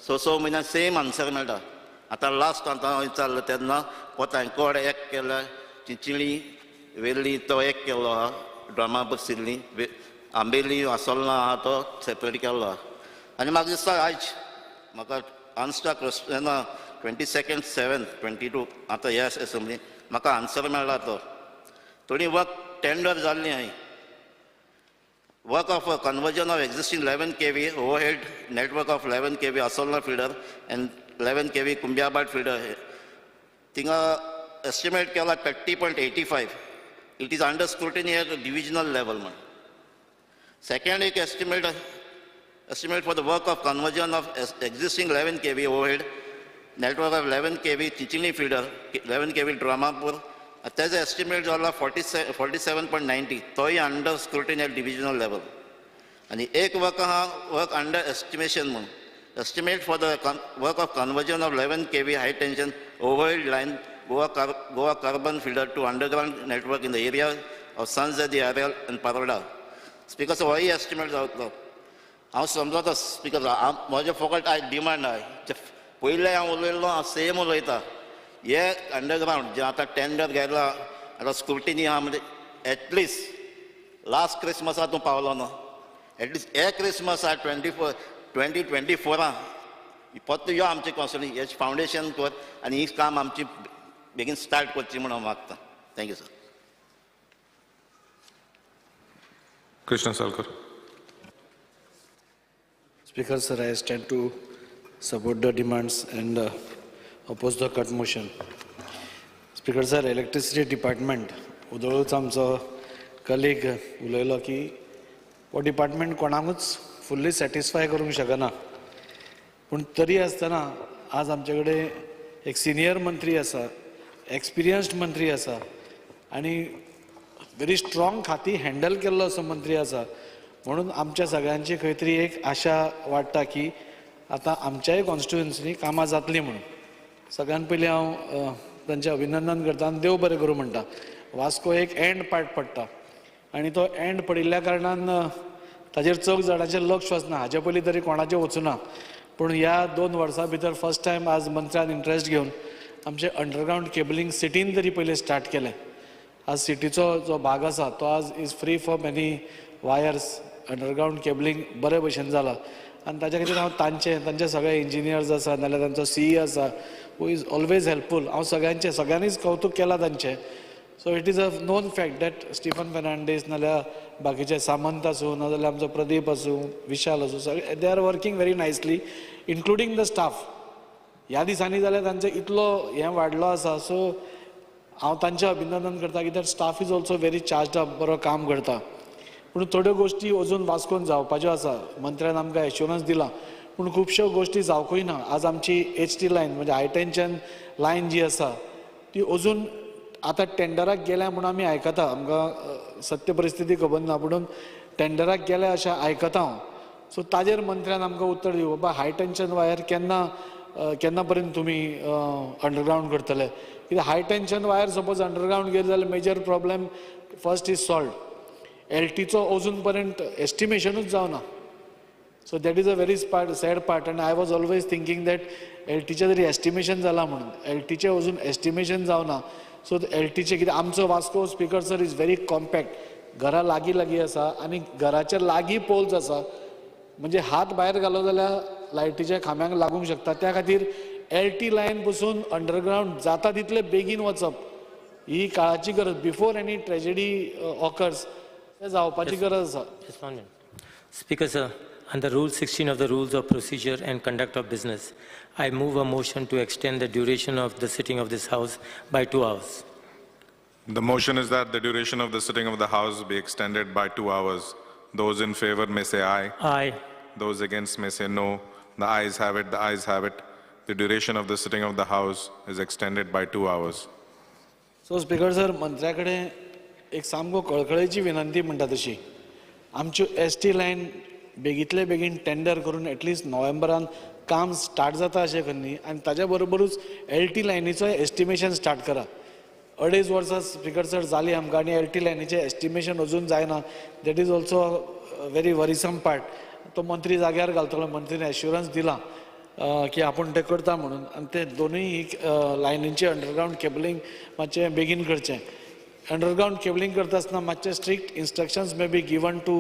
J: 6 म्हयन्यान सेम आन्सर मेळटा. आतां लास्ट आतां हांव विचारलें तेन्ना परत हांकां एक केल्या, चिंचिळी वेल्ली तो एक केल्लो आहा, ड्रमा बशिल्ली आंबेली आसोलना आहा तो सेपरेट केल्लो आहा. आनी म्हाका दिसता आयज म्हाका आन्सर क्वेश्चना 22/7/22 आतां ह्या एसेंब्ली म्हाका आन्सर मेळ्ळा तो. थोडी वर्क टेंडर जाल्ली हांवें, work of conversion of existing 11 kV overhead network of 11 kV Assolna feeder and 11 kV Cumbiabat feeder, थिंगा एस्टिमेट केला 30.85. It is under scrutiny at divisional level म्हण. सेकंड एक estimate for the work of conversion of existing 11 kV overhead network of 11 kV Chinchinim feeder, 11 kV Dramapur, तेजो एस्टिमेट जाला 47.90, तोय under scrutiny at divisional level. आनी एक वर्क आहा वर्क अंडर एस्टिमेशन म्हूण, estimate for the work of conversion of 11 kV high tension overhead line Goa carbon feeder to underground network in the area of Sanze Areal and Paroda. Speaker sir, होय एस्टिमेट जातलो. हांव समजता स्पीकर, म्हजें फकत आयज डिमांड आहा, पयलें हांव उलयल्लो हांव सेम उलयता. हे अंडरग्रावंड जे आतां टेंडर गेला आतां स्क्रुटिनी आहा म्हणजे एटलिस्ट लास्ट क्रिसमसा तूं पावलो ना, एटलिस्ट हे क्रिसमस आहा 2024 परत यो आमचे कॉन्स्टिट्युएन्सी हेच फावंडेशन कर आनी ही काम आमची बेगीन स्टार्ट करची म्हूण हांव मागता. Thank you sir.
I: Krishna Salkar.
K: Speaker sir, I stand to support the demands and oppose the cut motion. Speaker sir, electricity department उदळूच आमचो कलीग उलयलो की हो डिपार्टमेंट कोणाकूच फुल्ली सॅटिस्फाय करूंक शकना, पूण तरी आसतना आज आमचे कडेन एक सिनियर मंत्री आसा, एक्सपिरियन्स्ड मंत्री आसा आनी व्हेरी स्ट्रॉंग खाती हँडल केल्लो असो मंत्री आसा, म्हणून आमच्या सगळ्यांची खंय तरी एक आशा वाडटा की आतां आमच्याय कॉन्स्टिट्युएन्सीनी कामां जातलीं म्हणून. सगळ्यान पयलीं हांव तांचें अभिनंदन करता आनी देव बरें करूं म्हणटा. वास्को एक एंड पार्ट पडटा आनी तो एंड पडिल्ल्या कारणान ताजेर चड जाणांचें लक्ष वचना, हाजे पयलीं तरी कोणाचें वचूना, पूण ह्या 2 वर्सां भितर फर्स्ट टायम आज मंत्र्यान इंट्रस्ट घेवन आमचें अंडरग्रावंड केबलिंग सिटीन तरी पयलीं स्टार्ट केलें. आज सिटीचो जो भाग आसा तो आज is free for many wires, underground cabling बरे भशेन जाला आनी ताच्या खातीर हांव तांचे सगळे इंजिनियर्स आसा नाजाल्यार तांचो सीई आसा who is always helpful, हांव सगळ्यांनीच कौतूक केलां तांचें. So it is a known fact that Stephen Fernandes नाजाल्यार बाकीचे सामंत आसूं नाजाल्यार आमचो प्रदीप आसूं विशाल आसूं, सगळे they are working very nicely including the staff. ह्या दिसांनी जाल्यार तांचो इतलो हें वाडलो आसा, सो हांव तांचें अभिनंदन करता कित्याक staff is also very charged up, बरो काम करता. पूण थोड्यो गोश्टी अजून वास्कोन जावपाच्यो आसा, मंत्र्यान आमकां एश्युरन्स दिलां, पूण खुबश्यो गोश्टी जावंकूय ना. आज आमची एच टी लायन म्हणजे हाय टेंशन लायन जी आसा ती अजून आतां टेंडराक गेल्या म्हूण आमी आयकता, आमकां सत्य परिस्थिती खबर ना, पूण टेंडराक गेल्या अशें आयकता हांव. सो ताजेर मंत्र्यान आमकां उत्तर दिवं, बाबा हाय टेंशन वायर केन्ना केन्ना पर्यंत तुमी अंडरग्रावंड करतले, कित्याक high tension wire suppose underground गेली जाल्यार major problem first is solved. एलटीचो अजून पर्यंत एस्टिमेशनूच जावना. So that is a very sad part. आनी I was always thinking that एलटीचें तरी एस्टिमेशन जालां म्हणून, एलटीचें अजून एस्टिमेशन जावना. सो एलटीचें कितें आमचो Vasco speaker sir is very compact, घरा लागीं लागीं आसा आनी घराच्या लागीं पोल्स आसा, म्हणजे हात भायर घालो जाल्यार लायटीच्या खांब्यांक लागूंक शकता. त्या खातीर एल टी लायन पसून अंडरग्रावंड जाता तितले बेगीन वचप ही काळाची गरज, बिफोर एनी ट्रेजेडी ऑकर्स तें जावपाची गरज आसा.
L: Just one minute. Speaker, sir, under Rule 16 of the Rules of Procedure and Conduct of Business, I move a motion to extend the duration of the sitting of this House by 2 hours.
I: The motion is that the duration of the sitting of the House be extended by 2 hours. Those in favor may say aye.
L: Aye.
I: Those against may say no. The ayes have it, the ayes have it. The duration of the sitting of the House is extended by 2 hours.
K: So speaker sir, मंत्र्या कडेन एक सामको कळकळेची विनंती म्हणटा तशी, आमच्यो एस टी लायन बेगींतले बेगीन टेंडर करून एटलिस्ट नोव्हेंबरान काम स्टार्ट जाता अशें कर न्ही, आनी ताज्या बरोबरूच एल टी लायनीचो एस्टिमेशन स्टार्ट करा. अडेज वर्सां स्पीकर सर जाली आमकां आनी एल टी लायनीचें एस्टिमेशन अजून जायना. That is also very worrisome part. तो मंत्री जाग्यार घालतलो, मंत्रीन एश्युरन्स दिला की आपूण तें करता म्हणून. आनी ते दोनूय लायनींचे अंडरग्रावंड केबलिंग मातशें बेगीन करचें. अंडरग्रावंड केबलिंग करता आसतना मातशें strict instructions may be given to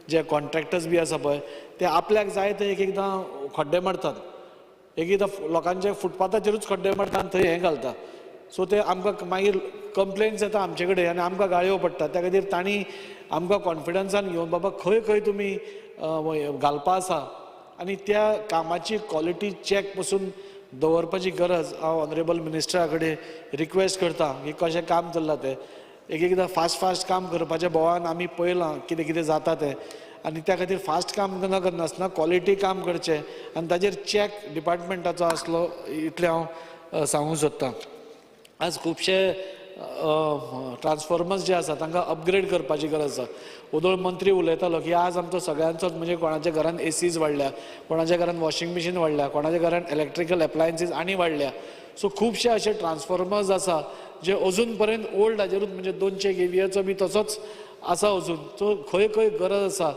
K: J contractors बी आसा पळय, ते आपल्याक जाय ते एक एकदां खड्डे मारतात, एक एकदां लोकांच्या फुटपाथाचेरूच खड्डे मारता आनी थंय हें घालता. सो ते आमकां मागीर कंप्लेन्स येता आमचे कडेन आनी आमकां गाळयो पडटा. त्या खातीर तांणी आमकां कॉन्फिडन्सान घेवन बाबा खंय खंय तुमी घालपा आसा आनी त्या कामाची क्वॉलिटी चॅक पसून दवरपाची गरज. हांव ऑनरेबल मिनिस्टरा कडेन रिक्वेस्ट करता की कशें काम चल्लां तें. एक एकदां फास्ट फास्ट काम करपाच्या भोवान आमी पळयलां कितें कितें जाता तें, आनी त्या खातीर फास्ट काम न करनासतना क्वॉलिटी काम करचें आनी ताजेर चॅक डिपार्टमेंटाचो आसलो, इतलें हांव सांगूंक सोदतां. आज खुबशे ट्रान्सफॉर्मर्स जे आसा तांकां अपग्रेड करपाची गरज आसा. ओदोळ मंत्री उलयतालो की आज आमचो सगळ्यांचोच, म्हणजे कोणाच्या घरान एसीज वाडल्या, कोणाच्या घरान वॉशिंग मशीन वाडल्या, कोणाच्या घरान इलेक्ट्रिकल एप्लायन्सीस आनी वाडल्या. सो खुबशे अशे ट्रान्सफॉर्मर्स आसा जे अजून पर्यंत ओल्ड हाजेरूच, म्हणजे 200 केवीएचो बी तसोच आसा अजून. सो खंय खंय गरज आसा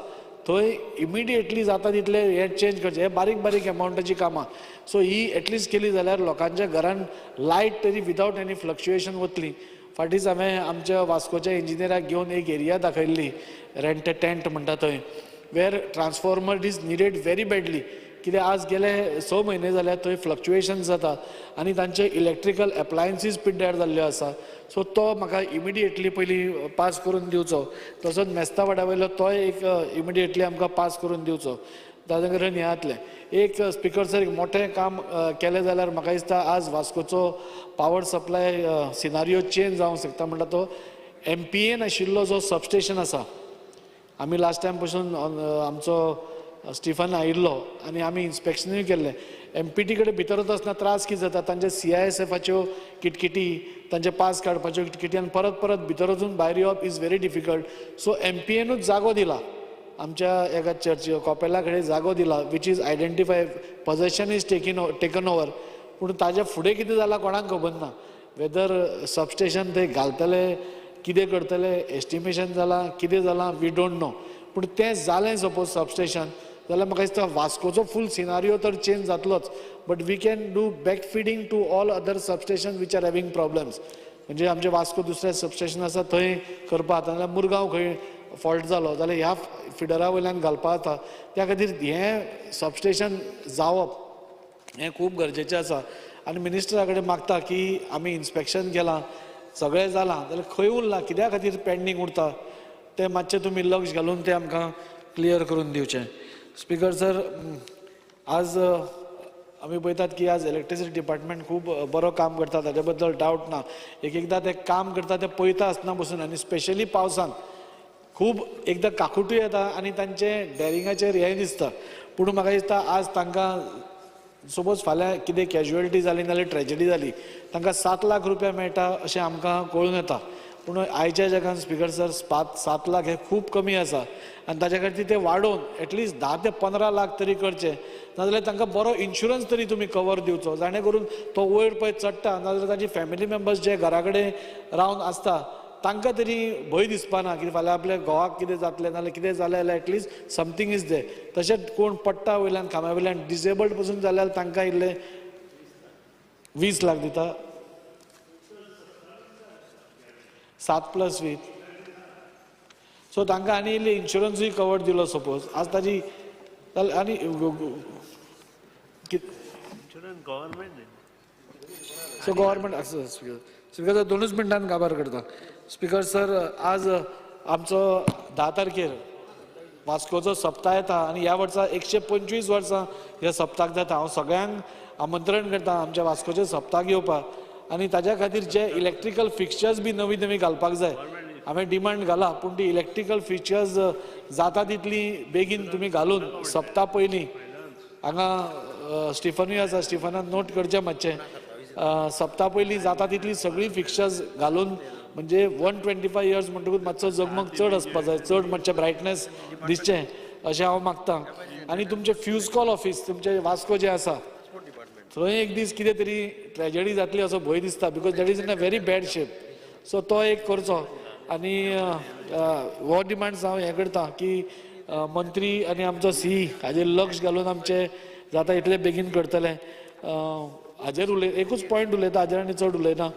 K: थंय इमिडिएटली जाता तितले हे चेंज करचे. हे बारीक बारीक एमावंटाची कामां. सो ही एटलिस्ट केली जाल्यार लोकांच्या घरान लायट तरी विदावट एनी फ्लक्च्युएशन वतली. फाटींच हांवें आमच्या वास्कोच्या इंजिनियराक घेवन एक एरिया दाखयल्ली, रेंट टेंट म्हणटा थंय, where transformer is needed very badly. कित्याक आज गेले 6 म्हयने जाल्यार थंय फ्लक्च्युएशन जाता आनी तांचे इलेक्ट्रिकल एप्लायन्सीस पिड्ड्यार जाल्ल्यो आसा. सो तो म्हाका इमिडिएटली पयलीं पास करून दिवचो. तसोच मेस्ता वाड्या वयलो तोय एक इमिडिएटली आमकां पास करून दिवचो. ताजे कडेन हें जातलें. एक स्पिकर सर, एक मोठें काम केलें जाल्यार म्हाका दिसता आज वास्कोचो पावर सप्लाय सिनारियो चेंज जावंक शकता. म्हणटा तो एमपीएन आशिल्लो जो सबस्टेशन आसा, आमी लास्ट टायम पसून आमचो स्टिफन आयिल्लो आनी आमी इन्स्पेक्शनूय केल्लें. एमपीटी कडेन भितर वता आसतना त्रास कितें जाता, तांचे सीआयएसएफाच्यो किटकिटी, तांचे पास काडपाच्यो किटकिटी आनी परत परत भितर वचून भायर येवप is very difficult. So एमपीएनूच जागो दिला आमच्या एका चर्च कॉपेला कडेन जागो दिला, which is identify, possession is taken over. पूण ताज्या फुडें कितें जालां कोणाक खबर ना. वेदर सबस्टेशन थंय घालतले, कितें करतले, एस्टिमेशन जालां, कितें जालां, we don't know. पूण तें जालें सपोज सबस्टेशन जाल्यार म्हाका दिसता वास्कोचो फूल सिनारियो तर change जातलोच, but we can do back feeding to all other substation which are having problems. म्हणजे आमचे वास्को दुसरें सबस्टेशन आसा थंय करपा जाता, नाल्यार मुरगांव खंय फॉल्ट जालो जाल्यार ह्या फिडरा वयल्यान घालपा जाता. त्या खातीर हें सबस्टेशन जावप हें खूब गरजेचें आसा. आनी मिनिस्टरा कडेन मागता की आमी इन्स्पेक्शन केलां, सगळें जालां, जाल्यार खंय उरलां, कित्या खातीर पेंडींग उरता तें मातशें तुमी लक्ष घालून तें आमकां क्लियर करून दिवचें. स्पिकर सर, आज आमी पळयतात की आज इलेक्ट्रिसिटी डिपार्टमेंट खूब बरो काम करता, ताजे बद्दल डावट ना. एक एकदां ते काम करता ते पळयता आसतना बसून, आनी स्पेशली पावसान खूब एकदां काकुटूय येता आनी तांचे डेरिंगाचेर हें दिसता. पूण म्हाका दिसता आज तांकां सपोज फाल्यां कितें कॅज्युअलिटी जाली नाल्यार ट्रेजडी जाली, तांकां 7 लाख रुपया मेळटा अशें आमकां कळून येता. पूण आयच्या जगान स्पीकर सर 7 लाख हे खूब कमी आसा आनी ताच्या खातीर ते वाडोवन एटलिस्ट 10 ते 15 लाख तरी करचे, नाजाल्यार तांकां बरो इन्शुरन्स तरी तुमी कवर दिवचो, जाणे करून तो वयर पळय चडटा नाजाल्यार ताजी फॅमिली मेंबर्स जे घरा कडेन रावन आसता तांकां तरी भंय दिसपाना की फाल्यां आपल्या घोवाक कितें जातलें नाजाल्यार कितें जालें जाल्यार at least something is there. तशेंच कोण पडटा वयल्यान खांब्या वयल्यान डिसेबल्ड पसून जाल्यार तांकां इल्लें 20 लाख दिता, 7 + 20. सो तांकां आनी इल्ली इन्शुरन्सूय कवर दिलो सपोज आज ताजी आनी सो गव्हर्मेंट आसा. स्पीकर सर 2 मिनटान काबार करता. स्पीकर सर आज आमचो 10 तारखेर वास्कोचो सप्ताह येता आनी ह्या वर्सा 125 वर्सां ह्या सप्ताक जाता. हांव सगळ्यांक आमंत्रण करता आमच्या वास्कोचे सप्ताक येवपाक आनी ताज्या खातीर जे इलेक्ट्रिकल फिक्चर्स बी नवी नवी घालपाक जाय, हांवें डिमांड घाला पूण ती इलेक्ट्रिकल फिक्चर्स जाता तितली बेगीन तुमी घालून सप्ता पयलीं हांगा स्टिफनूय आसा, स्टिफनान नोट करचें मातशें, सप्ता पयलीं जाता तितली सगळीं फिक्चर्स घालून म्हणजे 125 इयर्स म्हणटकूच मातसो जगमग चड आसपा जाय, चड मातशें ब्रायटनेस दिसचें अशें हांव मागता. आनी तुमचें फ्यूज कॉल ऑफीस तुमचें वास्को जें आसा थंय एक दीस कितें तरी ट्रेजडी जातली असो भंय दिसता, because that is in a very bad shape. So तो एक करचो आनी हो डिमांड्स हांव हें करता की मंत्री आनी आमचो सी हाजेर लक्ष घालून आमचें जाता इतलें बेगीन करतलें. हाजेर एकूच पॉयंट उलयता, हाजेर आनी चड उलयना,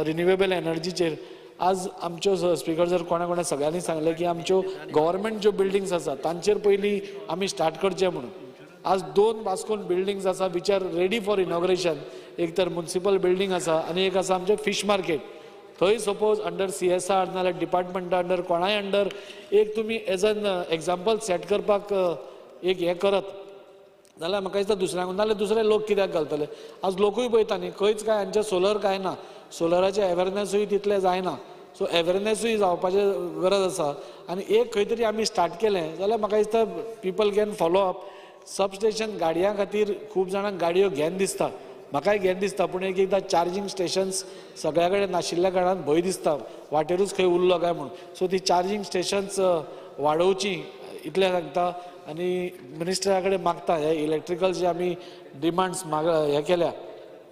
K: रिन्युएबल एनर्जीचेर. आज आमच्यो स्पीकर जर कोणा कोणा सगळ्यांनी सांगलें की आमच्यो गव्हर्मेंट ज्यो बिल्डिंग्स आसा तांचेर पयलीं आमी स्टार्ट करचें म्हणून. आज 2 वास्कोन बिल्डिंग्स आसा which are ready for inauguration, एक तर म्युनिसिपल बिल्डींग आसा आनी एक आसा आमचें फिश मार्केट. थंय सपोज अंडर CSR नाजाल्यार डिपार्टमेंटा अंडर कोणाय अंडर एक तुमी एज एन एग्जाम्पल सेट करपाक एक हें करत जाल्यार म्हाका दिसता दुसऱ्यांक, नाजाल्यार दुसरे लोक कित्याक घालतले. आज लोकूय पळयता न्ही खंयच काय हांचे सोलर काय ना, सोलराचें अवेरनेसूय तितलें जायना, सो अवेरनेसूय जावपाचें गरज आसा. आनी एक खंय तरी आमी स्टार्ट केलें जाल्यार म्हाका दिसता people can follow up. Substation गाडयां खातीर खूब जाणांक गाडयो घेन दिसता, म्हाकाय घेन दिसता, पूण एक एकदां चार्जींग स्टेशन्स सगळ्या कडेन नाशिल्ल्या कारणान भंय दिसता वाटेरूच खंय उरलो काय म्हूण. सो ती चार्जींग स्टेशन्स वाडोवची इतलें सांगता आनी मिनिस्टरा कडेन मागता हे इलेक्ट्रिकल जे आमी डिमांड्स माग हे केल्या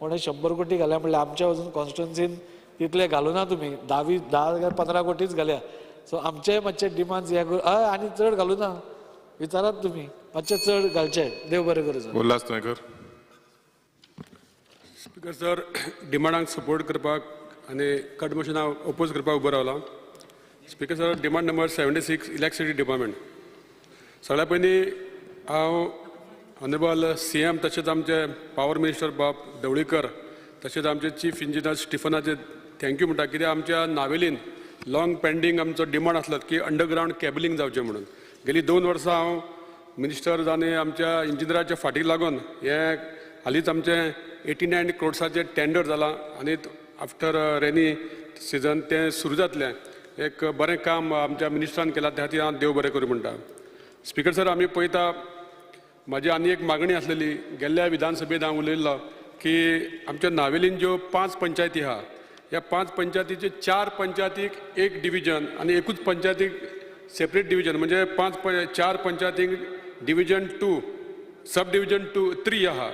K: कोणें 100 कोटी घाल्या म्हणल्यार आमच्या अजून कॉन्स्टिट्युन्सीन तितले घालूना तुमी 10 15 कोटीच घाल्या. सो आमचे मातशे डिमांड्स हे हय आनी चड घालूना, विचारात तुमी मातशे चड घालचे. देव बरें करूं sir.
I: Ulhas Tuyenkar.
A: Speaker sir, डिमांडांक सपोर्ट करपाक आनी कट मोशनाक ओपोज करपाक उबो रावला. Speaker sir, demand number 76 electricity department. सगळ्या पयलीं हांव ऑनरेबल CM तशेंच आमचे पावर मिनिस्टर बाब ढवळीकर तशेंच आमचे चीफ इंजिनियर स्टिफनाचे thank you म्हणटा, कित्याक आमच्या नावेलीन लॉंग पेंडींग आमचो डिमांड आसलो की अंडरग्रावंड कॅबलिंग जावचें म्हणून. गेली 2 वर्सां हांव मिनिस्टर आनी आमच्या इंजिनियराच्या फाटीक लागून हें हालींच आमचें 89 क्रोड्साचें टेंडर जालां आनी आफ्टर रेनी सिजन तें सुरू जातलें. एक बरें काम आमच्या मिनिस्टरान केलां, त्या खातीर हांव देव बरें करूं म्हणटा. स्पीकर सर, आमी पळयता म्हाजी आनी एक मागणी आसलेली, गेल्ल्या विधानसभेंत हांव उलयल्लो की आमच्या नावेलीन ज्यो 5 पंचायती आहा ह्या 5 पंचायतीचे 4 पंचायतीक एक डिविजन आनी एकूच पंचायतीक सेपरेट डिविजन, म्हणजे 4 पंचायतीक डिविजन 2 सब डिविजन 2 3 आहा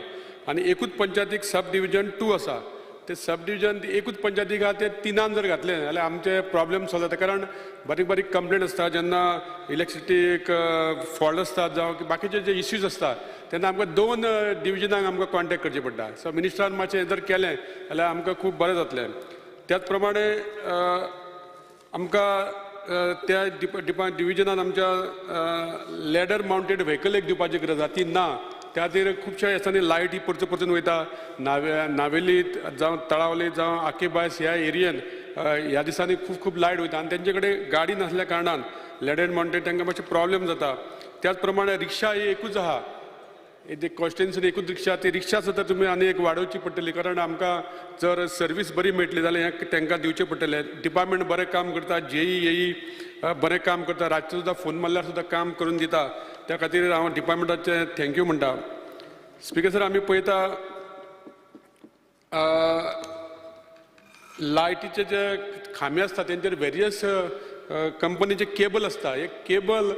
A: आनी एकूच पंचायतीक सब डिविजन 2 आसा. ते सब डिविजन एकूच पंचायतीक आहा ते 3 जर घातले जाल्यार आमचे प्रॉब्लेम सॉल्व जाता, कारण बारीक बारीक कंप्लेन आसता जेन्ना इलेक्ट्रिसिटीक फॉल्ट आसता जावं बाकीचे जे इश्यूज आसता तेन्ना आमकां 2 डिविजनांक आमकां कॉन्टेक्ट करचें पडटा. सो मिनिस्टरान मातशें जर केलें जाल्यार आमकां खूब बरें जातलें. त्याच प्रमाणे आमकां त्या डिविजनान आमच्या लॅडर मावंटेड व्हेकल एक दिवपाची गरज आसा, ती ना. त्या खातीर खुबश्या दिसांनी लायटी परतून परतून वयता. नावेलीत जावं तळावली जावं आकेबायस ह्या एरियेन ह्या दिसांनी खूब खूब लायट वयता आनी तेंचे कडेन गाडी नासल्या कारणान लॅडर मावंटेड तांकां मातशें प्रॉब्लेम जाता. त्याच प्रमाणे रिक्षा ही एकूच आहा, कॉन्स्टिट्युन्सीन एकूच रिक्षा, ती रिक्षा सुद्दां तुमी आनी एक वाडोवची पडटली, कारण आमकां जर सर्वीस बरी मेळटली जाल्यार हें तांकां दिवचें पडटलें. डिपार्टमेंट बरें काम करता, जेई एई बरें काम करता, रातचें सुद्दां फोन मारल्यार सुद्दां काम करून दिता, त्या खातीर हांव डिपार्टमेंटाचें thank you म्हणटा. स्पीकर सर, आमी पळयता
M: लायटीचे जे खांबे आसता तेंचेर वेरियस कंपनीचे केबल आसता. एक केबल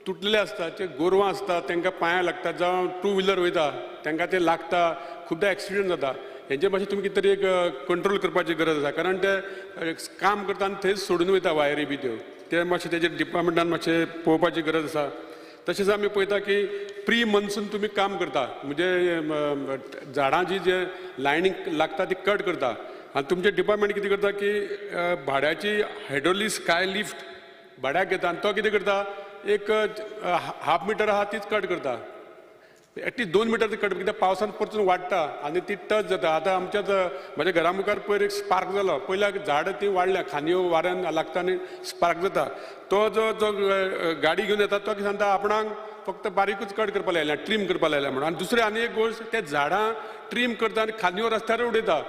M: तुटलेले आसता, ते गोरवां आसता तांकां पांयां लागता, जावं टू व्हिलर वयता तांकां ते लागता, खुबदां एक्सिडंट जाता. हेंचेर मातशें तुमी कितें तरी एक कंट्रोल करपाची गरज आसा, कारण ते काम करता आनी थंयच सोडून वयता वायरी बी त्यो, ते मातशें तेजेर डिपार्टमेंटान मातशें पळोवपाची गरज आसा. तशेंच आमी पळयता की प्री मॉन्सून तुमी काम करता, म्हणजे झाडां जी जे लायनीक लागता ती कट करता आनी तुमचें डिपार्टमेंट कितें करता की भाड्याची हायड्रोलिक स्काय लिफ्ट भाड्याक घेता आनी तो कितें करता एक हाफ मिटर आहा तीच कट करता, एटलीस्ट 2 मिटर ती कट, कित्याक पावसान परतून वाडटा आनी ती टच जाता. आतां आमच्याच म्हज्या घरा मुखार पयर एक स्पार्क जालो, पयल्या झाड ती वाडल्या, खांदयो वाऱ्यान लागता आनी स्पार्क जाता. तो जो जो गाडी घेवन येता तो कितें सांगता आपणाक फक्त बारीकूच कट करपा लायल्या, ट्रीम करपा लायल्या म्हणून. आनी दुसरें आनी एक गोश्ट, ते झाडां ट्रीम करता आनी खांदयो रस्त्यार उडयता,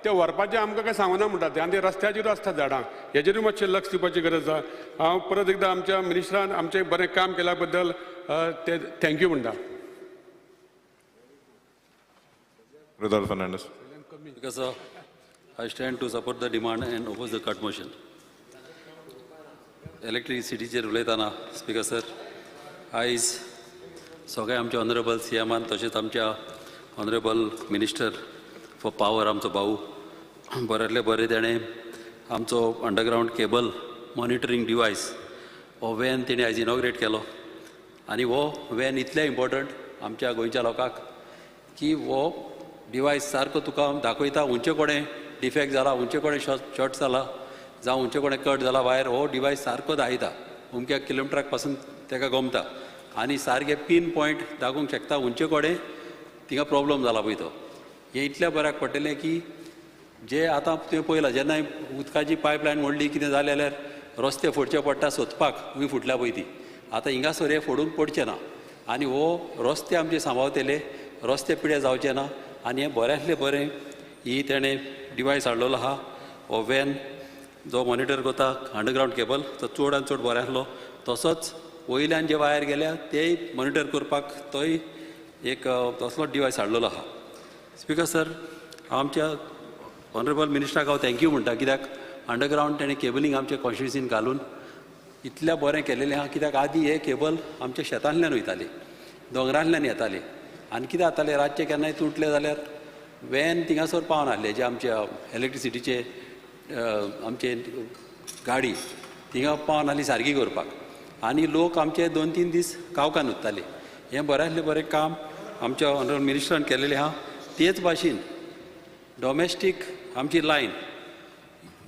M: ते व्हरपाचें आमकां कांय सांगना म्हणटा ते, आनी ते रस्त्याचेर आसता झाडां. हेजेरूय मातशें लक्ष दिवपाची गरज आसा. हांव परत एकदां आमच्या मिनिस्टरान आमचें बरें काम केल्या बद्दल ते thank you म्हणटा.
I: Rudolph Fernandez.
N: Because I stand to support the demand and oppose the cut motion. इलेक्ट्रिसिटीचेर उलयतना स्पीकर सर, आयज सगळे आमचे ऑनरेबल सी एमान तशेंच आमच्या ऑनरेबल मिनिस्टर फॉर पावर आमचो भाऊ बऱ्यांतले बरें तेणें आमचो अंडरग्रावंड केबल मॉनिटरींग डिवायस हो वॅन तेणें आयज इनॉग्रेट केलो. आनी हो वॅन इतलें इम्पॉर्टंट आमच्या गोंयच्या लोकांक की हो डिवायस सारको तुका दाखयता उंचे कडेन डिफेक्ट जाला, उंचे कडेन शॉर्ट जाला, जावं उंचे कडेन कट जाला वायर, हो डिवायस सारको दाखयता अमक्या किलोमिटराक पासून ताका गोमता आनी सारके पीन पॉयंट दाखोवंक शकता उंचे कडेन थिंगा प्रॉब्लम जाला पळय तो. हें इतल्या बऱ्याक पडटलें की जे आतां तुवें पळयलां जेन्ना उदकाची पायपलायन मोडली कितें जालें जाल्यार रस्ते फोडचे पडटा सोदपाक खंय फुटल्या पळय ती. आतां हिंगासर हें फोडूंक पडचें ना आनी हो रस्ते आमचे सांबाळतले, रस्ते पिड्यार जावचे ना. आनी हें बऱ्यांतलें बरें ही तेणें डिवायस हाडलेलो आहा, हो वॅन जो मॉनिटर करता अंडरग्रावंड केबल तो चड आनी चड बरो आसलो. तसोच वयल्यान जे वायर गेल्या तेय मॉनिटर करपाक तोय एक तसलोच डिवायस हाडलेलो आहा. स्पीकर सर, आमच्या ऑनरेबल मिनिस्टराक हांव thank you म्हणटा, कित्याक अंडरग्रावंड तेणें केबलिंग आमच्या कॉन्स्टिट्युन्सीन घालून इतलें बरें केलेलें आहा. कित्याक आदी हे केबल आमच्या शेतांतल्यान वयताली, दोंगरांतल्यान येताली आनी कितें जातालें रातचें केन्नाय तुटलें जाल्यार वॅन थिंगासर पावनासले, जे आमच्या इलेक्ट्रिसिटीचे आमचे गाडी थिंगा पावनासली सारकी करपाक आनी लोक आमचे 2-3 दीस कावकान उत्ताले. हें बऱ्यांतलें बरें काम आमच्या ऑनरेबल मिनिस्टरान केलेलें आहा. तेच भाशेन डॉमेस्टीक आमची लायन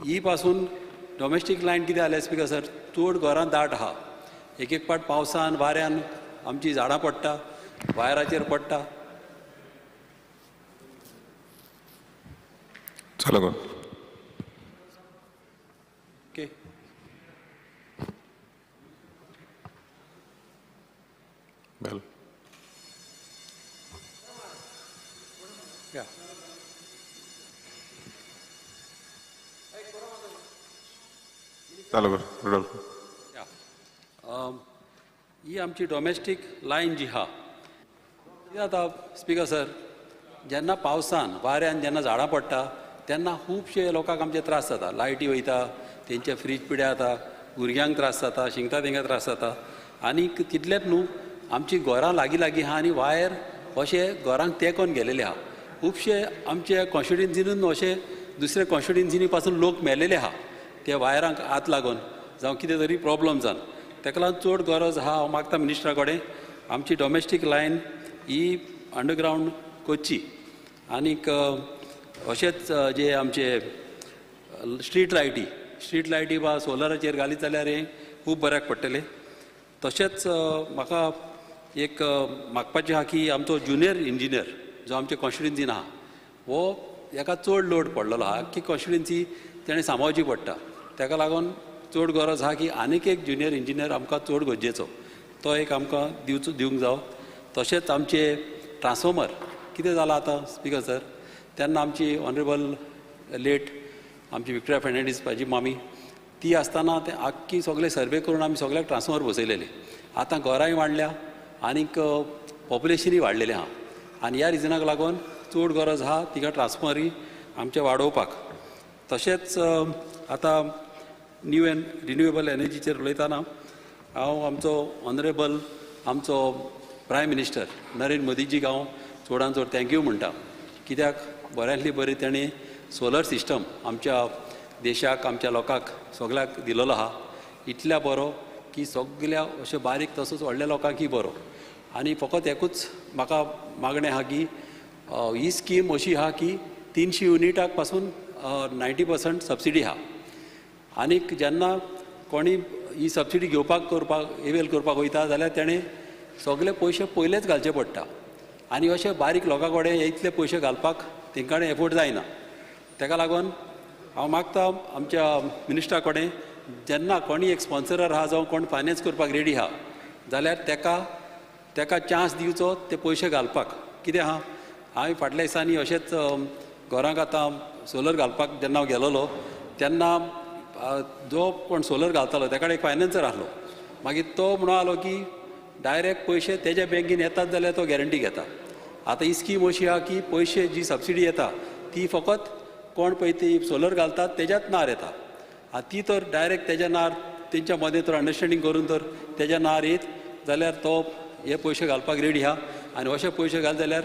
N: ही पासून डॉमेस्टीक लायन कितें जालें स्पीकर सर, चड घरां दाट आहा, एक एक पाट पावसान वाऱ्यान आमची झाडां पडटा, वायराचेर पडटा.
I: चालू कर.
N: ओके.
I: बेल. चालू कर रुडोल्फ.
N: ही आमची डॉमेस्टीक लायन जी आहा, कितें जाता स्पीकर सर, जेन्ना पावसान वाऱ्यान जेन्ना झाडां पडटा तेन्ना खुबशे लोकांक आमचे त्रास जाता, लायटी वयता, तेंचे फ्रीज पिड्यार जाता, भुरग्यांक त्रास जाता, शिंकता तेंकां त्रास जाता. आनी तितलेंच न्हू, आमची घरां लागीं लागीं आहा आनी वायर अशे घरांक तेंकोन गेलेले आहा. खुबशे आमचे कॉन्स्टिट्युन्सीनूच अशे दुसरे कॉन्स्टिट्युन्सीनी पासून लोक मेलेले आहा ते वायरांक हात लागून जावं कितें तरी प्रॉब्लम जावन. ताका लागून चड गरज आहा, हांव मागता मिनिस्टरा कडेन आमची डॉमेस्टीक लायन ही अंडरग्रावंड करची. आनीक अशेंच जे आमचे स्ट्रीट लायटी वा सोलराचेर घालीत जाल्यार हें खूब बऱ्याक पडटलें. तशेंच म्हाका एक मागपाचें आहा की आमचो ज्युनियर इंजिनियर जो आमचे कॉन्स्टिट्युन्सीन आहा हो हेका चड लोड पडलेलो आहा, आख्खी कॉन्स्टिट्युन्सी तेणें सांबाळची पडटा. ताका लागून चड गरज आहा की आनीक एक ज्युनियर इंजिनियर आमकां चड गरजेचो, तो एक आमकां दिवंक जावो. तशेंच आमचे ट्रान्सफॉर्मर कितें जालां आतां स्पीकर सर, तेन्ना आमची ऑनरेबल लेट आमची विक्टोरिया फर्नांडीस म्हाजी मामी ती आसतना ते आख्खी सगळे सर्वे करून आमी सगळ्याक ट्रान्सफॉर्मर बसयलेले. आतां घरांय वाडल्या आनीक पॉप्युलेशनूय वाडलेलें आहा आनी ह्या रिजनाक लागून चड गरज आहा तिका ट्रान्सफॉर्मरी आमचे वाडोवपाक. तशेंच आतां न्यू एंड रिन्युएबल एनर्जीचेर उलयतना हांव आमचो ऑनरेबल आमचो प्रायम मिनिस्टर नरेंद्र मोदीजीक हांव चडान चड thank you म्हणटा, कित्याक बऱ्यांतली बरी ताणें सोलर सिस्टम आमच्या देशाक आमच्या लोकांक सगळ्याक दिलेलो आहा. इतल्या बरो की सगळ्या अशें बारीक तसोच व्हडल्या लोकांकय बरो. आनी फकत एकूच म्हाका मागणें आहा की ही स्कीम अशी आहा की 300 युनिटाक पासून 90% सबसिडी आहा. आनीक जेन्ना कोणी ही सबसिडी घेवपाक करपाक एवेल करपाक वयता जाल्यार तेणें सगळे पयशे पयलेच घालचे पडटा आनी अशे बारीक लोकां कडेन इतले पयशे घालपाक तेंकां एफोर्ड जायना. तेका लागून हांव मागता आमच्या मिनिस्टरा कडेन, जेन्ना कोणी एक स्पॉन्सरर आहा जावं कोण फायनान्स करपाक रेडी आहा जाल्यार तेका चान्स दिवचो ते पयशे घालपाक. कितें आहा, हांवें फाटल्या दिसांनी अशेंच घरांक आतां सोलर घालपाक जेन्ना हांव गेलोलो तेन्ना जो कोण सोलर घालतालो तेका एक फायनान्सर आसलो. मागीर तो म्हणून आलो की डायरेक्ट पयशे तेज्या बँकेन येतात जाल्यार तो गॅरंटी घेता. आतां ही स्कीम अशी आहा की पयशे जी सबसिडी येता ती फकत कोण पळय ती सोलर घालतात तेज्याच नार येता. आतां ती तर डायरेक्ट तेज्या नार तेंच्या मदें तर अंडरस्टँडींग करून तर तेज्या नार येत जाल्यार तो हे पयशे घालपाक रेडी आहा. आनी अशे पयशे घाल जाल्यार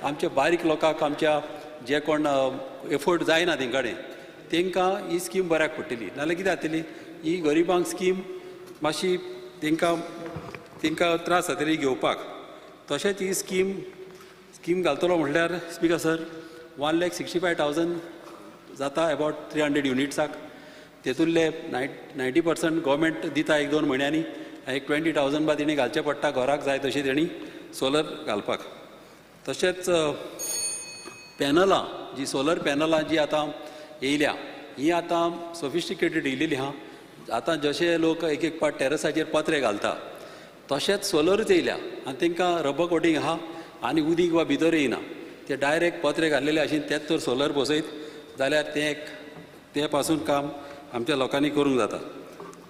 N: आमच्या बारीक लोकांक आमच्या जे कोण एफोर्ड जायना तेंकां कडेन तेंकां ही स्कीम बऱ्याक पडटली. नाजाल्यार कितें जातली ही गरिबांक स्कीम मातशी तेंकां तेंकां त्रास जातली घेवपाक. तशेंच ही स्कीम घालतलो म्हणल्यार स्पीकर सर 1,65,000 जाता अबावट 300 युनिट्साक. तेतूंतले 90% गव्हर्मेंट दिता 1-2 म्हयन्यांनी, एक 20,000 बा तेणी घालचें पडटा घराक जाय तशी तेणी सोलर घालपाक. तशेंच पॅनलां जी सोलर पॅनलां जी आतां येयल्या ही आतां सोफिस्टिकेटेड येयलेली आहा. आतां जशे लोक एक एक पाट टेरसाचेर पत्रे घालता तशेंच सोलरूच येयल्या आनी तांकां रबर कोटींग आहा आनी उदीक वा भितर येयना, ते डायरेक्ट पत्रे घातलेले आशिल्ले तेच तर सोलर बसयत जाल्यार तें एक तें पासून काम आमच्या लोकांनी करूंक जाता.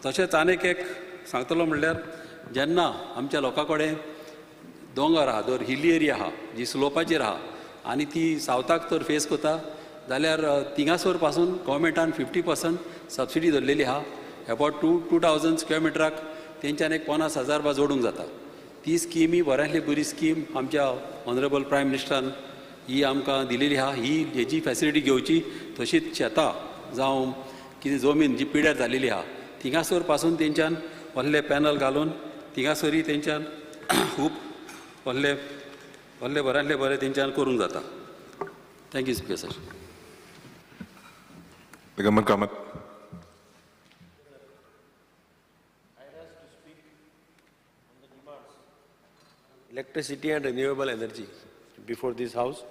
N: तशेंच आनीक एक सांगतलो म्हणल्यार जेन्ना आमच्या लोकां कडेन दोंगर आहा, दर हिली एरिया आहा जी स्लोपाचेर आहा आनी ती सावथाक तर फेस करता जाल्यार थिंगासर पासून गव्हर्मेंटान 50% सबसिडी धरलेली आहा. अबावट 2,000 स्क्वेअर मिटराक तेंच्यान एक 50,000 बा जोडूंक जाता. ती स्कीम ही बऱ्यांतली बरी स्कीम आमच्या ऑनरेबल प्रायम मिनिस्टरान ही आमकां दिलेली आहा. ही हेजी फॅसिलिटी घेवची. तशीच शेतां जावं कितें जमीन जी पिड्यार जालेली आहा थिंगासर पासून तेंच्यान व्हडले पॅनल घालून थिंगासरूय तेंच्यान खूब व्हडले व्हडले बऱ्यांतले बरें तेंच्यान करूंक जाता. Thank you speaker sir.
I: Digambar Kamat.
O: Electricity and renewable energy before this house.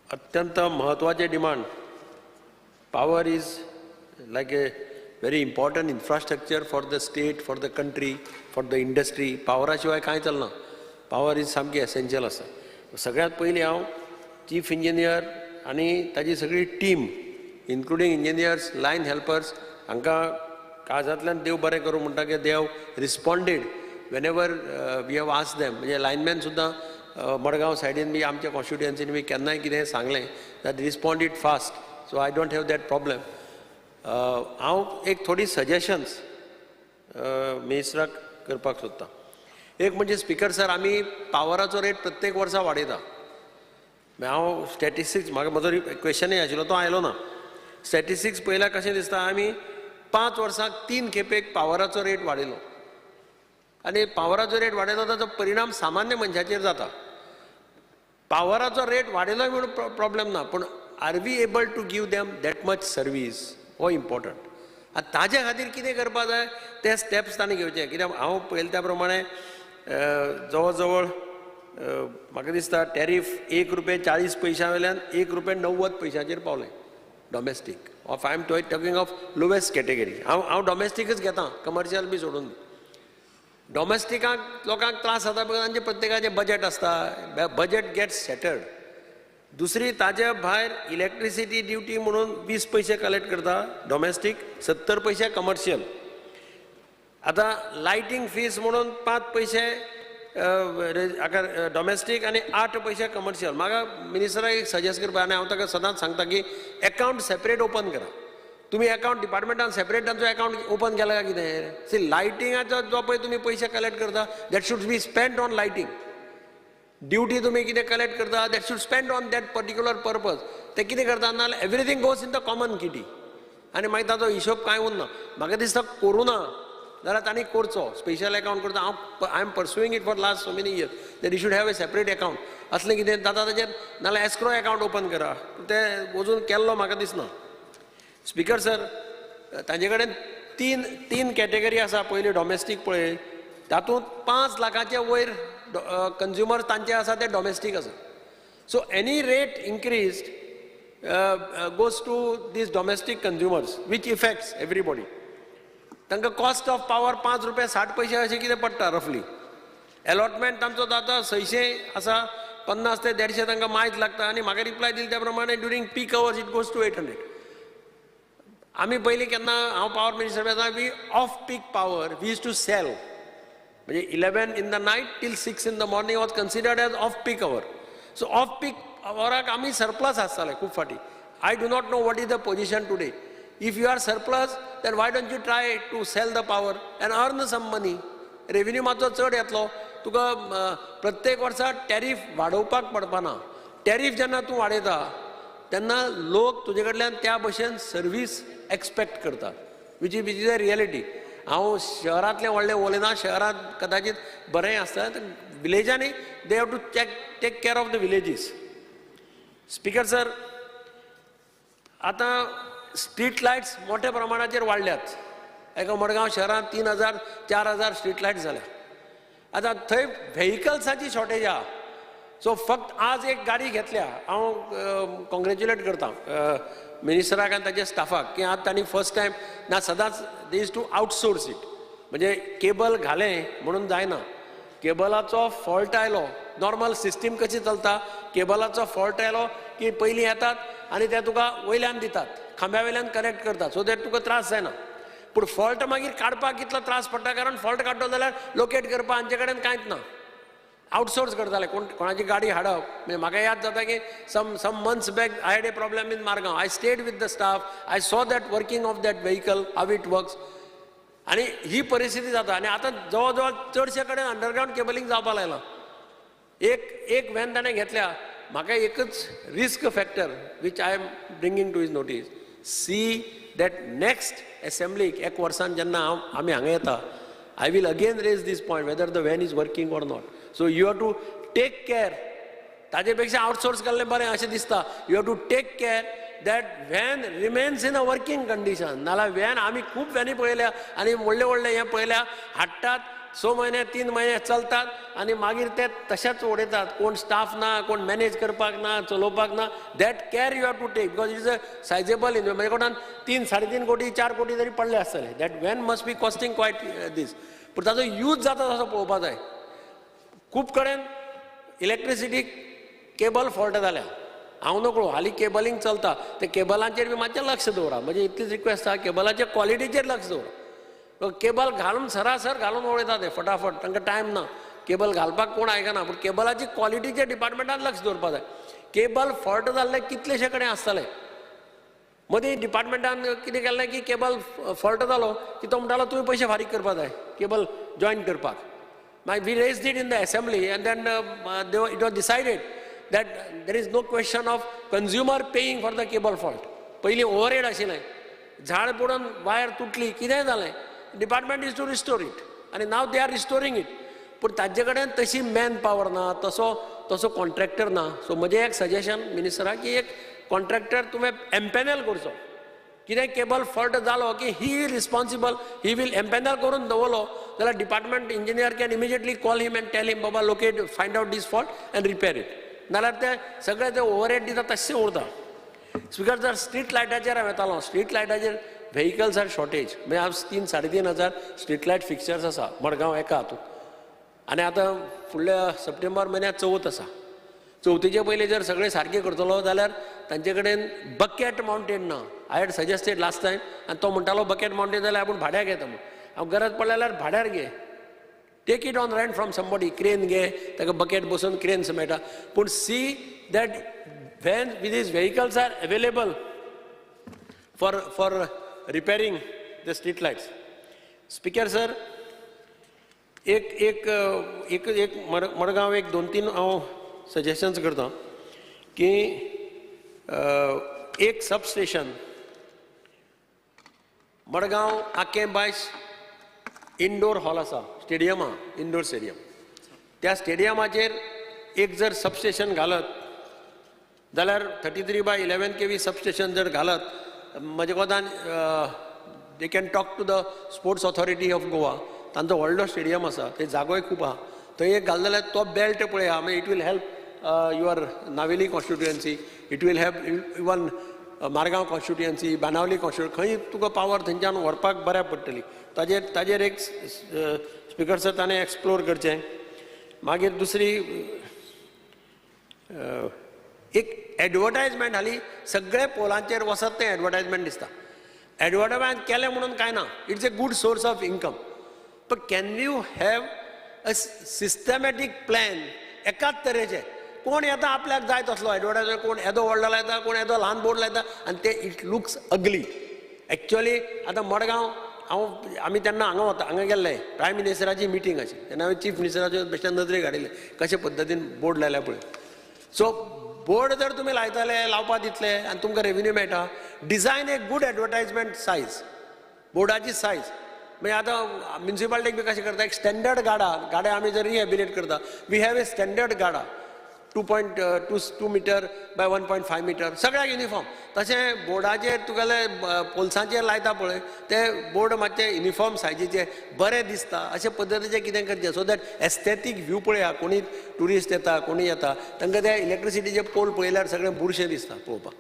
O: अत्यंत महत्वाचे demand. Power is like a very important infrastructure for the state, for the country, for the industry. Pawara शिवाय कांय चलना. पावर is सामकी एसेन्शियल आसा. सगळ्यांत पयलीं हांव चीफ इंजिनियर आनी ताजी सगळी team including engineers, line helpers हांकां काळजांतल्यान देव बरें करूं म्हणटा की they have responded whenever we have asked them. म्हणजे लायनमॅन सुद्दां मडगांव सायडीन बी आमच्या कॉन्स्टिट्युएन्सीन बी केन्नाय कितें सांगलें that responded fast. So I don't have that problem. हांव एक थोडी सजेशन्स मिनिस्टराक करपाक सोदतां. एक म्हणजे स्पीकर सर, आमी पावराचो रेट प्रत्येक वर्सा वाडयता. हांव स्टॅटिस्टिक्स म्हाका म्हजो क्वेश्चनय आशिल्लो तो आयलो ना. स्टॅटिस्टिक्स पळयल्यार कशें दिसता, आमी 5 वर्सांक 3 खेपेक पावराचो रेट वाडयलो आनी पावराचो रेट वाडयलो ताचो परिणाम सामान्य मनशाचेर जाता. पावराचो रेट वाडयलो म्हणून प्रॉब्लेम ना, पूण are we able to give them that much service हो इम्पॉर्टंट. आनी ताजे खातीर कितें करपाक जाय ते स्टेप्स तांणी घेवचे. कित्याक हांव पळयल्या त्या प्रमाणे जवळ जवळ म्हाका दिसता टॅरीफ 1.40 रुपया वयल्यान 1.90 रुपयांचेर पावलें domestic. Of I am talking of lowest category. हांव डॉमेस्टिकच घेता, कमर्शियल बी सोडून. डॉमेस्टिकाक लोकांक त्रास जाता because तांचे प्रत्येकाचें बजेट आसता, बजेट गेट्स सेटल्ड. दुसरी ताजे भायर इलेक्ट्रिसिटी ड्युटी म्हणून 20 पयशे कलेक्ट करता डॉमेस्टीक, 70 पयशे कमर्शियल. आतां लायटींग फीस म्हणून 5 पयशे डोमेस्टीक आनी 8 पयशे कमर्शियल. म्हाका मिनिस्टराक एक सजेस्ट करपा आनी हांव ताका सदांच सांगता की एकावंट सेपरेट ओपन करा. तुमी एकावंट डिपार्टमेंटान सेपरेट तांचो एकावंट ओपन केला काय कितें? सी लायटिंगाचो जो पळय तुमी पयशे कलेक्ट करता that should be spend on lighting. Duty तुमी कितें कलेक्ट करता that should spend on that particular purpose. ते कितें करता ना everything goes in the common kitty आनी मागीर ताचो हिशोब कांय उरना. म्हाका दिसता करूं ना जाल्यार तांणी करचो स्पेशल एकावंट करता. हांव I am pursuing it for last so many years that you should have a separate account. असलें कितें जाता ताचेर नाल्यार एस्क्रो एकावंट ओपन करा. तें अजून केल्लो म्हाका दिसना. स्पीकर सर तांचे कडेन तीन कॅटेगरी आसा. पयली डोमेस्टीक पळय तातूंत 5 लाखाचे वयर कंज्युमर तांचे आसा ते डोमेस्टीक आसा. So any rate increased goes to these domestic consumers which affects everybody. तांकां कॉस्ट ऑफ पावर 5 रुपये 60 पयशे अशें कितें पडटा रफली. एलॉटमेंट तांचो जाता 600 आसा 50 ते 150 तांकां मायज लागता आनी म्हाका रिप्लाय दिली त्या प्रमाणे during peak hours it goes to 800. आमी पयलीं केन्ना हांव पावर मिनिस्टर आसतना we off peak power we use to sell. म्हणजे 11 in the night till 6 in the morning was considered as off peak hour. So off peak आवराक आमी सरप्लस आसताले खूब फाटी. I do not know what is the position today. If you are surplus then why don't you try to sell the power and earn some money. Revenue मातसो चड येतलो तुका. प्रत्येक वर्सा टॅरीफ वाडोवपाक पडपाना. टॅरीफ जेन्ना तूं वाडयता तेन्ना लोक तुजे कडल्यान त्या भशेन सर्वीस एक्सपेक्ट करता which is a reality. हांव शहरांतलें व्हडलें उलयना, शहरांत कदाचित बरें आसता, विलेजांनी they have to take care of the villages. Speaker sir आतां स्ट्रीट लायट्स मोठ्या प्रमाणाचेर वाडल्यात. एका मडगांव शहरांत 3000 4000 स्ट्रीट लायट्स जाल्या. आतां थंय व्हेकल्साची शॉर्टेज आहा. सो फक्त आज एक गाडी घेतल्या. हांव कॉंग्रेच्युलेट करता मिनिस्टराक आनी ताच्या स्टाफाक की आज तांणी फर्स्ट टायम ना सदांच they is to outsource it. म्हणजे केबल घालें म्हणून जायना, केबलाचो फॉल्ट आयलो नॉर्मल सिस्टीम कशी चलता, केबलाचो फॉल्ट आयलो की पयलीं येतात आनी ते तुका वयल्यान दितात, खांब्या वयल्यान कनेक्ट करतात सो that तुका त्रास जायना. पूण फॉल्ट मागीर काडपाक कितलो त्रास पडटा कारण फॉल्ट काडटलो जाल्यार लोकेट करपाक हांचे कडेन कांयच ना. आउटसोर्स करताले कोण कोणाची गाडी हाडप. म्हणजे म्हाका याद जाता की some months back I had a problem in Margao. I stayed with the staff, I saw that working of that vehicle how it works. आनी ही परिस्थिती जाता. आनी आतां जवळ जवळ चडशे कडेन अंडरग्रावंड केबलिंग जावपाक लागलां. एक व्हॅन ताणें घेतल्या. म्हाका एकच risk factor which I am bringing to his notice, see that next असेंब्लीक एक वर्सान जेन्ना हांव आमी हांगा येता I will again raise this point whether the van is working or not. So you have to take care. ताजे पेक्षा आउटसोर्स केल्लें बरें अशें दिसता. You have to take care that van remains in a working condition. नाल्यार व्हॅन आमी खूब व्हॅनी पळयल्या आनी व्हडले व्हडले हें पळयल्या, हाडटात 6 म्हयने 3 म्हयने चलतात आनी मागीर ते तशेंच उडयतात. कोण स्टाफ ना, कोण मॅनेज करपाक ना, चलोवपाक ना. That care you have to take because it is a sizeable investment. म्हजे कोणान 3 3.5 कोटी 4 कोटी तरी पडले आसतले. That van must be costing quite this. पूण ताचो यूज जाता तसो पळोवपाक जाय. खूब कडेन इलेक्ट्रिसिटी केबल फॉल्ट जाल्या. हांव नकळो हालीं केबलिंग चलता, ते केबलांचेर बी मातशें लक्ष दवरा. म्हजी इतलीच रिक्वेस्ट आसा, केबलाचे क्वॉलिटीचेर लक्ष दवरा. केबल घालून सरासर घालून उडयता ते फटाफट, तांकां टायम ना. केबल घालपाक कोण आयकना, पूण केबलाची क्वॉलिटीचेर डिपार्टमेंटान लक्ष दवरपाक जाय. केबल फॉल्ट जाल्ले कितलेशे कडेन आसतले. मदीं डिपार्टमेंटान कितें केल्लें की केबल फॉल्ट जालो की तो म्हणटालो तुवें पयशे फारीक करपाक जाय केबल जॉयन करपाक. मागीर we raised it in the assembly and then it was decided that there is no question of consumer paying for the cable fault. पयलीं ओवरहेड आशिल्लें, झाड पडून वायर तुटली कितेंय जालें, department is to restore it आनी now they are restoring it. पूण तांचे कडेन तशी मॅन पावर ना, तसो कॉन्ट्रॅक्टर ना. सो म्हजें एक सजेशन मिनिस्टराक की एक कॉन्ट्रॅक्टर तुवें एम्पॅनल करचो. कितें केबल फॉल्ट जालो की he responsible, he will empanel करून दवरलो जाल्यार department engineer can immediately call him and tell him Baba locate, find out this fault and repair it. नाल्यार ते सगळे ते ओवरहेड दिता तशें उरता. स्पीकर जर स्ट्रीट लायटाचेर हांव येतालो, स्ट्रीट लायटाचेर व्हेकल्स are shortage. म्हणजे हांव 3 3.5 हजार स्ट्रीट लायट फिक्चर्स आसा मडगांव एका हातूंत. आनी आतां फुडल्या सप्टेंबर म्हयन्यांत चवथ आसा. चवथीचे पयलीं जर सगळें सारकें करतलो जाल्यार तांचे कडेन बकेट माउंटेड ना. I had suggested last time आनी तो म्हणटालो बकेट माउंटेड जाल्यार आपूण भाड्याक घेता म्हूण. हांव गरज पडल्या जाल्यार भाड्यार घे, Take it on rent from somebody. Crane घे, ताका बकेट बसोवन क्रेन मेळटा. पूण see that when these vehicles are available for repairing the street lights. Speaker sir, एक एक एक एक मडगांव एक दोन तीन हांव सजेशन्स करता की एक सबस्टेशन मडगांव आकें बायस इनडोर हॉल आसा, स्टेडियम आहा, इनडोर स्टेडियम. त्या स्टेडियमाचेर एक जर सबस्टेशन घालत जाल्यार 33/11 kV substation जर घालत, म्हज्या कोतान they can talk to the sports authority of Goa. तांचो व्हडलो स्टेडियम आसा, थंय जागोय खूब आहा, थंय एक घाल जाल्यार तो बेल्ट पळया, मागीर it will help your Navelim constituency, it will help even Margao constituency, Benaulim constituency, खंय तुका पावर थंयच्यान व्हरपाक बऱ्याक पडटली. ताजेर ताजेर एक स्पिकर सर ताणें एक्सप्लोर करचें. मागीर दुसरी एक एडवर्टायजमेंट हाली सगळे पोलांचेर वचत तें एडवर्टायजमेंट दिसता. एडवर्टायजमेंट केलें म्हणून कांय ना, it's a good source of income. पण can you have a systematic plan? एकाच तरेचे कोण येता आपल्याक जाय तसलो एडवर्टायजमेंट, कोण येदो व्हडलो लायता, कोण येदो ल्हान बोर्ड लायता, आनी ते it looks अगली. एक्चुअली आतां मडगांव हांव आमी तेन्ना हांगा वता, हांगा गेल्ले प्रायम मिनिस्टराची मिटींग आशिल्ली तेन्ना हांवें चीफ मिनिस्टराचे बेश्टे नदरेक हाडिल्लें कशे पद्दतीन बोर्ड लायल्या पळय. सो बोर्ड जर तुमी लायतले, लावपा दितले आनी तुमकां रेवेन्यू मेळटा. डिजायन एक गूड एडवर्टायजमेंट सायज, बोर्डाची सायज. मागीर आतां म्युनिसिपालिटीक बी कशें करता, एक स्टँडर्ड गाडा, गाड्या आमी जर रिहेबिलेट करता, we have a standard गाडा 2.22 मिटर बाय 1.5 मिटर, सगळ्याक युनिफॉर्म. तशें बोर्डाचेर तुगेले पोल्सांचेर लायता पळय ते बोर्ड मातशे युनिफॉर्म सायजीचे बरे दिसता, अशे पद्दतीचे कितें करचें सो that aesthetic view पळया. कोणी ट्युरिस्ट येता, कोणी येता, तांकां ते इलेक्ट्रिसिटीचे पोल पळयल्यार सगळें बुरशें दिसता पळोवपाक.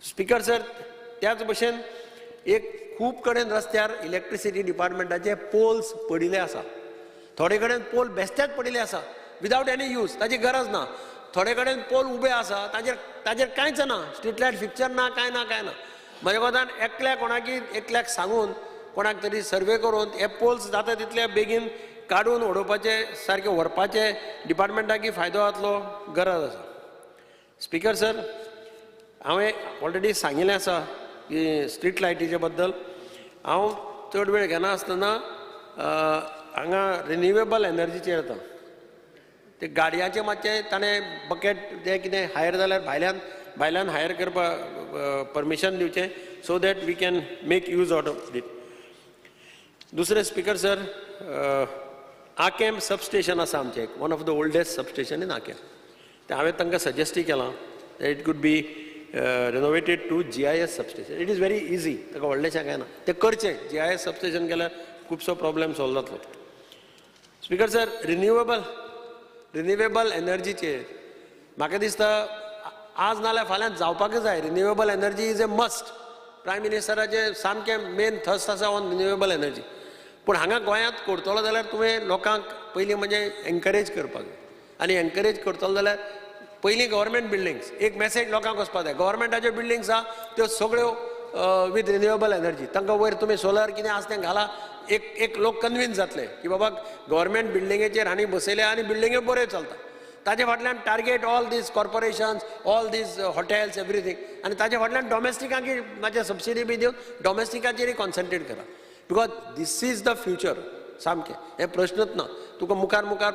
O: स्पिकर सर, त्याच भशेन एक खूब कडेन रस्त्यार इलेक्ट्रिसिटी डिपार्टमेंटाचे पोल्स पडिल्ले आसा, थोडे कडेन पोल बेश्टेच पडिल्ले आसा विदावट एनी यूज, ताची गरज ना. थोडे कडेन पोल उबे आसा, ताजेर ताजेर कांयच ना, स्ट्रीट लायट फिक्चर ना, कांय ना, कांय ना. म्हज्या कोतान एकल्या कोणाकी एकल्याक सांगून कोणाक तरी सर्वे करून हे पोल्स जाता तितले बेगीन काडून उडोवपाचे, सारके व्हरपाचे डिपार्टमेंटाक फायदो जातलो, गरज आसा. स्पिकर सर, हांवें ऑलरेडी सांगिल्लें आसा की स्ट्रीट लायटीचे बद्दल हांव चड वेळ घेना आसतना हांगा रिन्युएबल एनर्जीचेर येता. ते गाडयांचे मातशें ताणें बकेट जें कितें हायर जाल्यार भायल्यान भायल्यान हायर करपाक परमिशन दिवचें so that we can make use out of it. दुसरें स्पिकर सर, आकेम सबस्टेशन आसा आमचें, एक one of the oldest substation in Aquem. तें हांवें तांकां सजेस्टूय केलां it could be renovated to GIS substation. It is very easy, ताका व्हडलेशें कांय ना, तें करचें. GIS substation केल्यार खुबसो प्रॉब्लेम सॉल्व जातलो. स्पिकर सर, रिन्युएबल एनर्जीचेर म्हाका दिसता आज नाल्यार फाल्यां जावपाकच जाय. Renewable energy is a must. Prime मिनिस्टराचें सामकें मेन थर्स्ट आसा ऑन रिन्युएबल एनर्जी. पूण हांगा गोंयांत करतलो जाल्यार तुवें लोकांक पयलीं म्हणजे एनकरेज करपाक जाय, आनी एनकरेज करतलो जाल्यार पयलीं गव्हर्मेंट बिल्डिंग्स, एक मॅसेज लोकांक वचपाक जाय, गव्हर्मेंटाच्यो बिल्डिंग्स आहा त्यो सगळ्यो विथ रिन्युएबल एनर्जी, तांकां वयर तुमी सोलर कितें आसा तें घाला, एक एक लोक कन्विन्स जातले की बाबा गव्हर्मेंट बिल्डिंगेचेर हांणी बसयल्या आनी बिल्डिंग्यो बऱ्यो चलता. ताजे फाटल्यान target all these corporations, all these hotels, everything. आनी ताजे फाटल्यान डॉमेस्टिकांक मातशें सबसिडी बी दिवन डॉमेस्टिकाचेरय कॉन्संट्रेट करा, because this is the future. सामकें हें प्रश्नच ना. तुका मुखार मुखार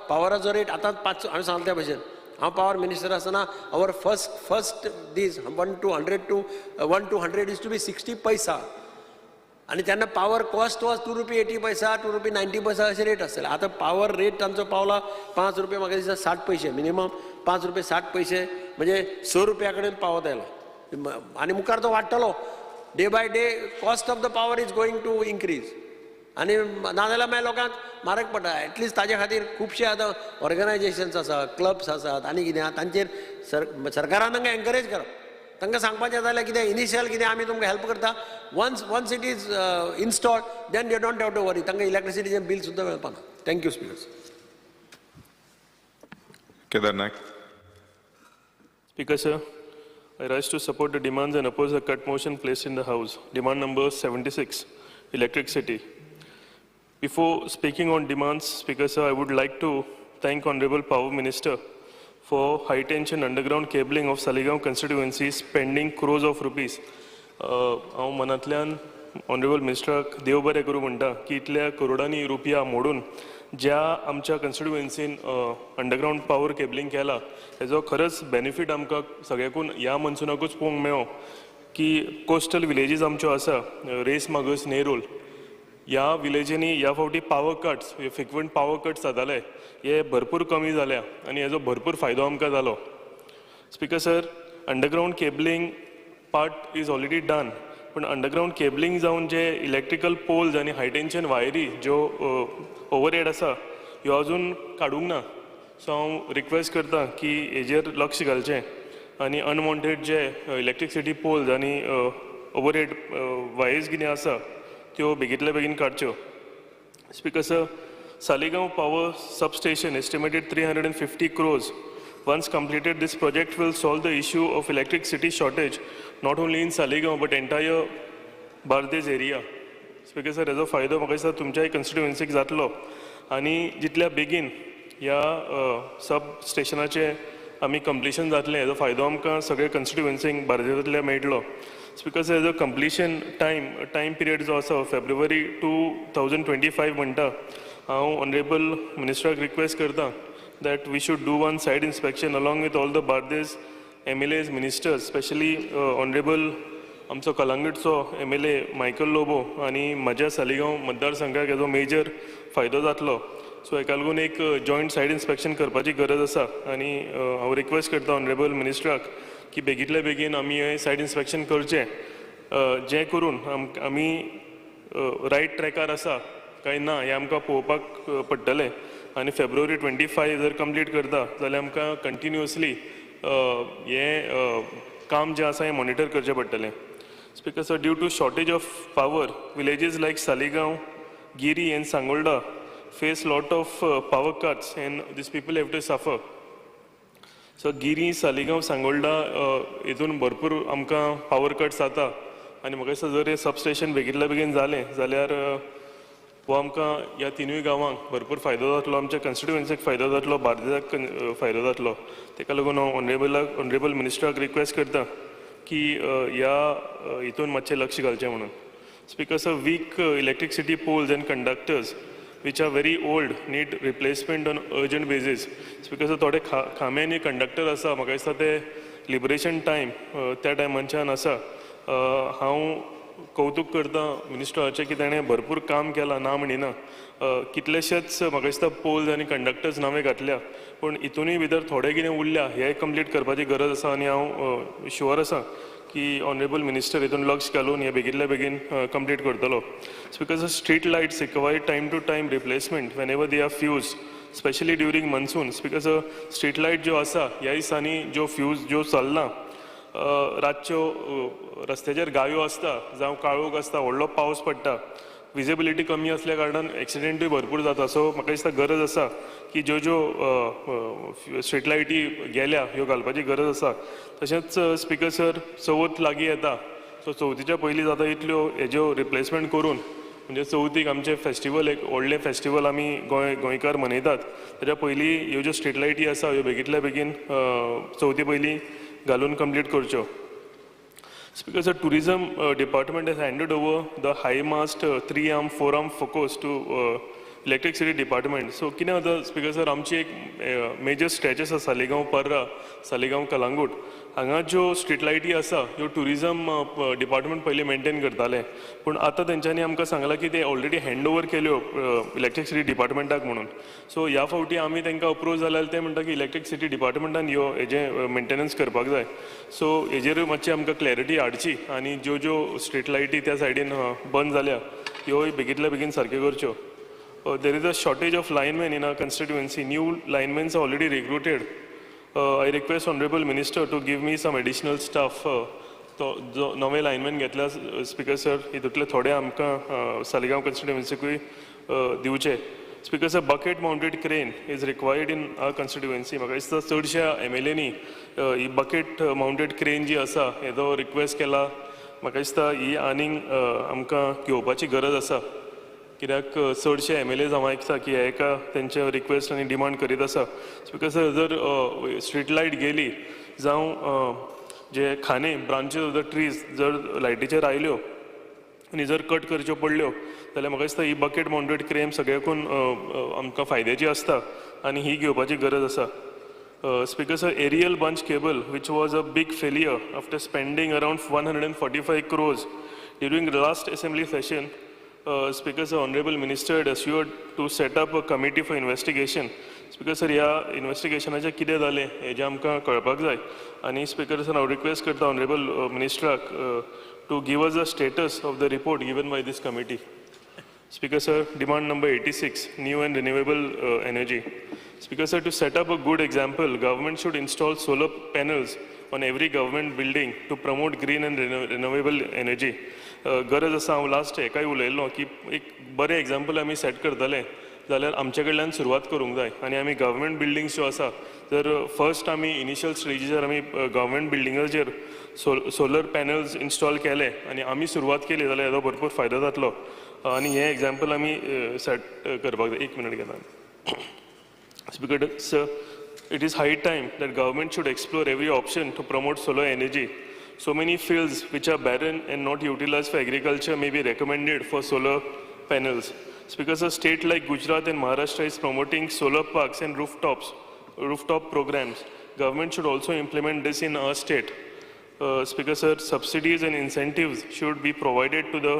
O: पावराचो रेट आतां 5, हांवें सांगला त्या भशेन, हांव पावर मिनिस्टर आसतना our first these 1 to 100 is to be 60 paisa, आनी तेन्ना power cost was 2 रुपये 80 पैसा, 2 रुपये 90 पैसा अशें रेट आसतले. आतां पावर रेट तांचो पावला 5 रुपये, म्हाका दिसता 60 पयशे मिनिमम, 5 रुपये 60 पयशे म्हणजे 6 रुपया कडेन पावत आयला, आनी मुखार तो वाडटलो. Day by day cost of the power is going to increase, आनी नाजाल्यार मागीर लोकांक म्हारग पडटा. एटलिस्ट ताजे खातीर खुबशे आतां ऑर्गनायजेशन्स आसा, क्लब्स आसात आनी कितें आहा, तांचेर सरकारान तांकां एनकरेज करप, तांकां सांगपाचें जाल्यार कितें इनिशियल कितें आमी तुमकां हेल्प करता. Once it is installed then they don't have to worry, तांकां इलेक्ट्रिसिटीचें बील सुद्दां मेळपाक ना. Thank you speaker.
I: Kedar Naik.
P: Speaker sir, I rise to support the demands and oppose the cut motion placed in the House. Demand number 76, electricity. Before speaking on demands, Speaker sir, I would like to thank Honorable Power Minister for high tension underground cabling of Saligao constituency spending crores of rupees. हांव मनांतल्यान ऑनरेबल मिनिस्टराक देव बरें करूं म्हणटा की इतल्या करोडांनी रुपया मोडून ज्या आमच्या कॉन्स्टिट्युएन्सीन अंडरग्रावंड पावर केबलिंग केला हेजो खरंच बेनिफीट आमकां सगळ्याकून ह्या मनसुनाकूच पळोवंक मेळ्ळो की कोस्टल विलेजीस आमच्यो आसा, रेस मागस, नेरूल, ह्या विलेजींनी ह्या फावटी पावर कट्स, फ्रिक्वंट पावर कट्स जाताले हे भरपूर कमी जाल्या आनी हेजो भरपूर फायदो आमकां जालो. Speaker sir, underground cabling part is already done, पूण अंडरग्रावंड केबलिंग जावन जे इलेक्ट्रिकल पोल्स आनी हाय टेंशन वायरी ज्यो ओवरहेड आसा ह्यो अजून काडूंक ना. सो हांव रिक्वेस्ट करता की हेजेर लक्ष घालचें आनी अनवॉन्टेड जे इलेक्ट्रिसिटी पोल्स आनी ओवरहेड वायर्स कितें आसा त्यो बेगींतल्या बेगीन काडच्यो. Speaker sir, Saligao power substation estimated 350 crores. Once completed, this project will solve the issue of electricity shortage not only in Saligao but entire Bardez area. Speaker sir, हेजो फायदो म्हाका दिसता तुमच्याय कॉन्स्टिट्युएन्सीक जातलो आनी जितल्या बेगीन ह्या सब स्टेशनाचें आमी कंप्लिशन जातलें हेजो फायदो आमकां सगळे कॉन्स्टिट्युएन्सीक बार्देजांतल्या मेळटलो. स्पीकर सर, हेजो कंप्लिशन टायम पिरियड जो आसा फेब्रुवारी 2025 म्हणटा. हांव ऑनरेबल मिनिस्टराक रिक्वेस्ट करता that we should do one site inspection along with all the Bardez MLAs, ministers, especially Honorable आमचो कलांगूटचो MLA Michael Lobo आनी म्हज्या सालिगांव मतदारसंघाक हेजो मेजर फायदो जातलो. सो हेका लागून एक जॉयंट सायट इन्स्पेक्शन करपाची गरज आसा आनी हांव रिक्वेस्ट करता ऑनरेबल मिनिस्टराक की बेगींतल्या बेगीन आमी हें सायट इन्स्पेक्शन करचें, जें करून आमी रायट ट्रॅकार आसा काय ना हें आमकां पळोवपाक पडटलें आनी फेब्रुवारी 25 जर कंप्लीट करता जाल्यार आमकां कंटिन्युअसली हें काम जें आसा हें मॉनिटर करचें पडटलें. Speaker sir, due to shortage of power, villages like Saligao, Giri and Sangolda face lot of power cuts and these people have to suffer. So Giri, Saligao, Sangolda हितून भरपूर आमकां पावर कट्स जाता आनी म्हाका दिसता जर हें सबस्टेशन बेगींतल्या बेगीन जालें जाल्यार हो आमकां ह्या तिनूय गांवांक भरपूर फायदो जातलो, आमच्या कॉन्स्टिट्युएन्सीक फायदो जातलो, बार्देजाक फायदो जातलो. तेका लागून हांव ऑनरेबल मिनिस्टराक रिक्वेस्ट करता की ह्या हितून मातशें लक्ष घालचें म्हणून. Speaker sir, weak electricity poles and conductors which are very old need replacement on urgent basis. Speaker sir, थोडे खांबे आनी कंडक्टर आसा म्हाका दिसता ते लिबरेशन टायम त्या टायमांच्यान आसा. हांव कौतूक करता मिनिस्टराचें की ताणें भरपूर काम केलां, ना म्हणिना, कितलेशेच म्हाका दिसता पोल्स आनी कंडक्टर्स नवे घातल्या, पूण हितूनय भितर थोडे कितें उरल्या हें कंप्लीट करपाची गरज आसा आनी हांव शुअर आसा की ऑनरेबल मिनिस्टर हितून लक्ष घालून हें बेगींतल्या बेगीन कंप्लीट करतलो. Speaker sir, street lights require time to time replacement whenever they are fuse, specially during monsoon. Speaker sir, street light ज्यो आसा ह्या दिसांनी ज्यो फ्यूज ज्यो चल्ला, रातच्यो रस्त्याचेर गायो आसता जावं काळोख आसता, व्हडलो पावस पडटा, विजिबिलिटी कमी आसल्या कारणान एक्सिडेंटूय भरपूर जाता. सो म्हाका दिसता गरज आसा की ज्यो ज्यो स्ट्रीट लायटी गेल्या ह्यो घालपाची गरज आसा. तशेंच स्पीकर सर, चवथ लागीं येता, सो चवथीच्या पयलीं जाता इतल्यो हेज्यो रिप्लेसमेंट करून, म्हणजे चवथीक आमचें फेस्टिवल एक व्हडलें फेस्टिवल आमी गोंयकार मनयतात, ताच्या पयलीं ह्यो ज्यो स्ट्रीट लायटी आसा ह्यो बेगींतल्या बेगीन चवथी पयलीं घालून कंप्लीट करच्यो. Speaker sir, tourism department has handed over the high mast 3-arm 4-arm focus to electricity department. So कितें जाता स्पीकर सर, आमची एक मेजर स्ट्रेच आसा सालिगांव पर्रा, सालिगांव कलांगूट, हांगा ज्यो स्ट्रीट लायटी आसा ह्यो ट्युरिजम डिपार्टमेंट पयलीं मेनटेन करताले, पूण आतां तेंच्यांनी आमकां सांगलां की ते ऑलरेडी हँड ओवर केल्यो इलेक्ट्रिसिटी डिपार्टमेंटाक म्हणून. सो ह्या फावटी आमी तांकां अप्रोच जाल्यार ते म्हणटा की इलेक्ट्रिसिटी डिपार्टमेंटान ह्यो हेजें मेंटेनन्स करपाक जाय. सो हेजेरूय मातशी आमकां क्लॅरिटी हाडची आनी ज्यो ज्यो स्ट्रीट लायटी त्या सायडीन बंद जाल्या ह्योय बेगींतल्या बेगीन सारक्यो करच्यो. There is a shortage of linemen in our constituency. New linemen are already recruited. I request Honorable Minister to give me some additional staff. तो जो नवे लायनमॅन घेतल्या स्पीकर सर, हितूंतले थोडे आमकां सालिगांव कॉन्स्टिट्युएन्सीकूय दिवचे. Speaker sir, bucket mounted crane is required in our constituency. म्हाका दिसता चडश्या एम.एल.एनी ही बकेट मावंटेड क्रेन जी आसा हेजो रिक्वेस्ट केला. म्हाका दिसता ही आनीक आमकां घेवपाची गरज आसा, कित्याक चडशे MLAs हांव आयकता की एका तेंचे रिक्वेस्ट आनी डिमांड करीत आसा. स्पीकर सर, जर स्ट्रीट लायट गेली जावं जे खाने ब्रांचीस ऑफ the trees जर लायटीचेर आयल्यो आनी जर कट करच्यो पडल्यो जाल्यार म्हाका दिसता ही बकेट माउंटेड क्रेन सगळ्याकून आमकां फायद्याची आसता आनी ही घेवपाची गरज आसा. Speaker sir, aerial bunch cable which was a big failure after spending around 145 crores during the last assembly session. Speaker sir, honourable minister had assured to set up a committee for investigation. Speaker sir, ह्या इन्वेस्टिगेशनाचें कितें जालें हेजें आमकां कळपाक जाय आनी स्पीकर सर, हांव रिक्वेस्ट करता honourable मिनिस्टराक to give us a status of the report given by this committee. Speaker sir, demand number 86, new and renewable energy. Speaker sir, to set up a good example, government should install solar panels on every government building to promote green and renewable energy. गरज आसा, हांव लास्ट एकाय उलयल्लो की एक बरें एग्जाम्पल आमी सेट करतले जाल्यार आमचे कडल्यान सुरवात करूंक जाय आनी आमी गव्हर्मेंट बिल्डिंग्स ज्यो आसा जर फर्स्ट आमी इनिशियल स्टेजीचेर आमी गव्हर्मेंट बिल्डिंगाचेर सोलर पॅनल्स इन्स्टॉल केले आनी आमी सुरवात केली जाल्यार हेजो भरपूर फायदो जातलो आनी हें एग्जाम्पल आमी सेट करपाक जाय. एक मिनट घेता. Speaker sir, it is high time that government should explore every option to promote solar energy. So many fields which are barren and not utilized for agriculture may be recommended for solar panels. Because a state like Gujarat and Maharashtra is promoting solar parks and rooftop programs. Government should also implement this in our state. Speaker sir, subsidies and incentives should be provided to the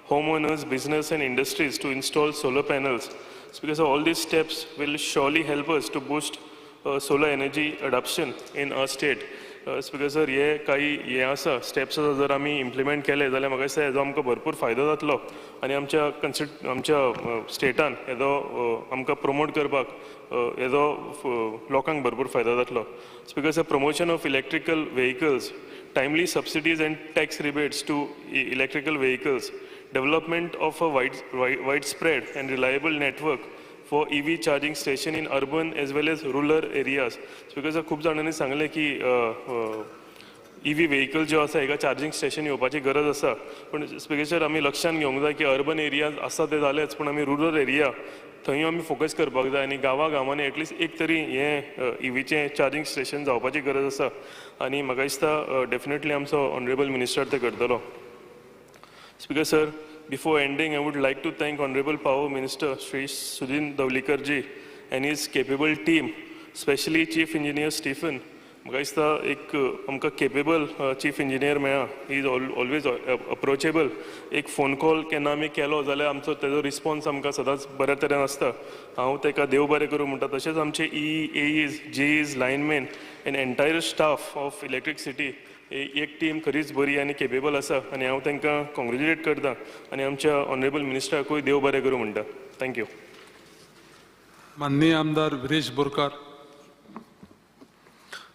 P: homeowners, business and industries to install solar panels. Speaker sir, all these steps will surely help us to boost solar energy adoption in our state. Speaker sir, हे काही हे आसा स्टेप्स आसा जर आमी इम्प्लिमेंट केले जाल्यार म्हाका दिसता हेजो आमकां भरपूर फायदो जातलो आनी आमच्या आमच्या स्टेटान हेजो आमकां प्रमोट करपाक हेजो लोकांक भरपूर फायदो जातलो. Speaker sir, promotion of electrical vehicles, timely subsidies and tax rebates to electrical vehicles, development of a widespread and reliable network for EV charging station in urban as well as rural areas. Because खूब जाणांनी सांगलें की EV vehicle ज्यो आसा हेका चार्जिंग स्टेशन येवपाची गरज आसा, पूण स्पीकर सर आमी लक्षान घेवंक जाय की अर्बन एरियाज आसा ते जालेच, पूण आमी रुरल एरिया थंय आमी फोकस करपाक जाय आनी गांवा गांवांनी एटलिस्ट एक तरी हें ईव्हीचें चार्जिंग स्टेशन जावपाची गरज आसा आनी म्हाका दिसता डेफिनेटली आमचो ऑनरेबल मिनिस्टर ते करतलो. Speaker sir, before ending, I would like to thank Honorable Power Minister Shri Sudin Dhavalikar ji and his capable team, especially Chief Engineer Stephen. म्हाका दिसता एक आमकां केपेबल चीफ इंजिनियर मेळ्ळा. He is always approachable. एक फोन कॉल केन्ना आमी केलो जाल्यार आमचो तेजो रिस्पॉन्स आमकां सदांच बऱ्या तरेन आसता. हांव ताका देव बरें करूं म्हणटा. तशेंच आमचे E AEs, JEs, linemen and entire staff of electricity एक टीम खरीच बरी आनी केपेबल आसा आनी हांव तांकां कॉंग्रेच्युलेट करता आनी आमच्या ऑनरेबल मिनिस्टराकूय देव बरें करूं म्हणटा. Thank you.
A: माननीय आमदार Viresh Borkar.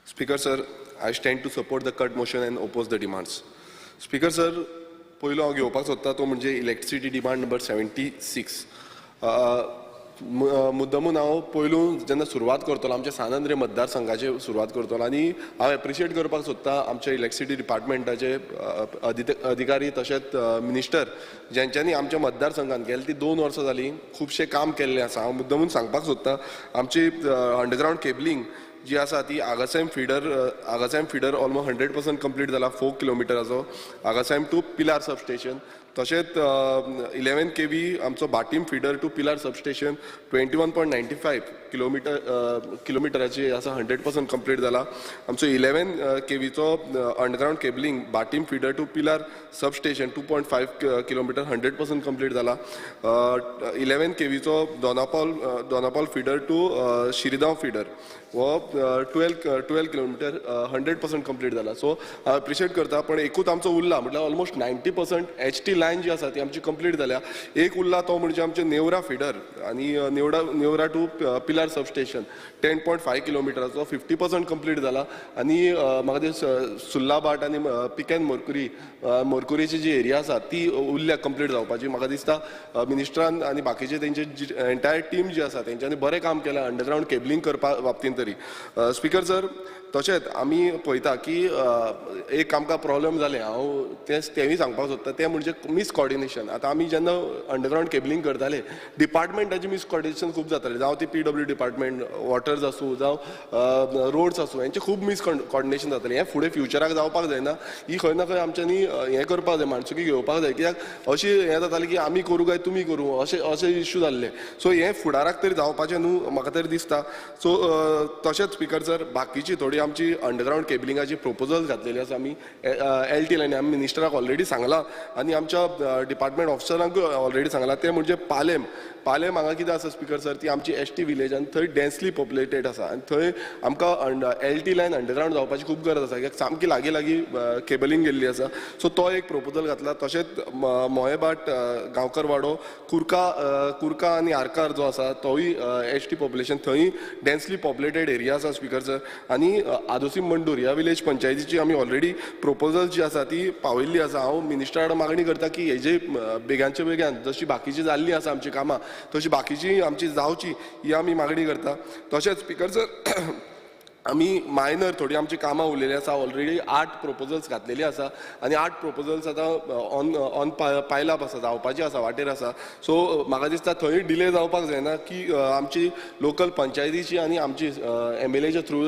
Q: Speaker sir, I stand to support the cut motion and oppose the demands. Speaker sir, पयलो हांव घेवपाक सोदता तो म्हणजे इलेक्ट्रिसिटी डिमांड नंबर 76. मुद्दमून हांव पयलू जेन्ना सुरवात करतलो आमच्या सान आंद्रे मतदारसंघाचे सुरवात करतलो आनी हांव एप्रिशिएट करपाक सोदता आमच्या इलेक्ट्रिसिटी डिपार्टमेंटाचे अधिकारी तशेंच मिनिस्टर ज्यांच्यांनी आमच्या मतदारसंघान गेले ती 2 वर्सां जालीं खुबशें काम केल्लें आसा. हांव मुद्दमून सांगपाक सोदता आमची अंडरग्रावंड केबलिंग जी आसा ती आगासायम फिडर ऑलमोस्ट 100% कंप्लीट जाला, 4 किलोमिटराचो आगासायम टू पिलार सबस्टेशन. तशेंच 11 kV आमचो Batim feeder to Pilar substation 21.95 किलोमिटराची आसा 100% कंप्लीट जाला. आमचो 11 kVचो underground cabling Batim feeder to Pilar substation 2.5 kilometre 100% complete जाला. 11 kVचो Dona Paula feeder to Shirgaon feeder हो 12 किलोमिटर 100% कंप्लीट जाला. सो हांव एप्रिशिएट करता, पण एकूच आमचो उरला म्हटल्यार ऑलमोस्ट 90% HT line जी आसा ती आमची कंप्लीट जाल्या. एक उरला तो म्हणजे आमचे नेवरा फिडर आनी नेवरा टू पिलार सबस्टेशन 10.5 किलोमिटराचो 50% कंप्लीट जाला. आनी म्हाका दिसता सुल्लाभाट आनी पिकेन मोरकुरीची जी एरिया आसा ती उरल्या कंप्लीट जावपाची. म्हाका दिसता मिनिस्टरान आनी बाकीचे तेंचे एंटायर टीम जी आसा तेंच्यांनी बरें काम केलां अंडरग्रावंड केबलिंग करपा बाबतींत तरी. Speaker sir, तशेंच आमी पळयता की एक आमकां प्रॉब्लम जालें, हांव तेंय सांगपाक सोदता, तें म्हणजे मिसकॉर्डिनेशन. आतां आमी जेन्ना अंडरग्रावंड केबलिंग करताले डिपार्टमेंटाची मिसकॉर्डिनेशन खूब जातालें, जावं ती PW department, waters आसूं जावं रोड्स आसूं, हेंचें खूब मिसकॉर्डिनेशन जातालें. हें फुडें फ्युचराक जावपाक जायना, ही खंय ना खंय आमच्यांनी हें करपाक जाय, माणसुकी घेवपाक जाय. कित्याक अशी हें जातालें की आमी करूं काय तुमी करूं अशें अशें इश्यू जाल्ले. सो हें फुडाराक तरी जावपाचें न्हू म्हाका तरी दिसता. सो तशेंच स्पीकर सर बाकीची थोडी आमची अंडरग्रावंड केबलिंगाची प्रपोजल घातलेली आसा आमी एल टी लायनी आमी मिनिस्टराक ऑलरेडी सांगलां आनी आमच्या डिपार्टमेंट ऑफिसरांकूय ऑलरेडी सांगलां. तें म्हणजे पालेम, पालेम हांगा कितें आसा स्पीकर सर, ती आमची एस टी विलेज आनी थंय डेन्सली पॉप्युलेटेड आसा आनी थंय आमकां एल टी लायन अंडरग्रावंड जावपाची खूब गरज आसा, कित्याक सामकी लागीं लागीं केबलिंग गेल्ली आसा. सो तो एक प्रपोजल घातला. तशेंच मोयेभाट, गांवकरवाडो, कुर्का, कुर्का आनी आरकार जो आसा तोय एस टी पॉप्युलेशन, थंय डेन्सली पॉप्युलेटेड एरिया आसा स्पीकर सर. आनी आदोसीम मंडूर ह्या विलेज पंचायतीची आमी ऑलरेडी प्रपोजल जी आसा ती पावयल्ली आसा. हांव मिनिस्टरा कडेन मागणी करता की हेजे बेगानच्या बेगान जशी बाकीची जाल्ली आसा आमची कामां तशी बाकीची आमची जावची ही आमी मागणी करता. तशेंच स्पीकर सर आमी मायनर थोडी आमची कामां उरलेली आसा, ऑलरेडी 8 प्रपोजल्स घातलेली आसा आनी 8 प्रपोजल्स आतां ऑन ऑन पायलाप आसा, जावपाची आसा, वाटेर आसा. सो म्हाका दिसता थंय डिले जावपाक जायना की आमची लोकल पंचायतीची आनी आमची एमएलएच्या थ्रू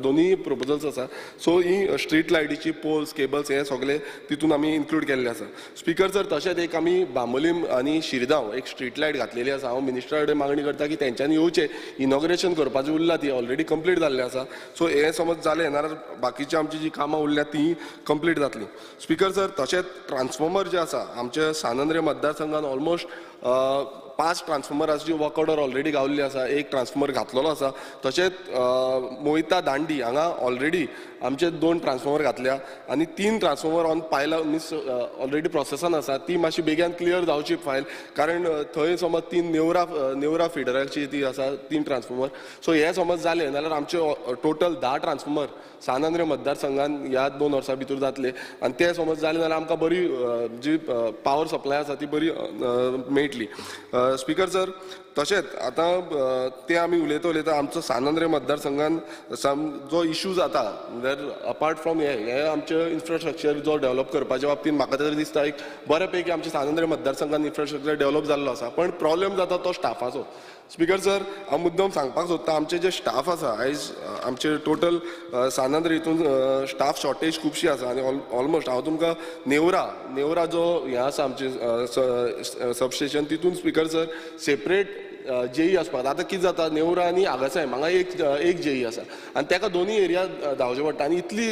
Q: दोनूय प्रपोजल्स आसा. सो ही स्ट्रीट लायटीची पोल्स, केबल्स हे सगळे तितून आमी इन्क्लूड केल्ले आसा स्पीकर सर. तशेंच एक आमी बांबोलीम आनी शिरगांव एक स्ट्रीट लायट घातलेली आसा. हांव मिनिस्टरा कडेन मागणी करता की तेंच्यांनी येवचें, इनॉग्रेशन करपाचें उरलां, ती ऑलरेडी कंप्लीट जाल्लें आसा. सो हे समज जालें नाल्यार बाकीची आमची जी कामां उरल्या ती कंप्लीट जातली स्पीकर सर. तशेंच ट्रान्सफॉर्मर जे आसा आमच्या सान आंद्रे मतदारसंघान ऑलमोस्ट 5 ट्रान्सफॉर्मराची वर्क ऑर्डर ऑलरेडी गावल्ली आसा, एक ट्रान्सफॉर्मर घातलेलो आसा. तशेंच मोहिता दांडी हांगा ऑलरेडी आमचे 2 ट्रान्सफॉर्मर घातल्या आनी 3 transformer on Payla, means already प्रोसेसान आसा. ती मातशी बेगीन क्लियर जावची फायल, कारण थंय समज 3 नेवरा नेवरा फिडराची ती आसा 3 ट्रान्सफॉर्मर. सो हे समज जालें जाल्यार आमचे टोटल 10 ट्रान्सफॉर्मर सान आंद्रे मतदारसंघान ह्या 2 वर्सां भितर जातले आनी ते समज जाले जाल्यार आमकां बरी जी पावर सप्लाय आसा ती बरी मेळटली स्पीकर सर. तशेंच आतां ते आमी उलयता उलयता आमचो सान आंद्रे मतदारसंघान जो इशू जाता म्हणल्यार अपार्ट फ्रॉम हे हे आमचें इन्फ्रास्ट्रक्चर जो डेव्हलप करपाच्या बाबतींत म्हाका तरी दिसता एक बऱ्या पैकी आमच्या सान आंद्रे मतदारसंघान इन्फ्रास्ट्रक्चर डेव्हलप जाल्लो आसा, पण प्रॉब्लेम जाता तो स्टाफाचो. स्पीकर सर हांव मुद्दम सांगपाक सोदता आमचे जे स्टाफ आसा आयज आमचे टोटल सान आंद्रे हितून स्टाफ शॉर्टेज खुबशी आसा आनी ऑलमोस्ट हांव तुमकां नेवरा नेवरा जो हें आसा आमचें सबस्टेशन तितून स्पीकर सर सेपरेट जेई आसपाक. आतां कितें जाता नेवरा आनी आगासायम हांगा एक एक जेई आसा आनी ताका दोनूय एरिया धांवचें पडटा आनी इतली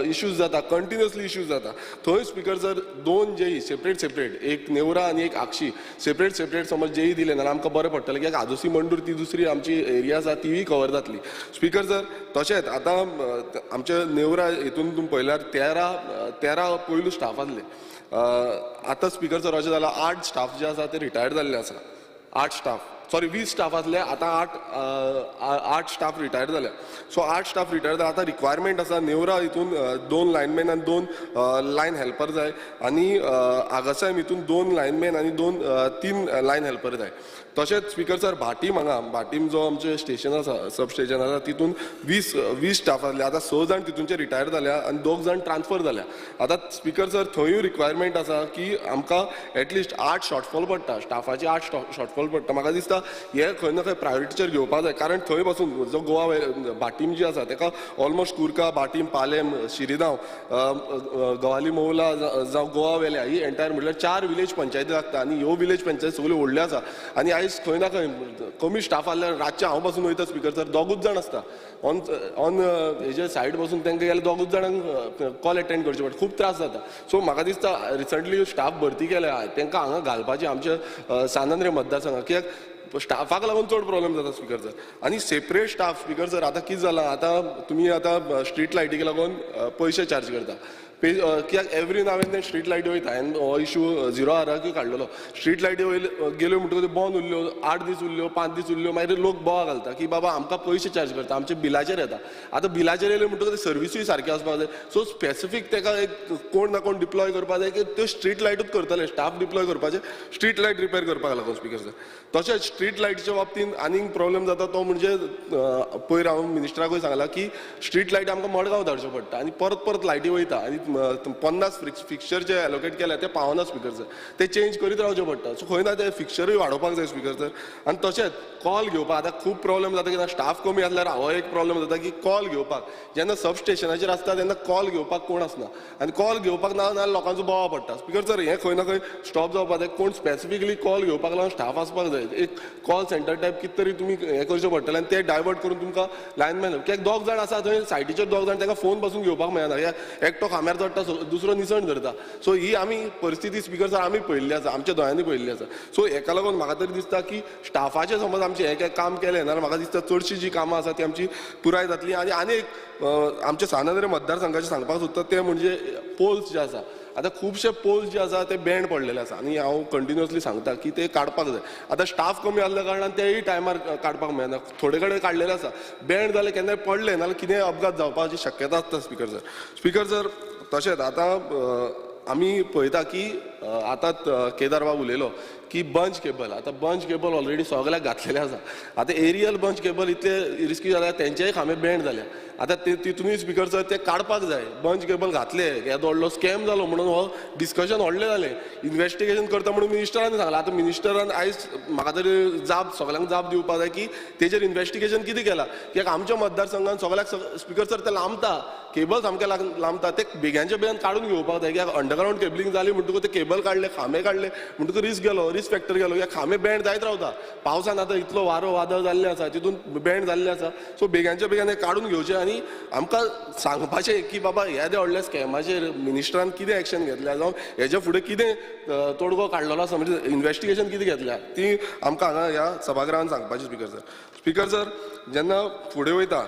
Q: इश्यूज जाता, कंटिन्युअसली इश्यूज जाता. थंय speaker sir 2 JE separate separate, एक नेवरा आनी एक आक्षी सेपरेट सेपरेट समज जेई दिले जाल्यार आमकां बरें पडटलें, कित्याक आदोसी मंडूर ती दुसरी आमची एरिया आसा तिवूय कवर जातली स्पीकर सर. तशेंच आतां आमच्या नेवरा हितून तुमी पळयल्यार 13 पयलू स्टाफ आसले, आतां स्पीकर सर अशें जालां 8 स्टाफ जे आसा ते रिटायर्ड जाल्ले आसा, 8 स्टाफ सॉरी 20 स्टाफ आसले, आतां 8 स्टाफ रिटायर जाल्या. सो 8 स्टाफ रिटायर जाल्या. आतां रिक्वायरमेंट आसा नेवरा हितून 2 लायनमॅन आनी 2 लायन हेल्पर जाय आनी आगासायम हितून 2 लायनमॅन आनी 3 लायन हेल्पर जाय. तशेंच स्पीकर सर भाटीम हांगा भाटीम जो आमचें स्टेशन आसा सब स्टेशन आसा तितून 20 स्टाफ आसले, आतां 6 जाण तितूनचे रिटायर जाल्या आनी 2 जाण ट्रान्सफर जाल्या. आतां स्पीकर सर थंयूय रिक्वायरमेंट आसा की आमकां एटलिस्ट 8 शॉर्टफॉल पडटा स्टाफाची, 8 शॉर्टफॉल पडटा. म्हाका दिसता हे खंय ना खंय प्रायोरिटीचेर घेवपाक जाय, कारण थंय पासून जो गोवा भाटीम जी आसा ताका ऑलमोस्ट कुर्का, भाटीम, पालेम, शिरिदांव, गवाली मोवला जावं गोवा वेल्या ही एंटायर म्हटल्यार 4 विलेज पंचायती लागता आनी ह्यो विलेज पंचायत सगळ्यो व्हडल्यो आसा आनी आयज खंय ना खंय कमी स्टाफ आसल्यार रातचे हांव पासून वयता स्पीकर सर 2 जाण आसता ऑन ऑन हेजे सायड बसून तांकां गेल्यार 2 जाणांक कॉल एटेंड करचे पडटा, खूब त्रास जाता. सो म्हाका दिसता रिसंटली स्टाफ भरती केल्या तांकां हांगा घालपाची आमच्या सान आंद्रे मतदारसंघात, कित्याक स्टाफाक लागून चड प्रॉब्लेम जाता स्पीकर सर. आनी सेपरेट स्टाफ स्पीकर सर आतां कितें जालां, आतां तुमी आतां स्ट्रीट लायटीक लागून पयशे चार्ज करता, कित्याक every now and then street लायटी वयता. हांवें हो इशू झिरो आराकूय काडलेलो. स्ट्रीट लायटी गेल्यो म्हणटकूच बंद उरल्यो, 8 दीस उरल्यो, 5 दीस उरल्यो, मागीर लोक बोवा घालता की बाबा आमकां पयशे चार्ज करता, आमच्या बिलाचेर येता. आतां बिलाचेर येयले म्हणटकूच सर्विसूय सारकी आसपाक जाय. सो स्पेसिफीक ताका एक कोण ना कोण डिप्लॉय करपाक जाय की त्यो स्ट्रीट लायटूच करतले, स्टाफ डिप्लॉय करपाचे, स्ट्रीट लायट रिपेर करपाक लागून स्पीकर सर. तशेंच स्ट्रीट लायटीच्या बाबतींत आनीक प्रॉब्लेम जाता तो म्हणजे पयर हांव मिनिस्टराकूय सांगलां की स्ट्रीट लायट आमकां मडगांव धाडच्यो पडटा आनी परत परत लायटी वयता आनी 50 फिक्स्चर जे एलोकेट केल्या ते पावना स्पीकर सर, ते चेंज करीत रावचे पडटा. सो खंय ना ते फिक्स्चरूय वाडोवपाक जाय स्पीकर सर. आनी तशेंच कॉल घेवपाक आतां खूब प्रॉब्लेम जाता की स्टाफ कमी आसल्यार हो एक प्रॉब्लेम जाता की कॉल घेवपाक जेन्ना सब स्टेशनाचेर आसता तेन्ना कॉल घेवपाक कोण आसना आनी कॉल घेवपाक ना जाल्यार लोकांचो बोवा पडटा. स्पीकर सर हें खंय ना खंय स्टॉप जावपाक जाय. कोण स्पेसिफिकली कॉल घेवपाक लागून स्टाफ आसपाक जाय, एक कॉल सेंटर टायप कितें तरी तुमी हें करचें पडटलें आनी ते डायवर्ट करून तुमकां लायनमॅन कित्याक 2 जाण आसा थंय सायटीचेर 2 जाण तांकां फोन पासून घेवपाक मेळना, एकटो खांब्यार चडटा दुसरो निसण धरता. सो ही आमी परिस्थिती स्पीकर सर आमी पळयल्ली आसा, आमच्या दोळ्यांनी पळयल्ली आसा. सो हेका लागून म्हाका तरी दिसता की स्टाफाचें समज आमचें हें काम केलें जाल्यार म्हाका दिसता चडशी जी कामां आसा ती आमची पुराय जातली. आनी आनी एक आमच्या सान आंद्रे मतदारसंघाचें सांगपाक सोदता तें म्हणजे पोल्स जे आसा, आतां खुबशे पोल्स जे आसा ते बँड पडलेले आसा आनी हांव कंटिन्युअसली सांगता की ते काडपाक जाय. आतां स्टाफ कमी आसल्या कारणान तेय टायमार काडपाक मेळना, थोडे कडेन काडलेले आसा, बँड जाले केन्नाय पडले नाल्यार कितेंय अपघात जावपाची शक्यता आसता स्पीकर सर. स्पीकर सर तशेंच आतां आमी पळयता की आतां केदार बाब उलयलो की बंच केबल, आतां बंच केबल ऑलरेडी सगळ्याक घातलेले आसा. आतां एरियल बंच केबल इतले रिस्की जाल्या, तेंचेय खांबे बँड जाल्या. आतां ते तितूनय स्पीकर सर ते काडपाक जाय. बंच केबल घातले, येदो व्हडलो स्कॅम जालो म्हणून हो डिस्कशन व्हडलें जालें, इन्वेस्टिगेशन करता म्हणून मिनिस्टरान सांगलां. आतां मिनिस्टरान आयज म्हाका तरी जाप सगळ्यांक जाप दिवपाक जाय की तेजेर इन्वेस्टिगेशन कितें केलां, कित्याक आमच्या मतदारसंघान सगळ्याक स्पीकर सर ते लांबता, केबल सामके लांबता, ते बेग्यांच्या बेगान काडून घेवपाक जाय. कित्याक अंडरग्रावंड केबलिंग जाली म्हणटकूच ते केबल काडले, खांबे काडले म्हणटकूच रिस्क गेलो, रिस्क फॅक्टर गेलो. कित्याक खांबे बँड जायत रावता, पावसान आतां इतलो वारो वादळ जाल्लें आसा तितून बँड जाल्लें आसा. सो बेग्यांच्या बेगान काडून घेवचें आनी आमकां सांगपाचें की बाबा ह्या व्हडल्या स्कॅमाचेर मिनिस्टरान कितें एक्शन घेतल्या जावं हेच्या फुडें कितें तोडगो काडलेलो आसा, म्हणजे इन्वेस्टिगेशन कितें घेतल्या ती आमकां हांगा ह्या सभागृहान सांगपाचें स्पीकर सर. स्पीकर सर जेन्ना फुडें वयता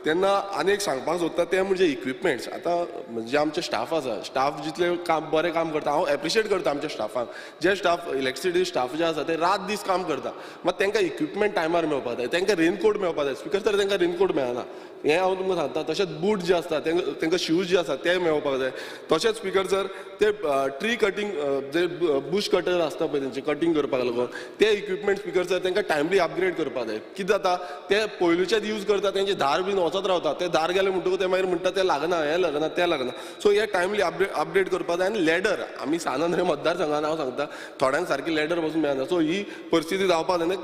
Q: तेन्ना आनी एक सांगपाक सोदता तें म्हणजे इक्विपमेंट्स. आतां जे आमचे स्टाफ आसा, स्टाफ जितले काम बरें काम करता, हांव एप्रिशिएट करता आमच्या स्टाफांक, जे स्टाफ इलेक्ट्रिसिटी स्टाफ जे आसा ते रात दीस काम करता, मात तांकां इक्विपमेंट टायमार मेळपाक जाय, तांकां रेनकोट मेळपाक जाय. स्पीकर सर तांकां रेनकोट मेळना हें हांव तुमकां सांगता. तशेंच बूट जे आसता तांकां शूज जे आसा ते मेळपाक जाय. तशेंच स्पीकर सर ते ट्री कटींग जे बूश कटर आसता पळय तेंचे कटींग करपाक लागून ते इक्विपमेंट स्पीकर सर तांकां टायमली अपग्रेड करपाक जाय. कितें जाता ते पयलूचेच यूज करता, तेंचे धार बीन वचत रावता, ते धार गेले म्हणटकूच ते मागीर म्हणटा ते लागना, हें लागना, तें लागना. सो हे टायमली अपडेट करपाक जाय. आनी लॅडर आमी सान आंद्रे मतदारसंघान हांव सांगता थोड्यांक सारकी लॅडर पसून मेळना. सो ही परिस्थिती जावपाक जायना.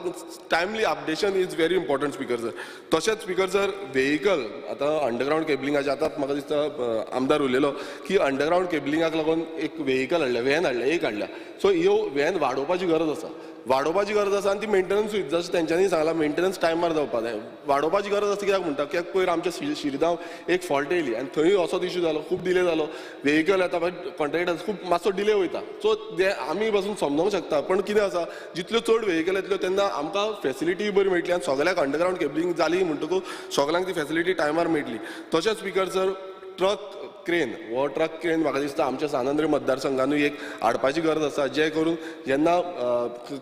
Q: Timely updation is very important speaker sir. तशेंच स्पीकर सर व्हेकल आतां अंडरग्रावंड केबलिंगाचें आतां म्हाका दिसता आमदार उलयलो की अंडरग्रावंड केबलिंगाक लागून एक व्हेकल हाडलें, व्हॅन हाडलें, एक हाडल्या. सो ह्यो व्हॅन वाडोवपाची गरज आसा, वाडोवपाची गरज आसा आनी ती मेंटेनन्सूय जशें तेंच्यांनी सांगलां मेंटेनन्स टायमार जावपाक जाय. वाडोवपाची गरज आसा कित्याक म्हणटा, कित्याक पयर आमच्या शिरगांव एक फॉल्ट येयली आनी थंय असोच इशू जालो, खूब डिले जालो, व्हेकल येता मागीर कॉन्ट्रेक्टर खूब मातसो डिले वयता. सो ते आमी पासून समजोंक शकता, पण कितें आसा जितल्यो चड व्हेकल येतल्यो तेन्ना आमकां फेसिलिटी बरी मेळटली आनी सगळ्याक अंडरग्रावंड केबलिंग जाली म्हणटकूच सगळ्यांक ती फेसिलिटी टायमार मेळटली. तशेंच स्पीकर सर ट्रक क्रेन, हो ट्रक क्रेन म्हाका दिसता आमच्या सान आंद्रे मतदारसंघानूय एक हाडपाची गरज आसा, जे करून जेन्ना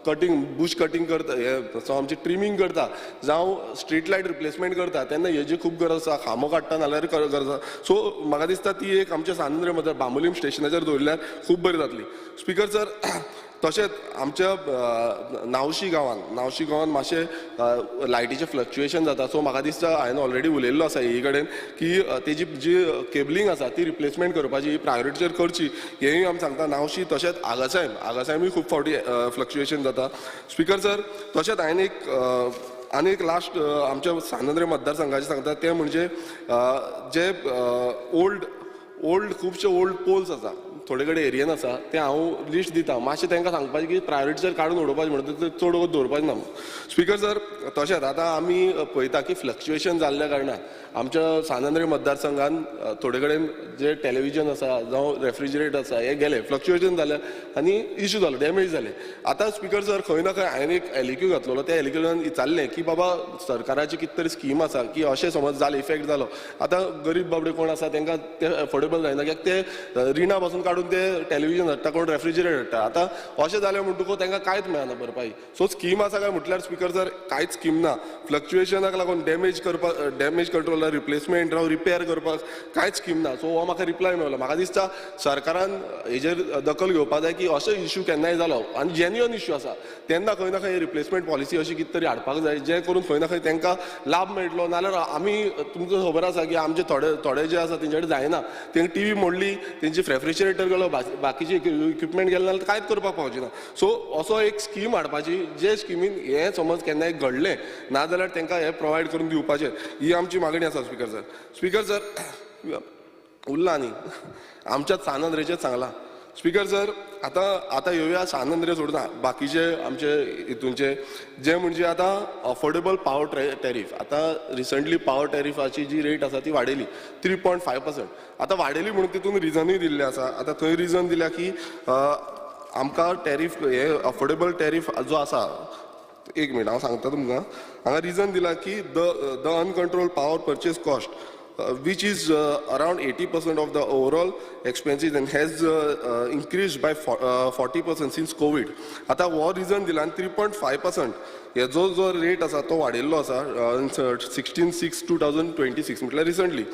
Q: कटींग बूश कटींग करता, हे आमची ट्रिमींग करता जावं स्ट्रीट लायट रिप्लेसमेंट करता तेन्ना हेजी खूब गरज आसा, खांबो काडटा जाल्यार गरज आसा. सो म्हाका दिसता ती एक आमच्या सान आंद्रे मतदार बांबोलीम स्टेशनाचेर दवरल्यार खूब बरी जातली. स्पीकर सर तशेंच आमच्या नावशी गांवान मातशें लायटीचें फ्लक्च्युएशन जाता. सो म्हाका दिसता हांवें ऑलरेडी उलयल्लो आसा हे कडेन की तेजी जी केबलिंग आसा ती रिप्लेसमेंट करपाची प्रायोरिटीचेर करची हेंय आमी सांगता. नावशी तशेंच आगासायमूय खूब फावटी फ्लक्च्युएशन जाता. स्पीकर सर तशेंच हांवें एक आनी एक लास्ट आमच्या सान आंद्रे मतदारसंघाचें सांगता तें म्हणजे जे ओल्ड खुबशे ओल्ड पोल्स आसा थोडे कडेन एरियन आसा ते हांव लिस्ट दिता, मातशें तांकां सांगपाचें की प्रायोरिटीचेर काडून उडोवपाचें म्हणटा ते चड वगत दवरपाचें ना. Speaker sir तशेंच आतां आमी पळयता की फ्लक्च्युएशन जाल्ल्या कारणान आमच्या सान आंद्रे मतदारसंघान थोडे कडेन जे टेलिव्हिजन आसा जावं रेफ्रिजरेटर आसा हे गेले, फ्लक्च्युएशन जालें आनी इश्यू जालो, डॅमेज जाले. आतां स्पीकर सर खंय ना खंय हांवें एक एलएक्यू घातलेलो, त्या एलएक्यून विचारलें की बाबा सरकाराची कितें तरी स्कीम आसा की अशें समज जालें, इफेक्ट जालो, आतां गरीब बाबडे कोण आसा तांकां ते एफोर्डेबल जायना कित्याक ते रिणा पासून काडून ते टेलिव्हिजन हाडटा, कोण रेफ्रिजरेटर हाडटा. आतां अशें जालें म्हणटकूच तांकां कांयच मेळना भरपाई. सो स्कीम आसा काय म्हटल्यार स्पीकर सर कांयच स्कीम ना. फ्लक्च्युएशनाक लागून डॅमेज करपाक, डॅमेज कंट्रोल, रिप्लेसमेंट राव रिपेर करपाक कांयच स्कीम ना. सो हो म्हाका रिप्लाय मेळ्ळो. म्हाका दिसता सरकारान हेजेर दखल घेवपाक जाय की असो इश्यू केन्नाय जालो आनी जेन्युअन इश्यू आसा तेन्ना खंय ना खंय रिप्लेसमेंट पॉलिसी अशी कितें तरी हाडपाक जाय जे करून खंय ना खंय तांकां लाभ मेळटलो. नाल्यार आमी तुमकां खबर आसा की आमचे थोडे थोडे जे आसा तेंचे कडेन जायना, तेंकां टीव्ही मोडली, तेंची रेफ्रिजरेटर गेलो, बाकीचे इक्विपमेंट गेले नाल्यार कांयच करपाक पावचे ना. सो असो एक स्कीम हाडपाची जे स्किमीन हें समज केन्नाय घडलें ना जाल्यार तांकां हें प्रोवायड करून दिवपाचें, ही आमची मागणी आसा स्पीकर सर. स्पीकर सर उरला न्ही आमच्या सान आंद्रेचेंच सांगलां स्पीकर सर. आतां आतां येवया सान आंद्रे सोडून बाकीचे आमचे हितूनचे जे म्हणजे आतां अफोर्डेबल पावर टॅरीफ, आतां रिसंटली पावर टॅरिफाची जी रेट आसा ती वाडयली 3.5%. आतां वाडयली म्हणून तितून रिजनूय दिल्लें आसा. आतां थंय रिजन दिल्या की आमकां टॅरीफ हे अफोर्डेबल टॅरीफ जो आसा, एक मिनट हांव सांगता तुमकां, हांगा रिजन दिला की the uncontrol power purchase cost which is around 80% of the overall expenses and has increased by 40% since COVID. आतां हो रिजन दिला आनी 3.5% हेजो जो रेट आसा तो वाडयल्लो आसा 16/6/2026 म्हटल्यार रिसंटली.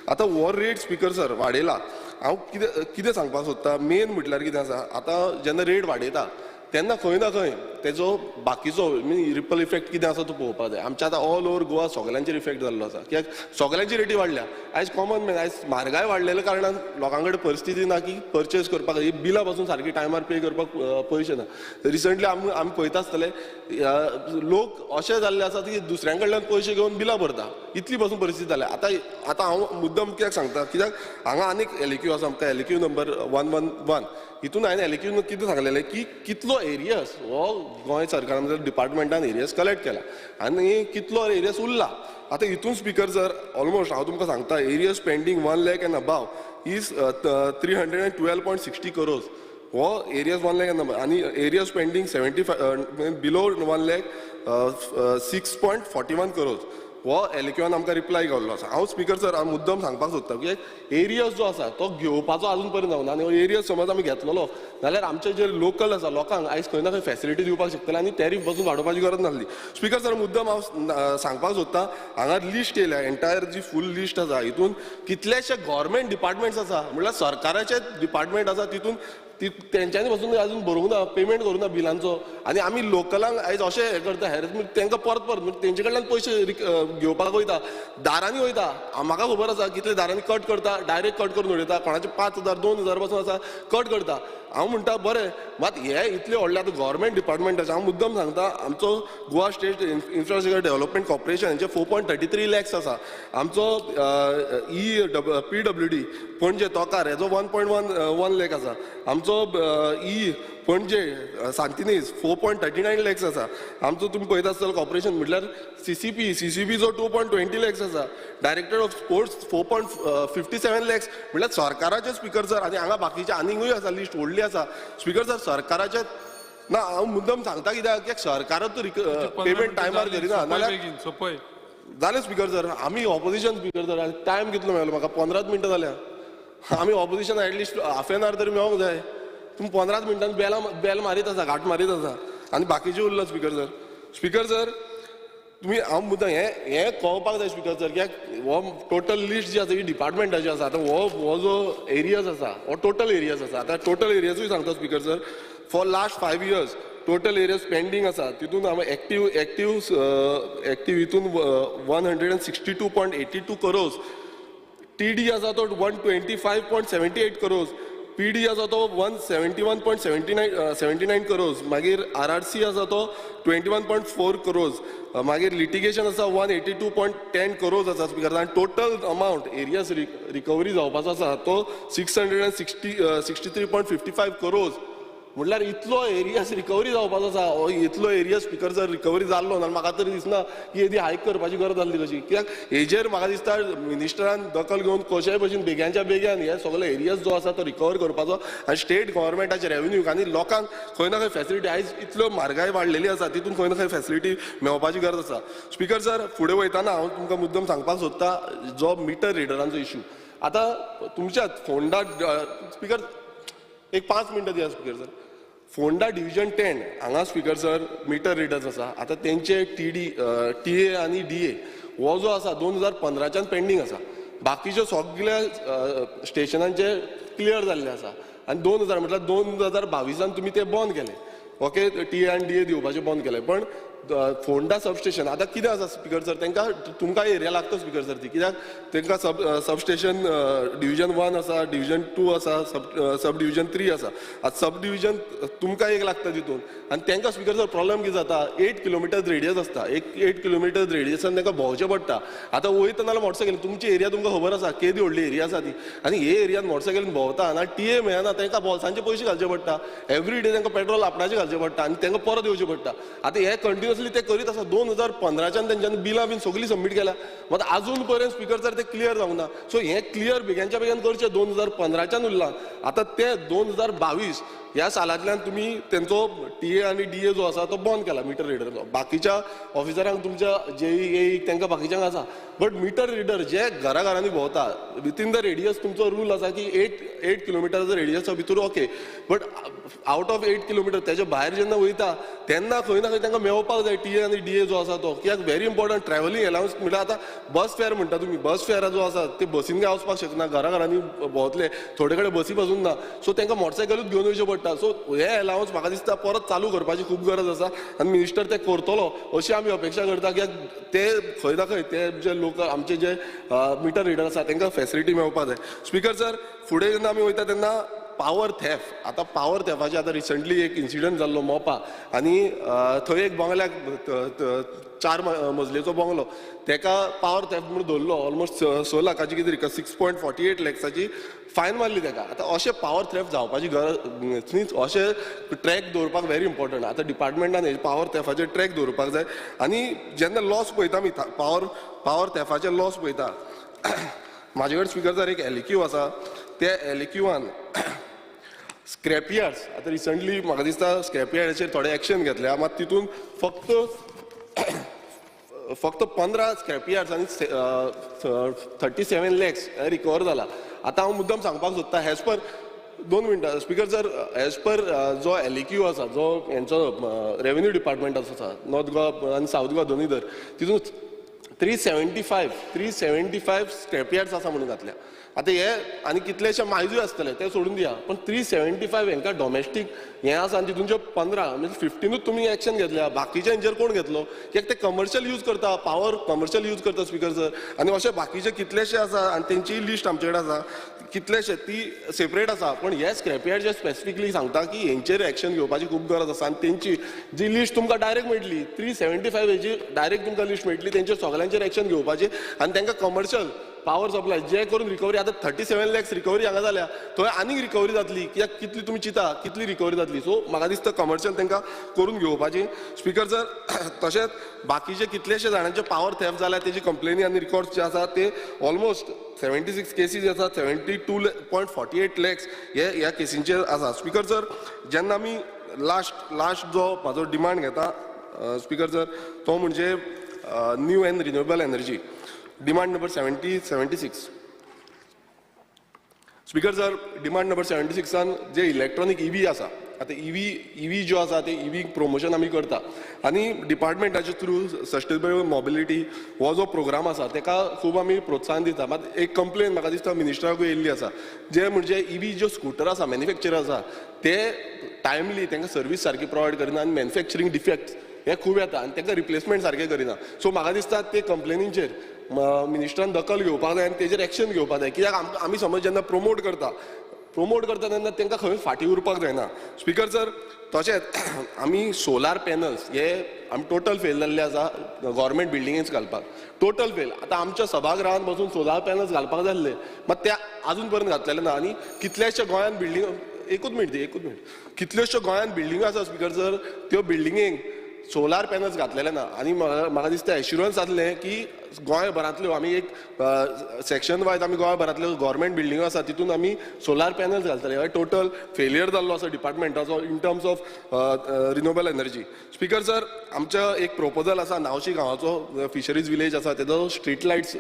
Q: आतां हो रेट स्पीकर सर वाडयला. हांव कितें कितें सांगपाक सोदता, मेन म्हटल्यार कितें आसा, आतां जेन्ना रेट वाडयता तेन्ना खंय ना खंय तेजो बाकीचो मीन रिपल इफेक्ट कितें आसा तो पळोवपाक जाय. आमच्या आतां ऑल ओवर गोवा सगल्यांचेर इफेक्ट जाल्लो आसा कित्याक सगल्यांची रेटी वाडल्या. आयज कॉमन मॅन, आयज म्हारगाय वाडलेल्या कारणान लोकां कडेन परिस्थिती ना की परचेज करपाक, ही बिलां पासून सारकी टायमार पे करपाक पयशे ना. रिसंटली आमी आमी पळयता आसतले लोक अशे जाल्ले आसात की दुसऱ्यां कडल्यान पयशे घेवन बिलां भरता, इतली पासून परिस्थिती जाल्या. आतां आतां हांव मुद्दम कित्याक सांगता कित्याक हांगा आनीक एलएक्यू आसा आमकां, एलएक्यू नंबर 111. हितून हांवें एलएक्यून कितें सांगलेलें की कितलो एरियस हो गोंय सरकारान डिपार्टमेंटान एरियस कलेक्ट केला आनी कितलो एरियस उरला. आतां हितून स्पीकर सर ऑलमोस्ट हांव तुमकां सांगता arrears pending 1 lakh and above is 312.60 crores. हो एरियस 1 लाख एंड अबाव आनी arrears pending 75 below 1 lakh 6.41 crores. हो एलक्यूआन आमकां रिप्लाय केल्लो आसा. हांव स्पीकर सर हांव मुद्दम सांगपाक सोदता की एरियस जो आसा तो घेवपाचो आजून पर्यंत जावना आनी हो एरियस समज आमी घेतलेलो जाल्यार आमचे जे लोकल आसा लोकांक आयज खंय ना खंय फेसिलिटी दिवपाक शकतले आनी टॅरीफ पासून वाडोवपाची गरज नासली. स्पीकर सर मुद्दम हांव सांगपाक सोदता हांगा लिस्ट येयल्या, एंटायर जी फूल लिस्ट आसा हितून कितलेशे गव्हर्मेंट डिपार्टमेंट्स आसा, म्हणल्यार सरकाराचे डिपार्टमेंट आसा तितून ती तेंच्यांनी पासून अजून भरूंक ना, पेमेंट करूंक ना बिलांचो आनी आमी लोकलांक आयज अशें हें करता हेर तांकां परत परत तेंचे कडल्यान पयशे घेवपाक वयता, दारांनी वयता. म्हाका खबर आसा कितले दारांनी कट करता, डायरेक्ट कट करून उडयता, कोणाचे 5,000 2,000 पासून आसा कट करता. हांव म्हणटा बरें मात हे इतले व्हडले आतां गव्हर्मेंट डिपार्टमेंटाचे हांव मुद्दम सांगता आमचो Goa state infrastructure development corporation हेंचे 4.33 लॅक्स आसा, आमचो PWD Panaji तोकार हेजो 1.11 लॅक आसा, आमचो ई पणजे सांतिनेज 4.39 लॅक्स आसा, आमचो तुमी पळयता आसतलो कॉर्पोरेशन म्हटल्यार CCPचो 2.20 लॅक्स आसा, डायरेक्टर ऑफ स्पोर्ट्स 4.57 लॅक्स. म्हटल्यार सरकाराचे स्पीकर सर आनी हांगा बाकीचे आनीकूय आसा लिस्ट व्हडली आसा. स्पीकर सर सरकाराचे ना हांव मुद्दम सांगता कित्याक कित्याक सरकाराच पेमेंट टायमार करिना नाल्यार जालें. स्पीकर सर आमी ऑपोजिशन स्पीकर सर टायम कितलो मेळ्ळो म्हाका 15 मिनटां जाल्या, आमी opposition at least half an hour तरी मेळोंक जाय. तुमी 15 मिनटान बेल मारीत आसा, घाट मारीत आसा आनी बाकीचे उरला स्पीकर सर. स्पीकर सर तुमी हांव मुद्दम हें हें कळपाक जाय स्पीकर सर कित्याक हो टोटल लिस्ट जी आसा ही डिपार्टमेंटाची आसा. आतां हो जो एरियज आसा हो टोटल एरियज आसा. आतां टोटल एरियजूय सांगता speaker sir, for last 5 years total arrears pending आसा तितून आमी एक्टीव एक्टीव एक्टीव हितून 162.82 करोज, TD आसा तो 125.78 करोज, PD आसा तो 171.79 करोज, मागीर RRC आसा तो 21.4 करोज, मागीर लिटिगेशन आसा 182.10 करोज आसा स्पीकर. आनी टोटल अमावंट एरियस रिकवरी जावपाचो आसा तो 663.55 करोज. म्हणल्यार इतलो एरियास रिकवरी जावपाचो आसा, हो इतलो एरिया स्पीकर सर रिकवरी जाल्लो ना. म्हाका तरी दिसना की येदी हायक करपाची गरज आसली कशी, कित्याक हेजेर म्हाका दिसता मिनिस्टरान दखल घेवन कशेय भशेन बेग्यांच्या बेग्यान हे सगळे एरियाज जो आसा तो रिकवर करपाचो आनी स्टेट गव्हर्मेंटाचे रेवेन्यूक आनी लोकांक खंय ना खंय फॅसिलिटी आयज इतल्यो म्हारगाय वाडलेली आसा तितून खंय ना खंय फॅसिलिटी मेळपाची गरज आसा. स्पीकर सर फुडें वयताना हांव तुमकां मुद्दम सांगपाक सोदता जो मिटर रिडरांचो इशू आतां तुमच्या फोंडा स्पीकर एक 5 मिनटां दिया स्पीकर सर. फोंडा डिविजन 10 हांगा स्पीकर सर मिटर रिडर्स आसा. आतां तेंचे टी ए आनी डी ए हो जो आसा 2015च्यान पेंडींग आसा. बाकीच्यो सगल्या स्टेशनांचे क्लियर जाल्ले आसा आनी 2000 म्हटल्यार 2022 तुमी ते बंद केले. ओके, टी ए आनी डी ए दिवपाचें बंद केलें. पण फोंडा सबस्टेशन आतां कितें आसा स्पीकर सर, तांकां तुमकां एरिया लागता स्पीकर सर ती, कित्याक तांकां सबस्टेशन डिविजन 1 आसा, डिविजन 2 आसा, सब डिविजन 3 आसा. आतां सब डिविजन तुमकां एक लागता तितून आनी तांकां स्पीकर सर प्रॉब्लम कितें जाता, 8 किलोमिटर रेडियस आसता, 8 किलोमिटर रेडियसान तांकां भोंवचें पडटा. आतां वयता नाल्यार मोटरसायकलीन तुमची एरिया तुमकां खबर आसा केदी व्हडली एरिया आसा ती, आनी हे एरियान मोटरसायकलीन भोंवता आनी टी ए मेळना, तांकां बोल्सांचे पयशे घालचे पडटा, एवरी डे तांकां पेट्रोल आपणाचें घालचें पडटा आनी तांकां परत येवचें पडटा. आतां हे कंटिन्युअसली ते करीत आसा. 2015च्यान तेंच्यांनी बिलां बीन सगळीं सबमीट केल्या, मात आजून पर्यंत स्पीकर सर ते क्लियर जावंक ना. सो हें क्लियर बेग्यांच्या बेगीन करचें. 2015च्यान उरलां, आतां ते 2022 ह्या सालांतल्यान तुमी तेंचो टी ए आनी डी ए जो आसा तो बंद केला मिटर रिडरचो. बाकीच्या ऑफिसरांक तुमच्या जेई ए तांकां बाकीच्यांक आसा, बट मिटर रिडर जे घरा घरांनी भोंवता विथीन the radius तुमचो रूल आसा की 8 किलोमिटराचो रेडियसा भितर okay, but out of 8 kilometre तेच्या भायर जेन्ना वयता तेन्ना खंय ना खंय तांकां मेळपाक जाय टी ए आनी डी ए जो आसा तो, कित्याक व्हेरी इम्पॉर्टंट ट्रॅव्हलिंग अलावन्स म्हणल्यार आतां बस फेर म्हणटा तुमी, बस फेर जो आसा ते बसीन काय वचपाक शकना, घरा घरांनी भोंवतले थोडे कडेन बसी पासून ना, सो तांकां मोटरसायकलूच घेवन वयचें पडटा. सो हे अलावन्स म्हाका दिसता परत चालू करपाची खूब गरज आसा आनी मिनिस्टर ते करतलो अशी आमी अपेक्षा करता, कित्याक ते खंय ना खंय ते जे लोक आमचे जे मिटर रिडर आसा तांकां फॅसिलिटी मेळपाक जाय. स्पीकर सर फुडें जेन्ना आमी वयता तेन्ना पावर थेफ, आतां पावर थेफाचे आतां रिसंटली एक इन्सिडंट जाल्लो मोपा आनी थंय एक बंगल्याक 4 मजलेचो बंगलो तेका पावर थेफ म्हणून धरलो, ऑलमोस्ट 6 लाखाची कितें 6.48 लॅक्साची फायन मारली तेका. आतां अशें पावर थेफ जावपाची गरज न्हीच, अशें ट्रॅक दवरपाक व्हेरी इम्पॉर्टंट. आतां डिपार्टमेंटान पावर थेफाचेर ट्रॅक दवरपाक जाय आनी जेन्ना लॉस पळयता आमी पावर थेफाचे लॉस पळयता, म्हाजे कडेन स्पीकर सर एक एल क्यू आसा, त्या एल क्यूआन स्क्रॅप यार्ड्स आतां रिसंटली म्हाका दिसता स्क्रॅप यार्डाचेर थोडे एक्शन घेतल्या, मात तितून फक्त 15 स्क्रॅप यार्ड्स आनी 37 लॅक्स रिकवर जाला. आतां हांव मुद्दम सांगपाक सोदता एज पर 2 मिनटां स्पीकर सर, एज पर जो एल क्यू आसा जो हेंचो रेवेन्यू डिपार्टमेंट आसा नॉर्थ गोवा आनी सावथ गोवा दोनूय धर, तितून 375 स्क्रॅप यार्ड्स आसा म्हणून घातल्या. आतां हे आनी कितलेशे मायजूय आसतले ते सोडून दिया, पण 375 हेंकां डॉमेस्टीक हें आसा आनी तितूनचे 15 म्हणजे 15ूच तुमी एक्शन घेतल्या, बाकीच्या हेंचेर कोण घेतलो? कित्याक ते कमर्शियल यूज करता, पावर कमर्शियल यूज करता स्पीकर सर. आनी अशे बाकीचे कितलेशे आसा आनी तेंची लिस्ट आमचे कडेन आसा कितलेशे, ती सेपरेट आसा, पण हे स्क्रॅप यार्ड जे स्पेसिफिकली सांगता की हेंचेर एक्शन घेवपाची खूब गरज आसा आनी तेंची जी लिस्ट तुमकां डायरेक्ट मेळटली 375 हेजी डायरेक्ट तुमकां लिस्ट मेळटली, तेंचेर सगळ्यांचेर एक्शन घेवपाची आनी तांकां कमर्शियल पावर सप्लाय जे करून रिकवरी आतां 37 लॅक्स रिकवरी हांगा जाल्या, थंय आनीक रिकवरी जातली, कित्याक कितली तुमी चिंता कितली रिकवरी जातली. सो म्हाका दिसता कमर्शियल तांकां करून घेवपाची. स्पीकर सर तशेंच बाकीचे कितलेशे जाणांचे पावर थेफ जाल्या तेजी कंप्लेनी आनी रिकॉर्ड्स जे आसा ते ऑलमोस्ट 76 केसीस आसा, 72.48 लॅक्स हे ह्या केसींचेर आसा. स्पीकर सर जेन्ना आमी लास्ट जो म्हाजो डिमांड घेता स्पीकर सर तो म्हणजे new and renewable energy demand number 76. Speaker sir demand number 76 J electronic EV आसा, आतां ईव्ही ज्यो आसा ते ईव्ही प्रमोशन आमी करता आनी डिपार्टमेंटाचे थ्रू सस्टेनेबल मोबिलिटी हो जो प्रोग्राम आसा तेका खूब आमी प्रोत्साहन दिता. मात एक कंप्लेन म्हाका दिसता मिनिस्टराकूय येयल्ली आसा, जे म्हणजे ईव्ही ज्यो स्कुटर आसा मॅन्युफॅक्चर आसा ते टायमली तांकां सर्वीस सारकी प्रोवायड करिना आनी मॅन्युफॅक्चरींग डिफेक्ट्स हे खूब येता आनी तांकां रिप्लेसमेंट सारकें करिना. सो म्हाका दिसता ते कंप्लेनींचेर मिनिस्टरान दखल घेवपाक जाय आनी तेजेर एक्शन घेवपाक जाय, कित्याक आमी समज जेन्ना प्रमोट करता तेन्ना तांकां खंय फाटीं उरपाक जायना. स्पीकर सर तशेंच आमी सोलार पॅनल्स हे आमी टोटल फेल जाल्ले आसा गव्हर्मेंट बिल्डिंगेच घालपाक, टोटल फेल. आतां आमच्या सभागृहान बसून सोलार पॅनल्स घालपाक जाल्ले, मात ते आजून पर्यंत घातलेले ना आनी कितल्याशे गोंयांत बिल्डींग एकूच मिनट कितल्योश्यो गोंयांत बिल्डिंगो आसा स्पीकर सर, त्यो बिल्डिंगेक सोलार पॅनल्स घातलेले ना. आनी म्हाका दिसता एश्युरन्स जातलें की गोंयभरांतल्यो आमी एक सेक्शन वायज आमी गोंयभरांतल्यो गव्हर्मेंट बिल्डिंगो आसा तितून आमी सोलार पॅनल्स घालतले. हे टोटल फेलियर जाल्लो आसा डिपार्टमेंटाचो in terms of renewable energy. Speaker sir, आमच्या एक प्रोपोजल आसा नावशी गांवाचो फिशरीज विलेज आसा तेजो street lights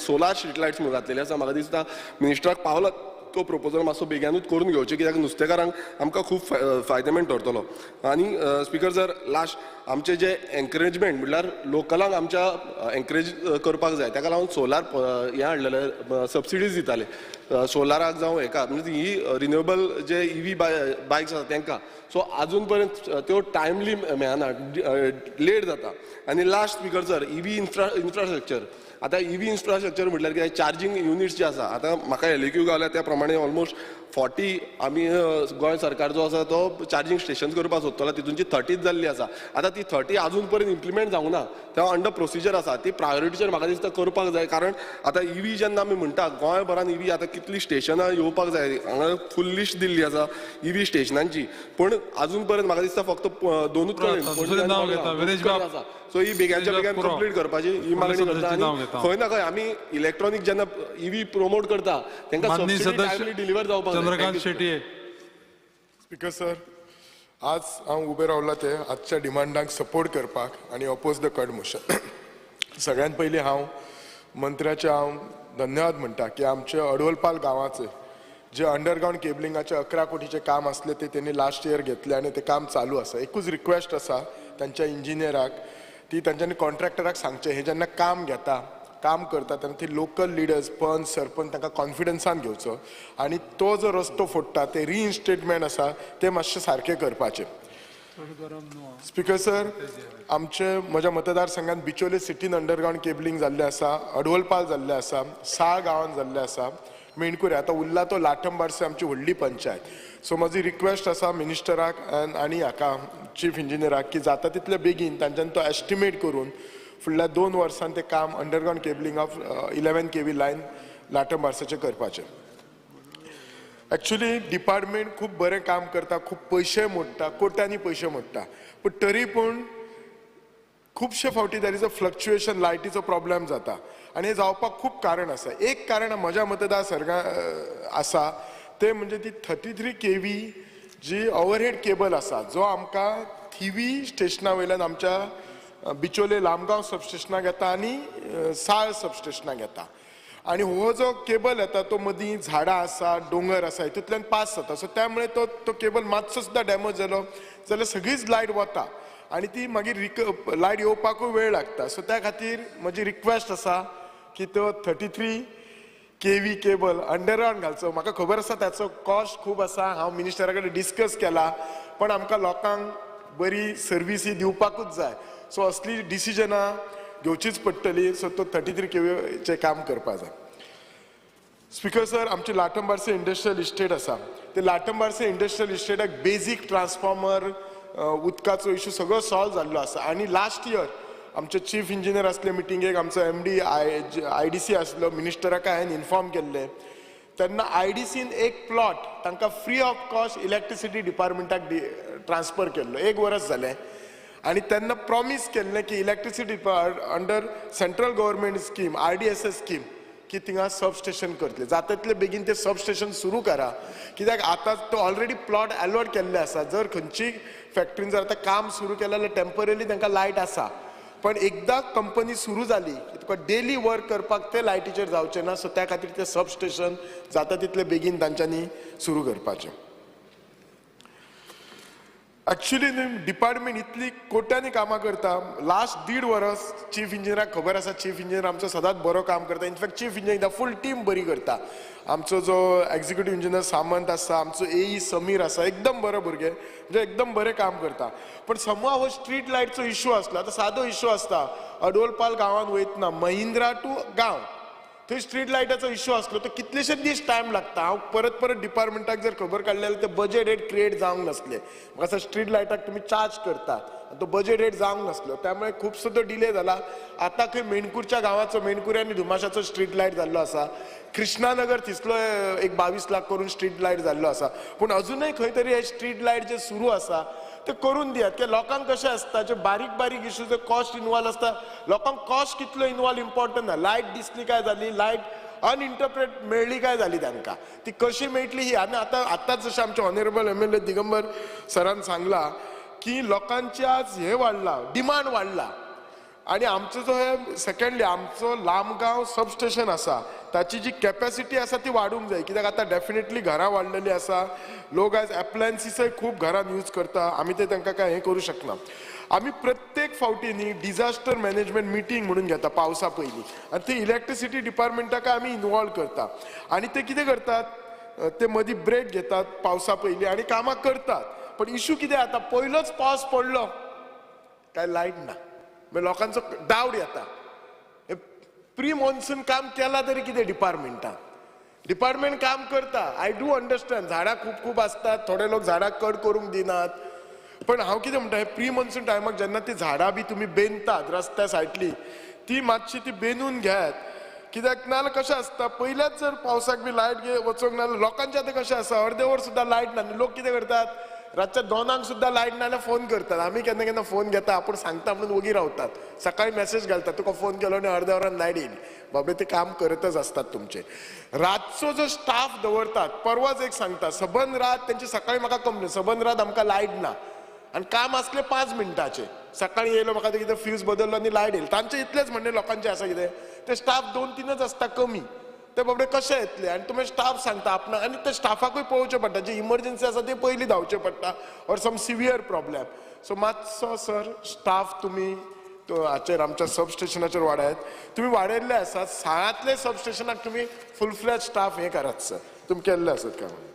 Q: solar street lights म्हणून घातलेले आसा. म्हाका दिसता मिनिस्टराक पावला तो प्रोपोजल मातसो बेग्यानूच करून घेवचें, कित्याक नुस्तेकारांक आमकां खूब फायदेमंद ठरतलो. आनी स्पीकर सर, लास्ट आमचे जे एनकरेजमेंट म्हणल्यार लोकलांक आमच्या एनकरेज करपाक जाय, ताका लागून सोलार हें हाडलेलें सबसिडीज दिताले सोलाराक जावं हेका, म्हणजे ही रिन्युएबल जे इवी बायक्स आसा तांकां. सो आजून पर्यंत त्यो टायमली मेळना, लेट जाता. आनी last speaker sir, EV infrastructure. आतां इवी इन्फ्रास्ट्रक्चर म्हटल्यार कितें, चार्जींग युनिट्स जे आसा, आतां म्हाका LAQ गावल्या त्या प्रमाणे ऑलमोस्ट 40 आमी गोंय सरकार जो आसा तो चार्जींग स्टेशन करपाक सोदतलो, तितूनची 30 जाल्ली आसा. आतां ती 30 आजून पर्यंत इम्प्लिमेंट जावंक ना, तेन्ना अंडर प्रोसिजर आसा, ती प्रायोरिटीचेर म्हाका दिसता करपाक जाय. कारण आतां इवी जेन्ना आमी म्हणटा गोंयभरान इवी आतां कितलीं स्टेशनां येवपाक जाय, हांगा फूल लिस्ट दिल्ली आसा इवी स्टेशनांची, पूण आजून पर्यंत म्हाका दिसता फक्त 2 कडेन आसा. सो ही बेग्याच्या बेग्यान कंप्लीट करपाची ही मागणी करता. आनी खंय ना खंय आमी इलेक्ट्रॉनीक जेन्ना इवी प्रोमोट करता तांकां सबसिडी टायमली डिलिव्हर जावपाक जाय.
A: चंद्रकांत शेट्टी.
R: स्पीकर सर, आज हांव उबे रावला ते आजच्या डिमांडांक सपोर्ट करपाक आनी अपोज the cut motion. सगळ्यांत पयलीं हांव मंत्र्याचे हांव धन्यवाद म्हणटा की आमचे अडवलपाल गांवाचे जे अंडरग्रावंड केबलिंगाचे 11 कोटीचें काम आसलें ते तेणी लास्ट इयर घेतलें आनी तें काम चालू आसा. एकूच रिक्वेस्ट आसा तांच्या इंजिनियराक, ती तांच्यांनी कॉन्ट्रॅक्टराक सांगचें, हे जेन्ना काम घेता काम करता तेन्ना ती लोकल लिडर्स पंच सरपंच तांकां कॉन्फिडन्सान घेवचो आनी तो जो रस्तो फोडटा ते रिइन्स्टेटमेंट आसा ते मातशें सारकें करपाचें. स्पीकर सर, आमचे म्हज्या मतदारसंघात बिचोले सिटीन अंडरग्रावंड केबलिंग जाल्लें आसा, अडवलपाल जाल्लें आसा, साळ गांवान जाल्लें आसा, मेणकुरे, आतां उरला तो लाठंबार्से आमची व्हडली पंचायत. सो म्हजी रिक्वेस्ट आसा मिनिस्टराक आनी हाका चीफ इंजिनियराक की जाता तितले बेगीन तांच्यान तो एस्टिमेट करून फुडल्या 2 वर्सां तें काम underground cabling of 11 kV line लाटंबार्सेचें करपाचें. एक्चुली डिपार्टमेंट खूब बरें काम करता, खूब पयशे मोडटा, कोट्यांनी पयशे मोडटा, पूण तरी पूण खुबशे फावटी there is a fluctuation, लायटीचो प्रॉब्लेम जाता आनी हें जावपाक खूब कारण आसा. एक कारण म्हज्या मतदारसंघा आसा तें म्हणजे ती 33 kV जी ओवरहेड केबल आसा जो आमकां थिवी स्टेशना वयल्यान आमच्या बिचोले लामगांव सबस्टेशनाक येता आनी साळ सबस्टेशनाक येता आनी हो जो केबल येता तो मदीं झाडां आसा, दोंगर आसा, हितूंतल्यान पास जाता. सो त्यामुळे तो केबल मातसो सुद्दां डॅमेज जालो जाल्यार सगळीच लायट वता आनी ती मागीर लायट येवपाकूय वेळ लागता. सो त्या खातीर म्हजी रिक्वेस्ट आसा की तो 33 kV cable underground घालचो. म्हाका खबर आसा ताचो कॉस्ट खूब आसा, हांव मिनिस्टरा कडेन डिस्कस केला, पण आमकां लोकांक बरी सर्विसी दिवपाकूच जाय. सो असली डिसिजनां घेवचीच पडटली. सो तो 33 kVचें काम करपाक जाय. स्पीकर सर, आमची लाटंबार्से इंडस्ट्रियल इस्टेट आसा, ते लाटंबार्से इंडस्ट्रियल इस्टेटाक बेजीक ट्रान्सफॉर्मर, उदकाचो इशू सगळो सॉल्व जाल्लो आसा. आनी लास्ट इयर आमचे चीफ इंजिनियर आसले मिटिंगेक, आमचो MD IDC आसलो, मिनिस्टराक हांवें इन्फॉर्म केल्लें तेन्ना IDCन एक प्लॉट तांकां फ्री ऑफ कॉस्ट इलेक्ट्रिसिटी डिपार्टमेंटाक ट्रान्सफर केल्लो, 1 वर्स जालें. आनी तेन्ना प्रॉमीस केल्लें की electricity under central government scheme RDSS scheme की थिंगा सबस्टेशन करतले, जाता तितले बेगीन तें सबस्टेशन सुरू करा, कित्याक आतां तो ऑलरेडी प्लॉट अलॉट केल्ले आसा. जर खंयची फॅक्टरीन जर आतां काम सुरू केलें जाल्यार टेम्पररी तांकां लायट आसा, पण एकदां कंपनी सुरू जाली की तुका डेली वर्क करपाक ते लायटीचेर जावचें ना. सो त्या खातीर तें सबस्टेशन जाता तितले बेगीन तांच्यांनी सुरू करपाचें. एक्चुली न्हय डिपार्टमेंट इतली कोट्यांनी कामां करता. लास्ट 1.5 वर्स चीफ इंजिनियराक खबर आसा, चीफ इंजिनियर आमचो सदांच बरो काम करता. In fact chief engineer full team बरी करता. आमचो जो एक्झिक्युटीव इंजिनियर सामंत आसा, आमचो AE Sameer आसा, एकदम बरो भुरगे, म्हणजे एकदम बरें काम करता. पण समवा हो स्ट्रीट लायटचो इशू आसलो, आतां सादो इशू आसता अडोलपाल गांवांत वयतना महिंद्रा टू गांव थंय स्ट्रीट लायटाचो इशू आसलो, तो कितलेशे दीस टायम लागता. हांव परत परत डिपार्टमेंटाक जर खबर काडली जाल्यार ते बजेट रेट क्रिएट जावंक नासले. म्हाका दिसता स्ट्रीट लायटाक तुमी चार्ज करतात, तो बजेट रेट जावंक नासलो, त्यामुळे खुबसो तो डिले जाला. आतां खंय मेणकूरच्या गांवाचो, मेणकुरी आनी धुमाशाचो स्ट्रीट लायट जाल्लो आसा, कृष्णानगर थिसलो एक 22 लाख करून स्ट्रीट लायट जाल्लो आसा, पूण अजुनय खंय तरी हे स्ट्रीट लायट जे सुरू आसा ते करून दियात. की लोकांक कशें आसता जे बारीक बारीक इशू जे कॉस्ट इनवॉल्व आसता, लोकांक कॉस्ट कितलो इनवॉल्व इम्पॉर्टंट ना. लायट दिसली काय जाली, लायट अनइंटरप्रेट मेळ्ळी काय जाली, तांकां ती कशी मेळटली ही. आनी आतां आतांच जशें आमचे ऑनरेबल MLA Digambar सरान सांगला की लोकांचे आज हे वाडला, डिमांड वाडला. आनी आमचो जो हे सेकेंडली आमचो लामगांव सबस्टेशन आसा ताची जी कॅपॅसिटी आसा ती वाडूंक जाय, कित्याक आतां डेफिनेटली घरां वाडलेली आसा, लोक आयज एप्लायन्सीसय खूब घरान यूज करता, आमी ते तांकां काय हें करूं शकना. आमी प्रत्येक फावटी न्ही डिजास्टर मॅनेजमेंट मिटींग म्हणून घेता पावसा पयलीं, आनी ती इलेक्ट्रिसिटी डिपार्टमेंटाक आमी इनवॉल्व करता, आनी ते कितें करतात ते मदीं ब्रेक घेतात पावसा पयलीं आनी कामां करतात. पण इशू कितें आतां पयलोच पावस पडलो काय लायट ना, मागीर लोकांचो डावट येता. प्री मॉन्सून काम केलां तरी कितें डिपार्टमेंटान, डिपार्टमेंट काम करता, I do understand, झाडां खूब खूब आसतात, थोडे लोक झाडां कट करूंक दिनात, पण हांव कितें म्हणटा, हे प्री मॉन्सून टायमाक जेन्ना ती झाडां बी तुमी बेंदतात रस्त्या सायडली, ती मातशी ती बेंदून घेयात, कित्याक नाजाल्यार कशें आसता पयल्याच जर पावसाक बी लायट वचूंक ना जाल्यार लोकांचें आतां कशें आसा अर्दे वर सुद्दां लायट ना, लोक कितें करतात रातच्या 2 सुद्दां लायट ना जाल्यार फोन करतात. आमी केन्ना केन्ना फोन घेता, आपूण सांगता म्हणून वगी रावतात, सकाळी मॅसेज घालतात तुका फोन केलो आनी अर्द्या वरान लायट येयली. बाबरे ते काम करतच आसतात तुमचे. रातचो जो स्टाफ दवरतात, परवाच एक सांगता सबंद रात तेंची, सकाळी म्हाका कंप्लेन सबंद रात आमकां लायट ना आनी काम आसलें 5 मिनटाचें, सकाळी येयलो म्हाका ते कितें फ्यूज बदल्लो आनी लायट येयली. तांचें इतलेंच म्हणणें लोकांचें आसा कितें ते स्टाफ 2-3 आसता कमी, ते बाबडे कशे येतले. आनी तुमी स्टाफ सांगता आपणाक, आनी ते स्टाफाकूय पळोवचें पडटा, जी इमर्जन्सी आसा ती पयलीं धांवचें पडटा or some severe problem. So मातसो सर स्टाफ तुमी हाचेर आमच्या सबस्टेशनाचेर वाडयात, तुमी वाडयल्ले आसात, साळांतले सबस्टेशनाक तुमी फूल फ्लॅज स्टाफ हें करात सर, तुमी केल्ले आसत काय म्हणून.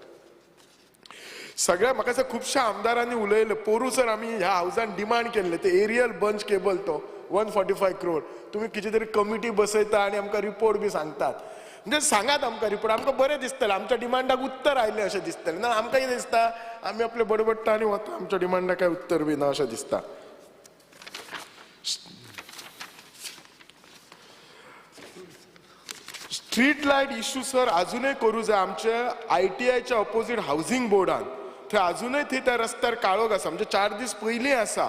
R: सगळ्या म्हाका दिसता खुबश्या आमदारांनी उलयलें. पोरूं सर आमी ह्या हावजान डिमांड केल्ले ते एरियल बंच केबल तो 145 crore तुमी कितें तरी कमिटी बसयता आनी आमकां रिपोर्ट बी सांगतात, म्हणजे सांगात आमकां रिपोर्ट, आमकां बरें दिसतलें, आमच्या डिमांडाक उत्तर आयलें अशें दिसतलें. ना आमकां कितें दिसता आमी आपले बडबडटा आनी वता, आमच्या डिमांडाक कांय उत्तर बी ना अशें दिसता. स्ट्रीट लायट इशू सर अजुनय करूं जाय. आमच्या ITIच्या ऑपोजीट हावजींग बोर्डान थंय अजुनय थंय त्या रस्त्यार काळोख आसा, म्हणजे 4 दीस पयलीं आसा,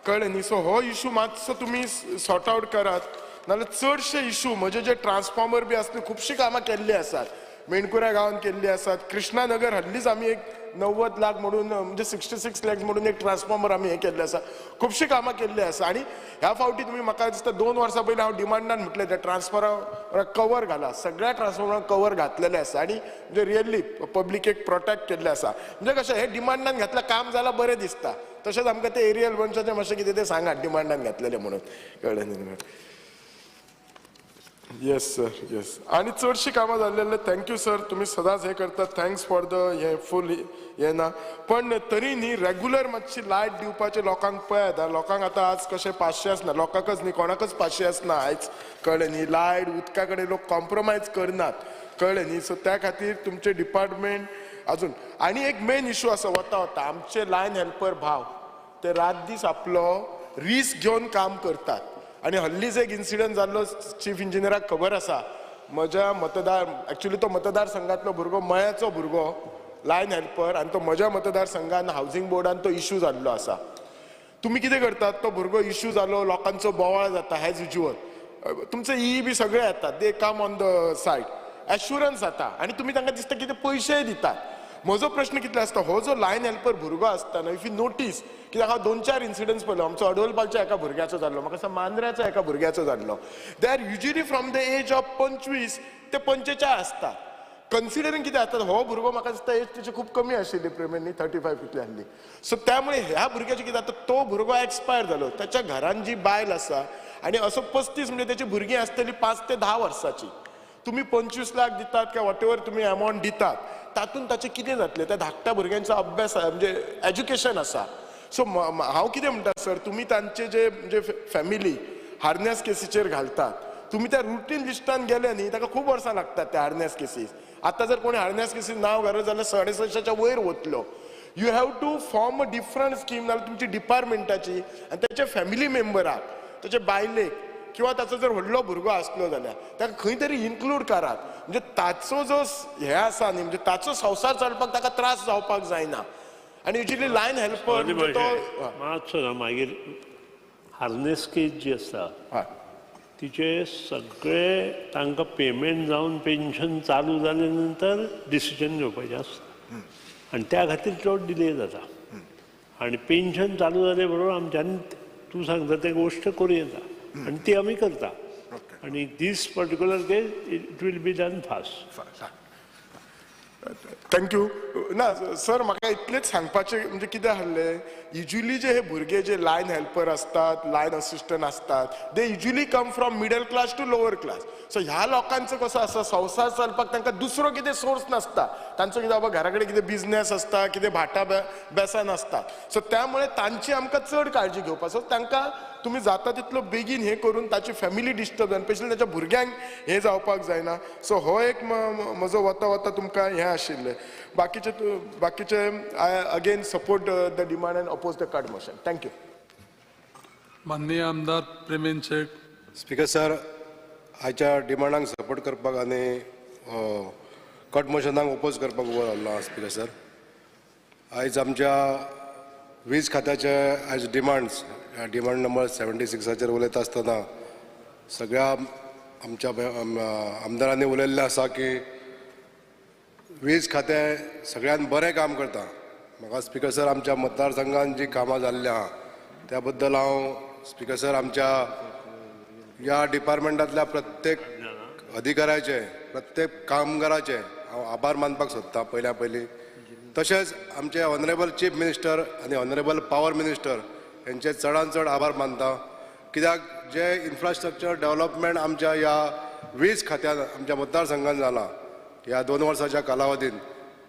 R: कळ्ळें न्ही. सो हो इशू मातसो तुमी सॉर्ट आवट करात, नाजाल्यार चडशे इशू म्हणजे जे ट्रान्सफॉर्मर बी आसले खुबशीं कामां केल्लीं आसात, मेणकुऱ्या गांवांत केल्लीं आसात, कृष्णानगर हल्लीच आमी एक 90 लाख म्हणून म्हणजे 66 lakhs म्हणून एक ट्रान्सफॉर्मर आमी हें केल्लें आसा, खुबशीं कामां केल्लीं आसा. आनी ह्या फावटी तुमी म्हाका दिसता 2 वर्सां पयलीं हांव डिमांडान म्हटलें त्या ट्रान्सफॉर्मराक कवर घाला, सगळ्या ट्रान्सफॉर्मराक कवर घातलेलें आसा आनी म्हणजे रियली पब्लिकेक प्रोटेक्ट केल्लें आसा. म्हणजे कशें हें डिमांडान घातलें काम जालां बरें दिसता, तशेंच आमकां तें एरियल बंचाचें मातशें कितें तें सांगात डिमांडान घातलेलें म्हणून, कळ्ळें न्ही. Yes sir, yes. आनी चडशीं कामां जाल्लें, thank you sir, तुमी सदांच हें करतात, thanks for the हें फूल हें ना, पण तरी न्ही रेगुलर मातशी लायट दिवपाचें लोकांक पळयात. लोकांक आतां आज कशें पांचशें आसना, लोकांकच न्ही कोणाकच पांचशें आसना आयज, कळ्ळें न्ही. लायट उदका कडेन लोक कॉम्प्रोमायज करनात, कळ्ळें न्ही. सो त्या खातीर तुमचें डिपार्टमेंट अजून. आनी एक मेन इशू आसा, वता वता आमचे लायन हेल्पर भाव ते रात दीस आपलो रिस्क घेवन काम करतात. आनी हल्लीच एक इन्सिडंट जाल्लो, चीफ इंजिनियराक खबर आसा, म्हज्या मतदार एक्चुली तो मतदारसंघातलो भुरगो, मयाचो भुरगो लायन हेल्पर, आनी तो म्हज्या मतदारसंघान हावजींग बोर्डान तो इशू जाल्लो आसा. तुमी कितें करतात, तो भुरगो इशू जालो, लोकांचो बोवाळ जाता एज युज्युअल, तुमचे ई बी सगळे येतात, they come on the site, assurance जाता आनी तुमी तांकां दिसता कितें पयशेय दितात. म्हजो प्रश्न कितलो आसता, हो जो लायन हेल्पर भुरगो आसता न्हय, if you notice, कित्याक हांव 2-4 इन्सिडंट्स पळयलो, आमचो अडोलपालच्या एका भुरग्याचो जाल्लो, म्हाका दिसता मांद्र्याच्या एका भुरग्याचो जाल्लो, they are usually from the age of 25 ते 45 आसता. कन्सिडरींग कितें आसता, हो भुरगो म्हाका दिसता एज तेची खूब कमी आशिल्ली, प्रेमेंनी 35 इतली आसली. सो त्यामुळे ह्या भुरग्याचें कितें जाता, तो भुरगो एक्सपायर जालो, ताच्या घरान जी बायल आसा आनी असो 35 म्हणजे तेची भुरगीं आसतली 5 ते 10 वर्सांची, तुमी 25 लाख दितात काय what ever तुमी एमावंट दितात, तातूंत ताचें कितें जातलें, त्या धाकट्या भुरग्यांचो अभ्यास म्हणजे एज्युकेशन आसा. सो हांव कितें म्हणटा सर, तुमी तांचे जे म्हणजे फॅमिली हार्नेस केसीचेर घालतात, तुमी त्या रुटीन लिस्टान गेले न्ही, ताका खूब वर्सां लागतात त्या हार्नेस केसीस. आतां जर कोणी हार्नेस केसीस नांव घालत जाल्यार 650च्या वयर वतलो. You have to form a different scheme, नाल्यार तुमची डिपार्टमेंटाची आनी ताच्या फॅमिली मेंबराक, ताच्या बायलेक, किंवा ताचो जर व्हडलो भुरगो आसलो जाल्यार ताका खंय तरी इन्क्लूड करात, म्हणजे ताचो जो हे आसा न्ही, म्हणजे ताचो संवसार चलपाक ताका त्रास जावपाक जायना. आनी युजली लायन हेल्पर तो
H: मातसो ना, मागीर हार्नेस केज जी आसता तिचे सगळे तांकां पेमेंट जावन पेन्शन चालू जाले नंतर डिसिजन घेवपाचें आसता आनी त्या खातीर चड डिले जाता. आनी पेन्शन चालू जाले बरोबर आमच्यान तूं सांगता ते गोश्ट करूं येता आनी ती आमी करता. आनी this particular case it will be done fast.
R: Thank you. ना सर, म्हाका इतलेंच सांगपाचें म्हणजे कितें आहलें, युजली जे हे भुरगे जे लायन हेल्पर आसतात, लायन असिस्टंट आसतात, they usually come from middle class to lower class. So ह्या लोकांचो कसो आसा, संवसार चलपाक तांकां दुसरो कितें सोर्स नासता, तांचो कितें बाबा घरा कडेन कितें बिजनेस आसता, कितें भाटां बेसां आसता. सो त्यामुळे तांची आमकां चड काळजी घेवपाक. सो तांकां तुमी जाता तितलो बेगीन हें करून ताची फॅमिली डिस्टर्ब जायना, स्पेशली ताच्या भुरग्यांक हें जावपाक जायना. सो हो एक म्हजो वता वता तुमकां हें आशिल्लें. बाकीचे बाकीचे I again support the demand and oppose the cut motion. Thank you.
A: माननीय आमदार प्रेमेंद्र शेट.
S: स्पीकर सर, आयच्या डिमांडांक सपोर्ट करपाक आनी कट मोशनाक ओपोज करपाक उबो रावलो. स्पीकर सर, आयज आमच्या वीज खात्याचे आयज डिमांड्स, डिमांड नंबर 76 उलयता आसतना सगळ्या आमच्या आमदारांनी उलयल्लें आसा की वीज खातें सगळ्यान बरें काम करता. म्हाका स्पीकर सर आमच्या मतदारसंघान जी कामां जाल्लीं आहा त्या बद्दल हांव स्पीकर सर आमच्या ह्या डिपार्टमेंटांतल्या प्रत्येक अधिकाऱ्याचे, प्रत्येक कामगाराचे हांव आभार मानपाक सोदतां पयल्या पयलीं. तशेंच आमचे ऑनरेबल चीफ मिनिस्टर आनी ऑनरेबल पावर मिनिस्टर हेंचे चडान चड आभार मानता, कित्याक जे इन्फ्रास्ट्रक्चर डेव्हलपमेंट आमच्या ह्या वीज खात्यान आमच्या मतदारसंघान जालां ह्या 2 वर्साच्या कालावधीन,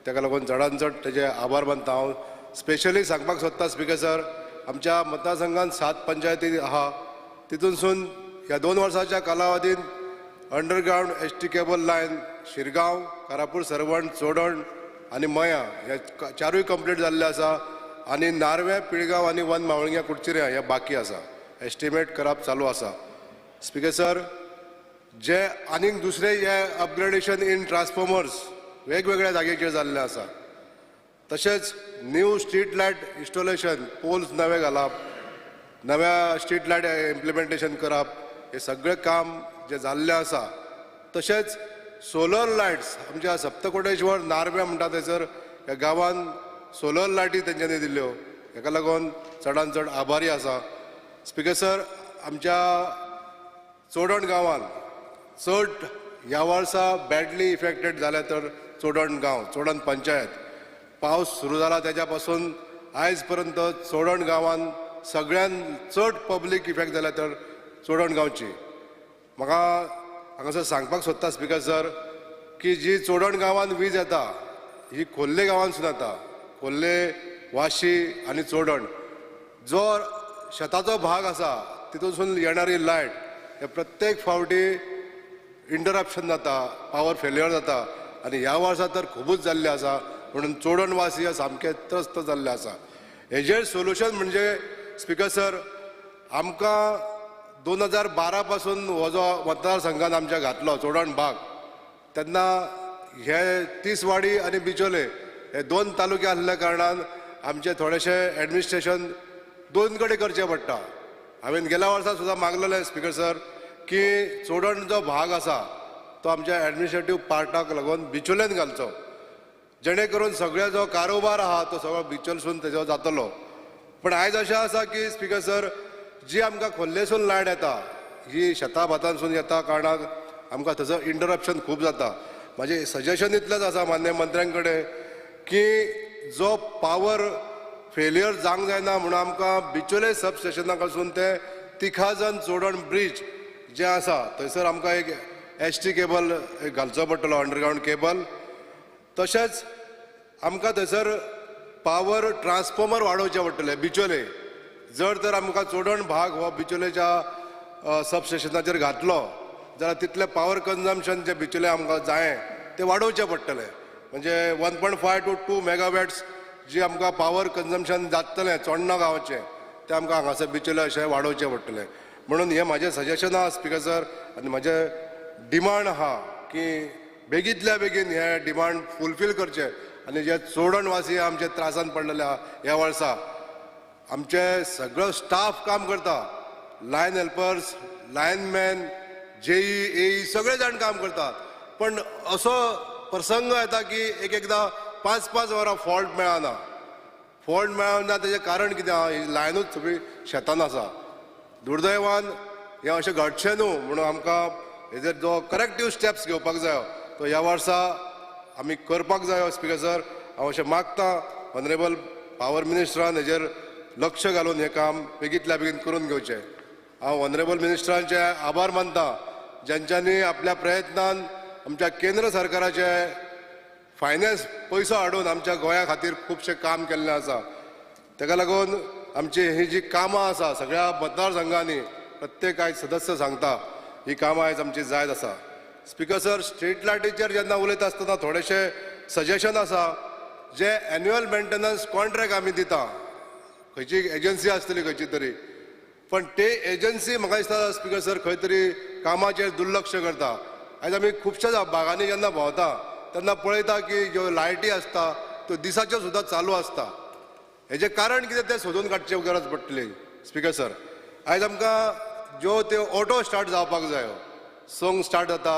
S: ताका लागून चडान चड तेजे आभार मानता. हांव स्पेशली सांगपाक सोदता स्पीकर सर, आमच्या मतदारसंघान 7 पंचायती आहा, तितूनसून ह्या 2 वर्साच्या कालावधीन underground HT cable line Shirgaon, Karapur Sarvan, Chodon आनी मया हे 4 कंप्लीट जाल्ले आसा आनी नार्वे, पिळगांव आनी वन मावळंग्या कुडचिऱ्या हे बाकी आसा, एस्टिमेट करप चालू आसा. स्पीकर सर, जे आनीक दुसरे हे अपग्रेडेशन इन ट्रान्सफॉर्मर्स वेगवेगळ्या जाग्याचेर जाल्ले आसा, तशेंच new street light installation, poles नवे घालप, नव्या स्ट्रीट लायट इम्प्लिमेंटेशन करप, हे सगळें काम जे जाल्लें आसा. तशेंच सोलर लायट्स आमच्या सप्तकोटेश्वर नार्वे म्हणटा थंयसर ह्या गांवान सोलर लायटी तेंच्यांनी दिल्ल्यो, हेका लागून चडान चड आभारी आसा. स्पीकर सर, आमच्या चोडण गांवान चड ह्या वर्सा बॅडली इफेक्टेड जाल्या तर चोडण गांव, चोडण पंचायत. पावस सुरू जाला तेज्या पासून आयज पर्यंत चोडण गांवान सगळ्यान चड पब्लीक इफेक्ट जाल्या तर चोडण गांवची. म्हाका हांगासर सांगपाक सोदता स्पीकर सर की जी चोडण गांवान वीज येता ही खोर्ले गांवांतसून येता, खोर्ले, वाशी आनी चोडण जो शेताचो भाग आसा तितूनसून येणारी लायट हे प्रत्येक फावटी इंटरप्शन जाता, पावर फेल्युअर जाता आनी ह्या वर्सा तर खुबूच जाल्लें आसा, म्हणून चोडण वासी सामके त्रस्त जाल्ले आसा. हेजेर सोल्युशन म्हणजे स्पीकर सर, आमकां 2012 पासून हो जो मतदारसंघान आमच्या घातलो चोडण भाग, तेन्ना हे तिसवाडी आनी बिचोले हे 2 तालुके आसल्या कारणान आमचें थोडेशें एडमिनिस्ट्रेशन 2 कडेन करचें पडटा. हांवें गेल्या वर्सा सुद्दां मागलेलें स्पीकर सर की चोडण जो भाग आसा तो आमच्या एडमिनिस्ट्रेटीव पार्टाक लागून बिचोल्यान घालचो, जेणे करून सगळो जो कारोबार आहा तो सगळो बिचोलसून तेजो जातलो. पण आयज अशें आसा की स्पीकर सर, जी आमकां खोर्लेसून लायट येता ही शेता भातांसून येता कारणाक आमकां थंयसर इंटरप्शन खूब जाता. म्हाजें सजेशन इतलेंच आसा मान्य मंत्र्यां कडेन की जो पावर फेलियर जावंक जायना म्हणून आमकां बिचोले सब स्टेशना कडसून ते तिखाजन चोडण ब्रीज जें आसा थंयसर आमकां एक HT cable घालचो पडटलो, अंडरग्रावंड केबल. तशेंच आमकां थंयसर पावर ट्रान्सफॉर्मर वाडोवचे पडटले बिचोले. जर तर आमकां चोडण भाग हो बिचोलेच्या सब स्टेशनाचेर घातलो जाल्यार तितलें पावर कन्जम्पशन जें बिचोले आमकां जायें तें वाडोवचें पडटलें. म्हणजे 1.5 to 2 megawatts जी आमकां पावर कन्जम्पशन जातलें चोडणा गांवाचें तें आमकां हांगासर बिचोले अशें वाडोवचें पडटलें. म्हणून हें म्हाजें सजेशन आहा स्पीकर सर आनी म्हाजें डिमांड आहा की बेगींतल्या बेगीन हे डिमांड फुलफील करचे आनी जे चोडणवासी आमचे त्रासान पडलेले आहा ह्या वर्सा आमचे सगळो स्टाफ काम करता, line helpers, lineman, JE, AE सगळे जाण काम करतात, पण असो प्रसंग येता की एक एकदां 5-5 वरां फॉल्ट मेळना. फॉल्ट मेळना तेजें कारण कितें आहा, ही लायनूच सगळी शेतान आसा. दुर्दैवान हें अशें घडचें न्हू म्हणून आमकां हेजेर जो करेक्टीव स्टेप्स घेवपाक जायो तो ह्या वर्सा आमी करपाक जायो. स्पीकर सर, हांव अशें मागता ऑनरेबल पावर मिनिस्टरान हेजेर लक्ष घालून हें काम बेगींतल्या बेगीन करून घेवचें. हांव ऑनरेबल मिनिस्टरांचे आभार मानता ज्यांच्यांनी आपल्या प्रयत्नान आमच्या केंद्र सरकाराचे फायनान्स पयसो हाडून आमच्या गोंया खातीर खुबशें काम केल्लें आसा. ताका लागून आमची ही जी कामां आसा सगळ्या मतदारसंघांनी प्रत्येक आयज सदस्य सांगता ही कामां आयज आमची जायत आसा. स्पीकर सर, स्ट्रीट लायटीचेर जेन्ना उलयता आसतना थोडेशे सजेशन आसा. जे एन्युअल मेंटेनन्स कॉन्ट्रॅक्ट आमी दिता, खंयची एजन्सी आसतली खंयची तरी, पण ते एजन्सी म्हाका दिसता स्पीकर सर खंय तरी कामाचेर दुर्लक्ष करता. आयज आमी खुबश्या भागांनी जेन्ना भोंवता तेन्ना पळयता की ज्यो लायटी आसता त्यो दिसाच्यो सुद्दां चालू आसता. हेजें कारण कितें तें सोदून काडचें गरज पडटली. स्पीकर सर, आयज आमकां ज्यो त्यो ऑटो स्टार्ट जावपाक जायो, 6 स्टार्ट जाता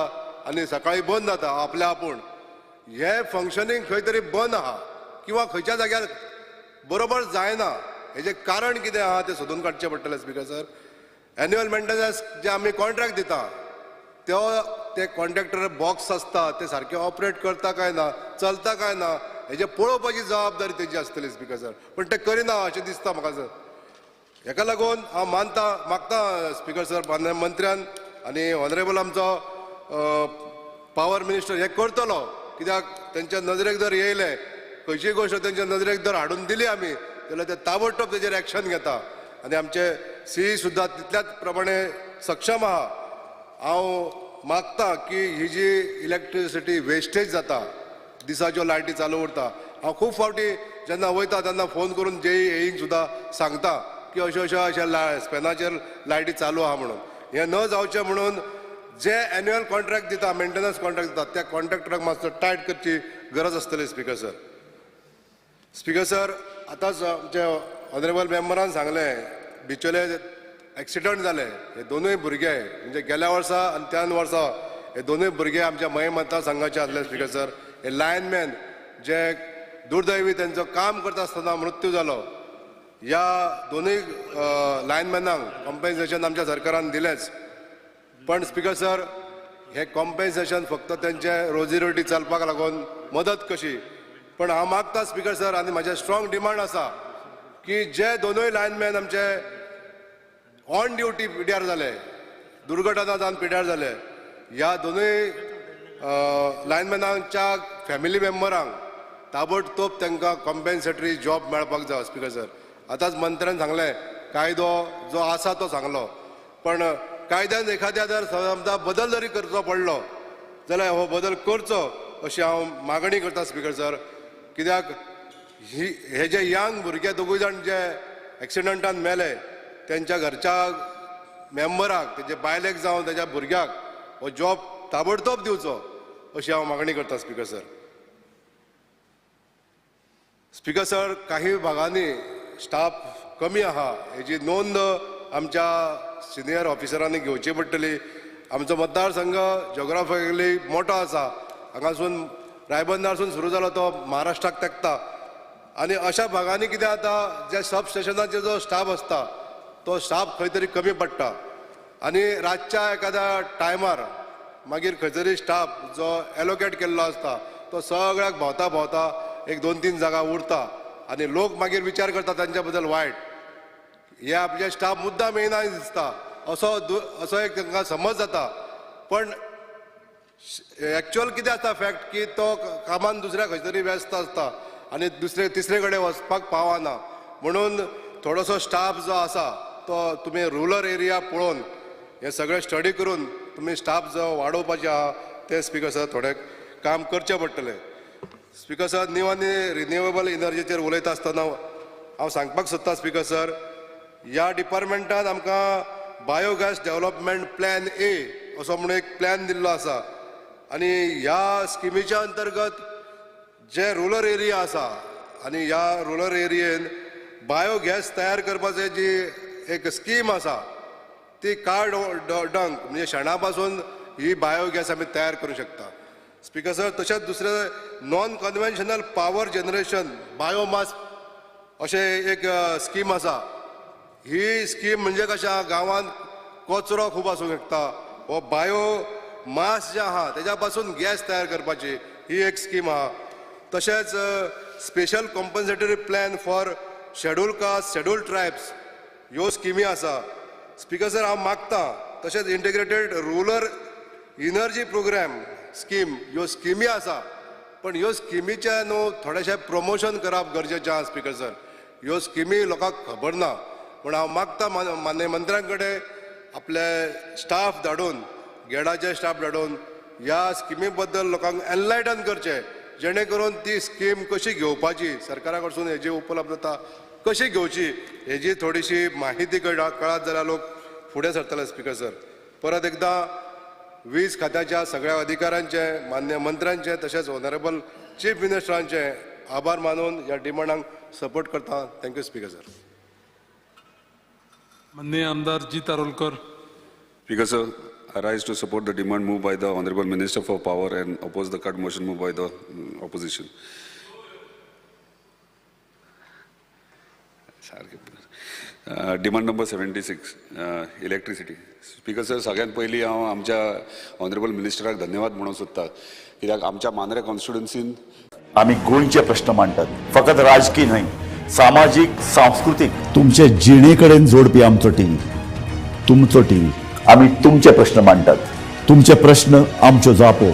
S: आनी सकाळीं बंद जाता आपल्या आपूण, हें फंक्शनींग खंय तरी बंद आहा किंवा खंयच्या जाग्यार बरोबर जायना, हेजें कारण कितें आहा तें सोदून काडचें पडटलें. स्पीकर सर, एन्युअल मेंटेनन्स जे आमी कॉन्ट्रॅक्ट दिता तो ते कॉन्ट्रॅक्टर बॉक्स आसता ते सारके ऑपरेट करता काय ना, चलता काय ना, हेजें पळोवपाची जबाबदारी तेजी आसतली स्पीकर सर, पण ते करिना अशें दिसता म्हाका सर. हेका लागून हांव मानता मागता स्पीकर सर माननीय मंत्र्यान आनी ऑनरेबल आमचो पावर मिनिस्टर हें करतलो, कित्याक तेंच्या नजरेक जर येयलें खंयचीय गोश्ट तेंच्या नजरेक जर हाडून दिली आमी जाल्यार ते ताबडतोब तेजेर एक्शन घेता आनी आमचे सीई सुद्दां तितल्याच प्रमाणे सक्षम आहा. हांव मागता की ही जी इलेक्ट्रिसिटी वेस्टेज जाता, दिसाच्यो लायटी चालू उरता, हांव खूब फावटी जेन्ना वयता तेन्ना फोन करून जेई एईंक सुद्दां सांगता की अश्यो अश्यो अश्या स्पॅनाचेर लायटी चालू आहा म्हणून. हें न जावचें म्हणून जे एन्युअल कॉन्ट्रॅक्ट दिता, मेंटेनन्स कॉन्ट्रॅक्ट दिता, त्या कॉन्ट्रॅक्टराक मातसो टायट करची गरज आसतली. स्पीकर सर, स्पीकर सर, आतांच आमच्या ऑनरेबल मेंबरान सांगलें बिचोले एक्सिडंट जाले हे दोनूय भुरगे, म्हणजे गेल्या वर्सा आनी त्यान वर्सा हे दोनूय भुरगे आमच्या मये मतदारसंघाचे आसले. स्पीकर सर, हे लायनमॅन जे दुर्दैवी तेंचो काम करता आसतना मृत्यू जालो, ह्या दोनूय लायनमॅनांक कॉम्पेन्सेशन आमच्या सरकारान दिलेंच, पण स्पीकर सर हे कॉम्पेन्सेशन फक्त तेंचे रोजी रोटी चलपाक लागून मदत कशी, पण हांव मागता स्पीकर सर आनी म्हाजें स्ट्रॉंग डिमांड आसा की जे दोनूय लायनमॅन आमचे ऑन ड्युटी पिड्यार जाले, दुर्घटना जावन पिड्यार जाले, ह्या दोनूय लायनमॅनांच्या फॅमिली मेंबरांक ताबडतोब तांकां कॉम्पेन्सेटरी जॉब मेळपाक जाय. स्पीकर सर, आतांच मंत्र्यान सांगलें कायदो जो आसा तो सांगलो, पण कायद्यान एखाद्या जर समजा बदल जरी करचो पडलो जाल्यार हो बदल करचो अशी हांव मागणी करता. स्पीकर सर, कित्याक हे जे यंग भुरगे दोगूय जाण जे एक्सिडंटान मेले तेंच्या घरच्या मेंबराक, तेजे बायलेक जावं तेज्या भुरग्याक हो जॉब ताबडतोब दिवचो अशी हांव मागणी करता. स्पीकर सर, स्पीकर सर, काही भागांनी स्टाफ कमी आहा हेजी नोंद आमच्या सिनियर ऑफिसरांनी घेवची पडटली. आमचो मतदारसंघ जोग्राफिकली मोठो आसा, हांगासून रायबंदरसून सुरू जालो तो महाराष्ट्राक तेंकता आनी अशा भागांनी कितें जाता, जे सब स्टेशनाचेर जो स्टाफ आसता तो स्टाफ खंय तरी कमी पडटा आनी रातच्या एखाद्या टायमार मागीर खंय तरी स्टाफ जो एलोकेट केल्लो आसता तो सगळ्याक भोंवता भोंवता एक 2-3 जागा उरता आनी लोक मागीर विचार करता तांच्या बद्दल वायट, हे आपले स्टाफ मुद्दाम येयना दिसता असो असो एक तांकां समज जाता. पण एक्चुअल कितें आसता फॅक्ट की तो कामान दुसऱ्या खंय तरी व्यस्त आसता आनी दुसरे तिसरे कडेन वचपाक पावना, म्हणून थोडोसो स्टाफ जो आसा तो तुमी रुरल एरिया पळोवन हे सगळें स्टडी करून तुमी स्टाफ जो वाडोवपाचे आहा ते स्पीकर सर थोडें काम करचें पडटलें. स्पीकर सर, न्यू आनी रिन्युएबल एनर्जीचेर उलयता आसतना हांव सांगपाक सोदता स्पीकर सर, ह्या डिपार्टमेंटान आमकां बायोगॅस डेव्हलपमेंट प्लॅन ए असो म्हणून एक प्लॅन दिल्लो आसा आनी ह्या स्किमीच्या अंतर्गत जे रुरल एरिया आसा आनी ह्या रुरल एरियेन बायोगॅस तयार करपाची जी एक स्कीम आसा ती कार्ड डंक म्हणजे शेणा पासून ही बायोगॅस आमी तयार करूं शकता. स्पीकर सर, तशेंच दुसरें non conventional power generation biomass अशें एक स्कीम आसा. ही स्कीम म्हणजे कशें गांवांत कचरो खूब आसूंक शकता, हो बायोमास जे आहा तेज्या पासून गॅस तयार करपाची ही एक स्कीम आहा. तशेंच special compensatory plan for schedule caste schedule tribes ह्यो स्किमी आसा. स्पीकर सर, हांव मागता तशेंच integrated rural energy programme scheme ह्यो स्किमी आसा, पण ह्यो स्किमीचें न्हू थोडेशें प्रमोशन करप गरजेचें आसा. स्पीकर सर, ह्यो स्किमी लोकांक खबर ना, पूण हांव मागता माननीय मंत्र्यां कडेन आपले स्टाफ धाडून, गेडाचे स्टाफ धाडून ह्या स्किमी बद्दल लोकांक एनलायटन करचें, जेणे करून ती स्कीम कशी घेवपाची, सरकारा कडसून हेजी उपलब्धता कशी घेवची हेजी थोडीशी माहिती कळत जाल्यार लोक फुडें सरतले. स्पीकर सर, परत एकदां वीज खात्याच्या सगळ्या अधिकाऱ्यांचे, मान्य मंत्र्यांचे तशेंच ऑनरेबल चीफ मिनिस्टरांचे आभार मानून ह्या डिमांडांक सपोर्ट करता. Thank you speaker sir.
A: माननीय आमदार Jeet Arolkar.
T: Speaker sir, I rise to support the demand moved by the Honorable Minister for Power and oppose the cut motion moved by the opposition. Demand number 76, electricity. Speaker sir, सगळ्यात पयलीं हांव आमच्या ऑनरेबल मिनिस्टराक धन्यवाद म्हणूंक सोदता, कित्याक आमच्या मांद्रे कॉन्स्टिट्युन्सीन
U: आमी गोंयचे प्रश्न मांडटात, फकत राजकीय न्हय, सामाजीक, सांस्कृतीक, तुमचे जिणे कडेन जोडपी आमचो टीव्ही, तुमचो टीव्ही. आमी तुमचे प्रश्न मांडटात, तुमचे प्रश्न आमच्यो जापो,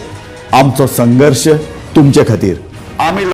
U: आमचो संघर्श तुमचे खातीर. आमी